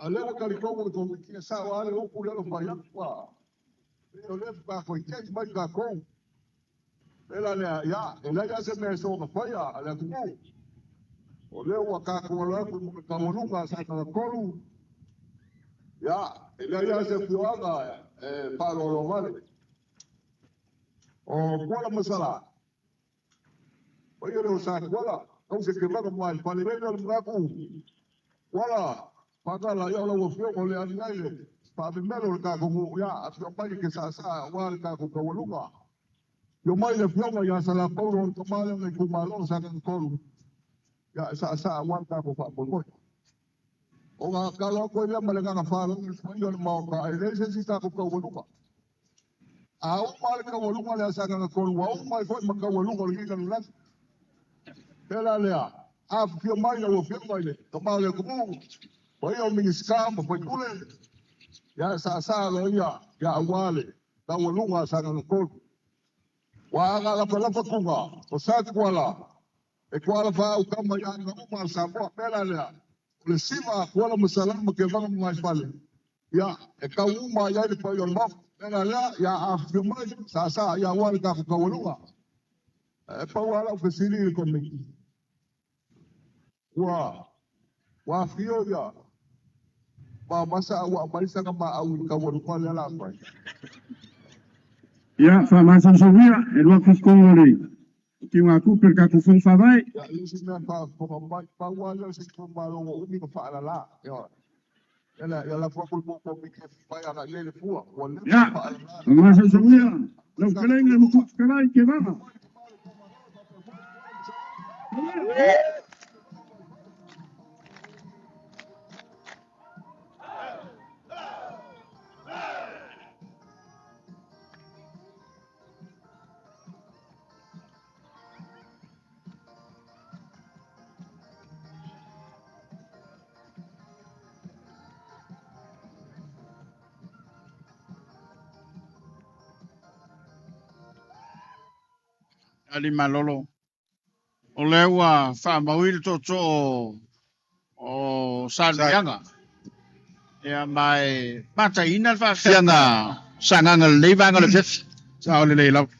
A lea ua talitonu le Komiti e sao lava le upu lea na fai atu ua o lea faatoa tei mai tatou. E la lea, ia, e leai lava se mea e soona faia a le atunuu. O lea ua tatou alo atu i le taualuga a Sagaga 3, ia, e leai lava se afioaga e faaaloalo. O Kuala Masala, o ia leo sa Kuala, kau se kevaga mai fale le le manatu. Kuala, pakala ia o lau afioga o le ali ai le faamemelo o le tatou nuu, ia, afio mai ke saasaa aua le tatou taualuga. Afio mai le afioga ia Salapaulo o le tama lea o le itumalo o Sagaga 3, ia, e saasaa aua le tatou faamoemoe. Ona talo atu ai lea ma le agaga faaaloalo i le paia o le Maota, e leai se isi tatou taualuga. A uma le taualuga lea a Sagaga 3, ua uma ai foi ma taualuga o lenei lalolagi. E la lea, afifio mai lau afioga i le tama o le atunuu, paia o Minisita ma faipule, ia e saasaa aloaia ia aua le taualuga a Sagaga 3. Ua aga lafalafa tuga o Sa Tuala, e tuala faaau tama i aiga uma a Samoa. E la lea, o le siva a Kuala ma Salama ke vaga ma maifale, ia e tau uma ai ai le paia o le Maota. E la lea, ia afifio mai, saasaa ia aua le tatou taualuga. E pau lava lau fesili i le Komiti, ua afio ia Mamasa a ua aumai sana maau i le taualuga lea la fai. Ia, faamasamasauia, e lua kusukonu o le tiugatupe o le tatou Fono Faavae. Ia, le isi mea faafofoga mai, pau lava lea o se itumalo ua umi ona faalala. Ioe. Ia, ia lafo atu i le tou Komiti e fai agai i ai le fua. Ua leva Ia, ona faalala. faamasamasauia, lau fetalaiga i le Matua Fetalai Tevaga. Ali Malolo. O lea ua faamaui le tootoo o Saluiaga. Ia ma e mataina le faafiafiaga Sagaga lenei vaega o le afiafi. Sa o lelei lava.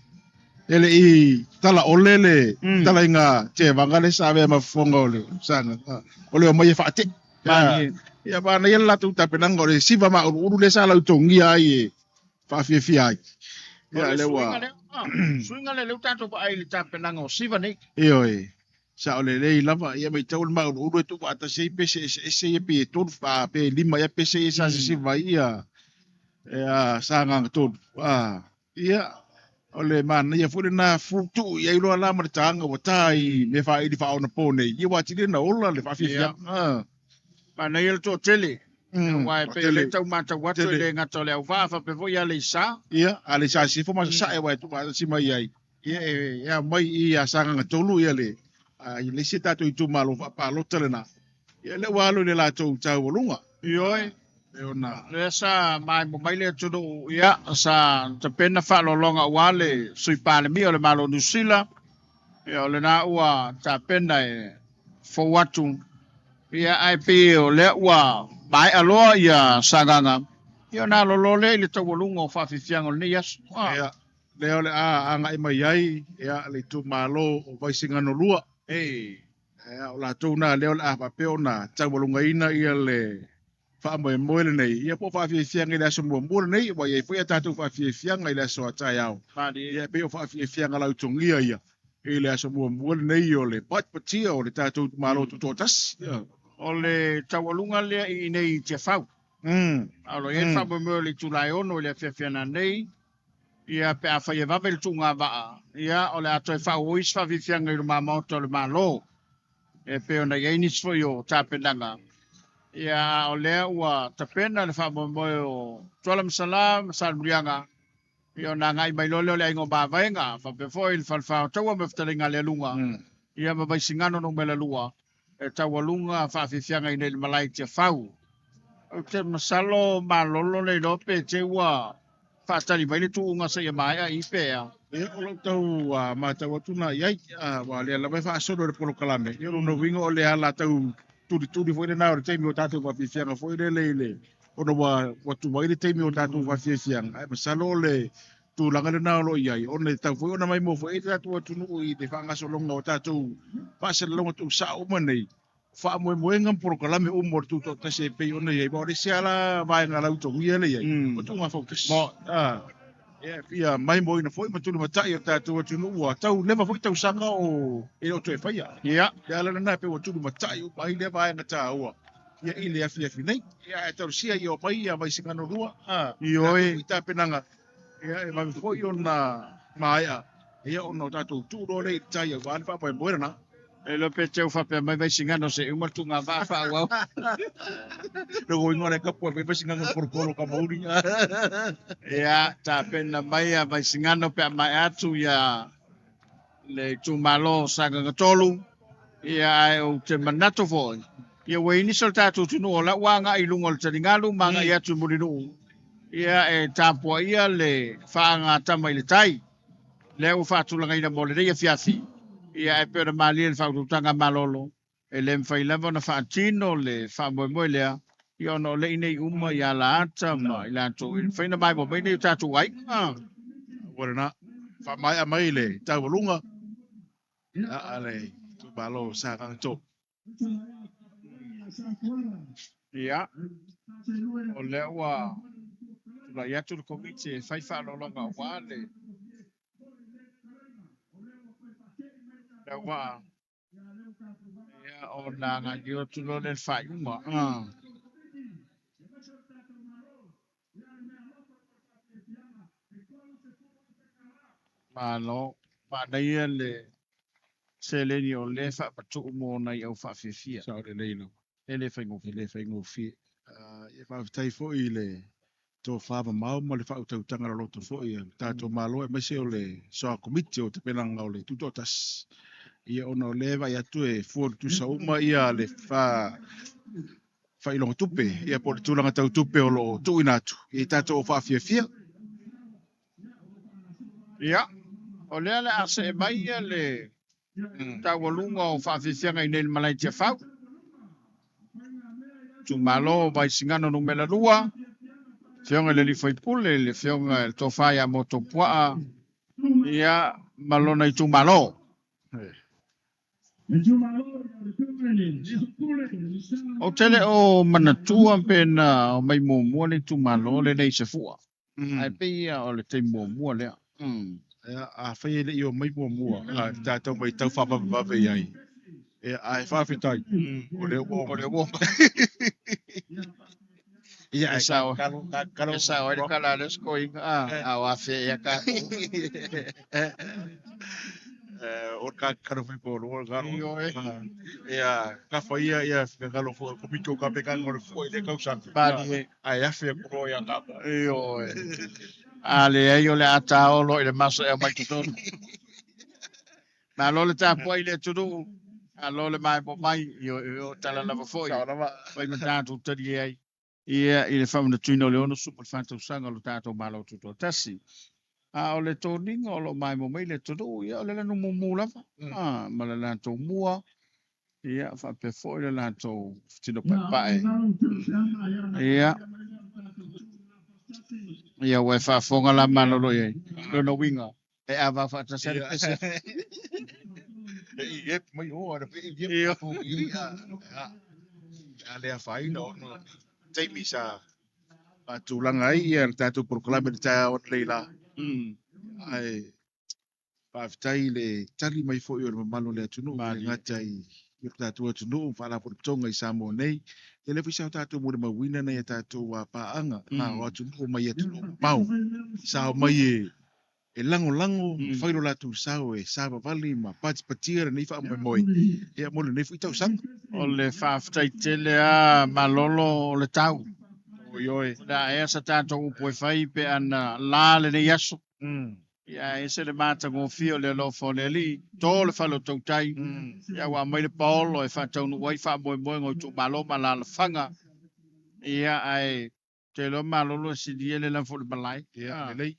E le i tala ole le talaiga tevaga le sa avea ma fofoga o le Sagaga. O le omai e faatei. Ia manaia le latou tapenaga o le siva mauluulu le sa lautogia ai e faafiafia ai. Ia O le lea suiga ua lea, suiga lea lea ua tatou vaai i le tapenaga o siva nei. Ioe, sa o lelei lava, ia matau le mauluulu e tuufaatasi ai pese eseese ia pe tolu pe lima ia pese ia sa sisiva ai ia ia Sagaga 3. Ia, o le manaia foi lena futuu i ai loa la ma le taga ua ta i mea faaili faaonapo nei, ia ua atili ona ola le faafiafiaga. Manaia le toatele. Aua e pei o lea Toatele. tau matau atu e Tele. le gata o le auvaa faapea foi Aleisa. Ia, Aleisa Sisifo ma Sasae aua e tuufaatasi mai ai. Ia, e aumai i ia Sagaga 3 ia le i le isi tatou itumalo faapalota lena. Ia lea ua alu i le latou taualuga. Ioe. E ona. Lea sa maemo mai le atunuu, ia, sa tapena faaaloaloga aua le Sui Palemia o le Malo o Niu Sila. Ia, o lena ua tapena e fou atu. Ia, ae pei o lea ua maea loa ia Sagaga, ia ona alolo lea i le taualuga o faafiafiaga o lenei aso. Ia, lea o le a agai mai ai ia le itumalo o Vaisigano 2. Ia, o latou na lea o le a faapea ona taualugaina ia le faamoemoe lenei, ia po o faafiafiaga i le aso muamua lenei, ua i ai foi a tatou faafiafiaga i le aso a taeao. Ia, e pei o faafiafiaga lautogia ia i le aso muamua lenei o le patipatia o le tatou itumalo tutoatasi. Ia. O le taualuga lea i inei i Tiafau. A o lo o i ai le faamoemoe o le itula e 6 i le afiafi nei, ia pe a fai e vave le tuuga vaa, ia o le a toe faaauau isi faafiafiaga i luma maota o le Malo. E pei ona i ai nisi foi o tapenaga. Ia, a o lea ua tapena le faamoemoe o Tuala ma Sala ma Salemuliaga, ia ona agai mai loa lea o le aiga o Mavaega, faapea foi le Falefa o Taua ma Fetalaiga a le Aluga, ia ma Vaisigano numera 2, e taualuga faafiafiaga i nei i le malae i Tiafau. Ou te masalo malolo le iloa pe te ua faatali mai le tuuga seia maea i pe a. Ia, o lou tau matau atu na i ai, aua o lea lava e faasolo i le polokalame, ia o lona uiga o le ala tau tulituli foi lena o le taimi o tatou faafiafiaga foi lele i le ona ua tuai le taimi o tatou faafiafiaga, ae masalo o le tulaga lena o lo o i ai, ona e tatau foi ona maimoa foi ai le tatou atunuu i le faagasologa o tatou faasalalauga tuusao uma nei, faamoemoega ma polokalame uma o le Tutoatasi e pei ona i ai, aua o le isi lava la vaega lautogia lea e i ai, o tuugafautasi. Ia, e fia maimoaina foi ma tulimatai o le tatou atunuu ua tau leva foi tausaga o e le o toe faia. Ia. Le ala lena e pei ua tulimatai uma ai lea vaega taua ia i le afiafi nei. Ia, ae talosia ia omai ia Vaisigano 2, Ioe. tatou foi tapenaga, ia e vave foi ona maea, ia ona o tatou tuu loa lea i le tai aua le faamoemoe lena. E iloa pe teu faapea mai Vaisigano se i uma le tuuga vaa faaauau. Lona uiga o le kapu e fai Vaisigano i polopolo ka mauli. Ia, tapena mai a Vaisigano pe a maea atu ia le itumalo o Sagaga 3. Ia, ae ou te manatu foi, ia ua i ai nisi o le tatou atunuu o la ua agai i luga o le taligalu ma agai atu i Mulinuu, ia e tapuaia le faagatama i le tai. Lea ua faatulagaina mo lenei afiafi, ia ae pei ona malie le faautautaga a Malolo, e le mafai lava ona faatino le faamoemoe lea, ia ona o le i nei uma i alaata ma i latou e mafai ona maimoa mai nei o tatou aiga. Ua lena, faamaea mai le taualuga a le itumalo o Sagaga 3. Ia, o lea ua tulai atu le Komiti e fai faaaloaloga aua le ua ia ona gaoioi atu loa lea i le faaiuga. Malo, manaia le seleni o lea e faamatuu mo nai au faafiafia. Sao lelei lava. E le faigofie. E le faigofie. Ia faafetai foi i le tofa mamao ma le faautautaga loloto foi a le tatou Malo aemaise o le Soa Komiti o Tapenaga o le Tutoatasi. Ia ona o lea e vaai atu e fua tutusa uma ia le faailoga tupe, ia po o le tulaga tau tupe o lo o tuuina atu i tatou faafiafia. Ia, o lea le a see mai ia le taualuga o faafiafiaga i nei le malae i Tiafau. Itumalo o Vaisigano numera 2, Afioga i le alii faipule, le Afioga i le Tofa ia Motuopuaa, ia ma lona itumalo. Ou te le o manatua pe na omai muamua le itumalo lenei i Sefua, ae pei ia o le taimi muamua lea. Ia, afai e le i omai muamua, a tatou matau faavavevave i ai, ia, ae faafetai, o lea ua O lea ua omai. Ia, ae Sao, kalo, e sao ai le tala a le isi toeaina, a o afea ea tatou. O ka kalo fai po lo ka Ioe. Ia ka fai ia ia finagalo foi o le Komiti o Kapekanga o le Fua i lea tausaga. Malie. Ae afe atu loa ia kapa. Ioe. A leai o le a taolo i le maso e aumai totonu. Malo le tapuai i le atunuu, malo le maemo mai, ioe, o tala lava foi. Sao lava. Fai ma tatou talie ai. Ia, i le faamanatuina o le 64 tausaga o lo tatou Malo Tutoatasi. A o le toniga o lo o maemo mai le atunuu, ia o le lanu mumu lava, ma le latou mua, ia faapea foi le latou tino paepae. Ia, ia ua e faafofoga la malolo i ai. Lona uiga, e ava faatasi ai le pese. E i e mai o ana pe i e i a a le afaina ona taimi sa faatulaga ai ia le tatou polokalame i le taeao analeila la. Ae faafetai i le tali mai foi o le mamalu o le atunuu, e le gata i le tatou atunuu, faalapotopotoga i Samoa nei, ia lea foi sa tatou molimauina nai a tatou paaga o atunuu mai atunuu mamao, sa omai e lagolago ma fai lo latou sao e savavali ma patipatia lenei faamoemoe ia mo lenei foi tausaga. O le faafetai tele a malolo o le tau. Oi oi. O le a ea sa tatou upu e fai pe ana la lenei aso. Ia e ese le matagofie o le alofa o le Alii, to le fale o tautai, ia ua aumai le paolo e faataunuu ai faamoemoega o itumalo ma alaalafaga. Ia ae te iloa malolo e silia le lafo i le malae. Ia, lelei.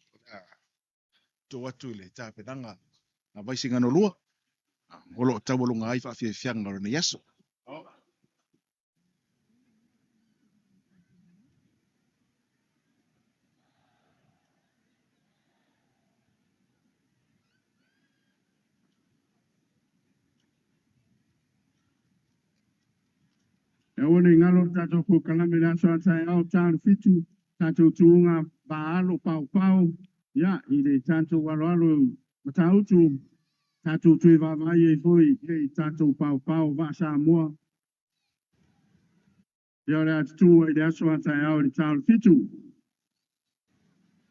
To atu i le tapenaga a Vaisigano 2, o lo o taualuga ai faafiafiaga o lenei aso. E aua ne i galo le tatou polokalame i le aso a taeao ta le 7, tatou tuuga vaaalo paopao, ia, i le tatou aloalo i Matautu, tatou toe vaavaai ai foi i tatou paopao vaa Samoa. Ia, o le a tutu ai i le aso a taeao i le ta o le 7.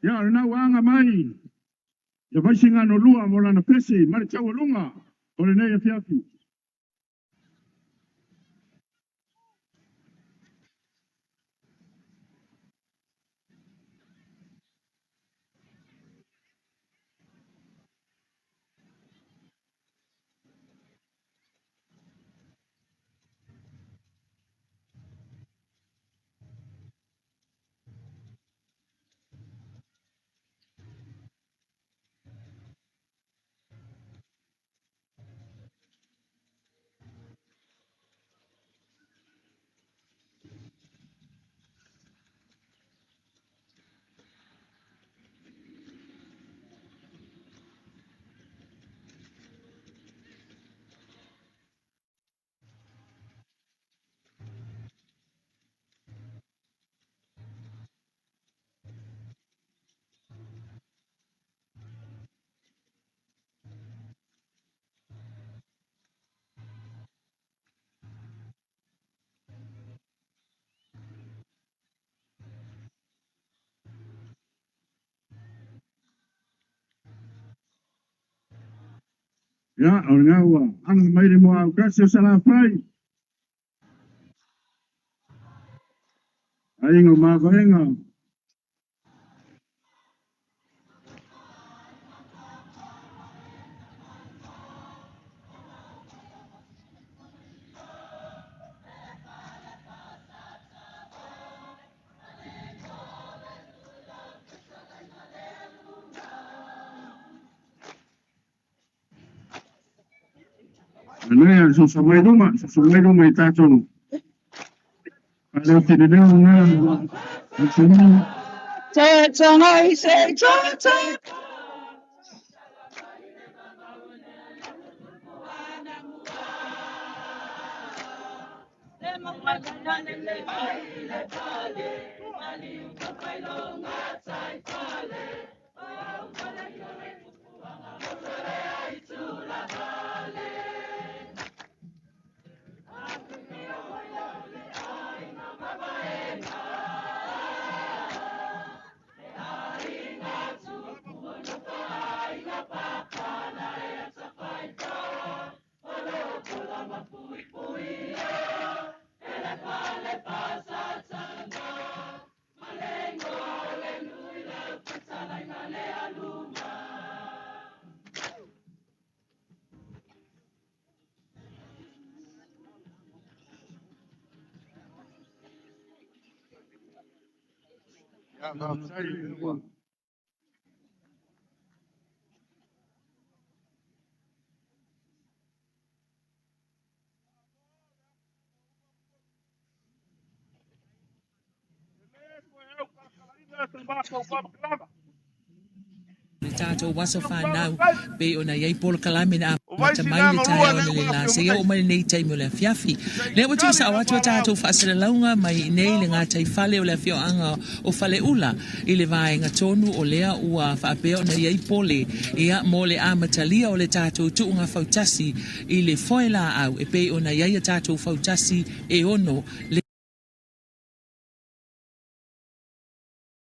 Ia, o lena ua aga mai ia Vaisigano 2 mo lana pese ma le taualuga o lenei afiafi. Ia, o lena ua aga mai le moa aukasi o Salafai. Aiga o Mavaega. Manaia, soso mai luma, soso mai luma i tatou. Faaleo leleo lena. Te tonga se tota. Ia, faafetai. Le tatou aso fanau pei ona i ai polokalame na amata mai le taeao analeila seia oo mai lenei taimi o le afiafi. Lea ua tuusao atu a tatou faasalalauga mai i inei le gataifale o le afioaga o Faleula i le vaega tonu o lea ua faapea ona i ai pole ia mo le amatalia o le tatou tuuga fautasi i le foe laau e pei ona i ai a tatou fautasi e 6 le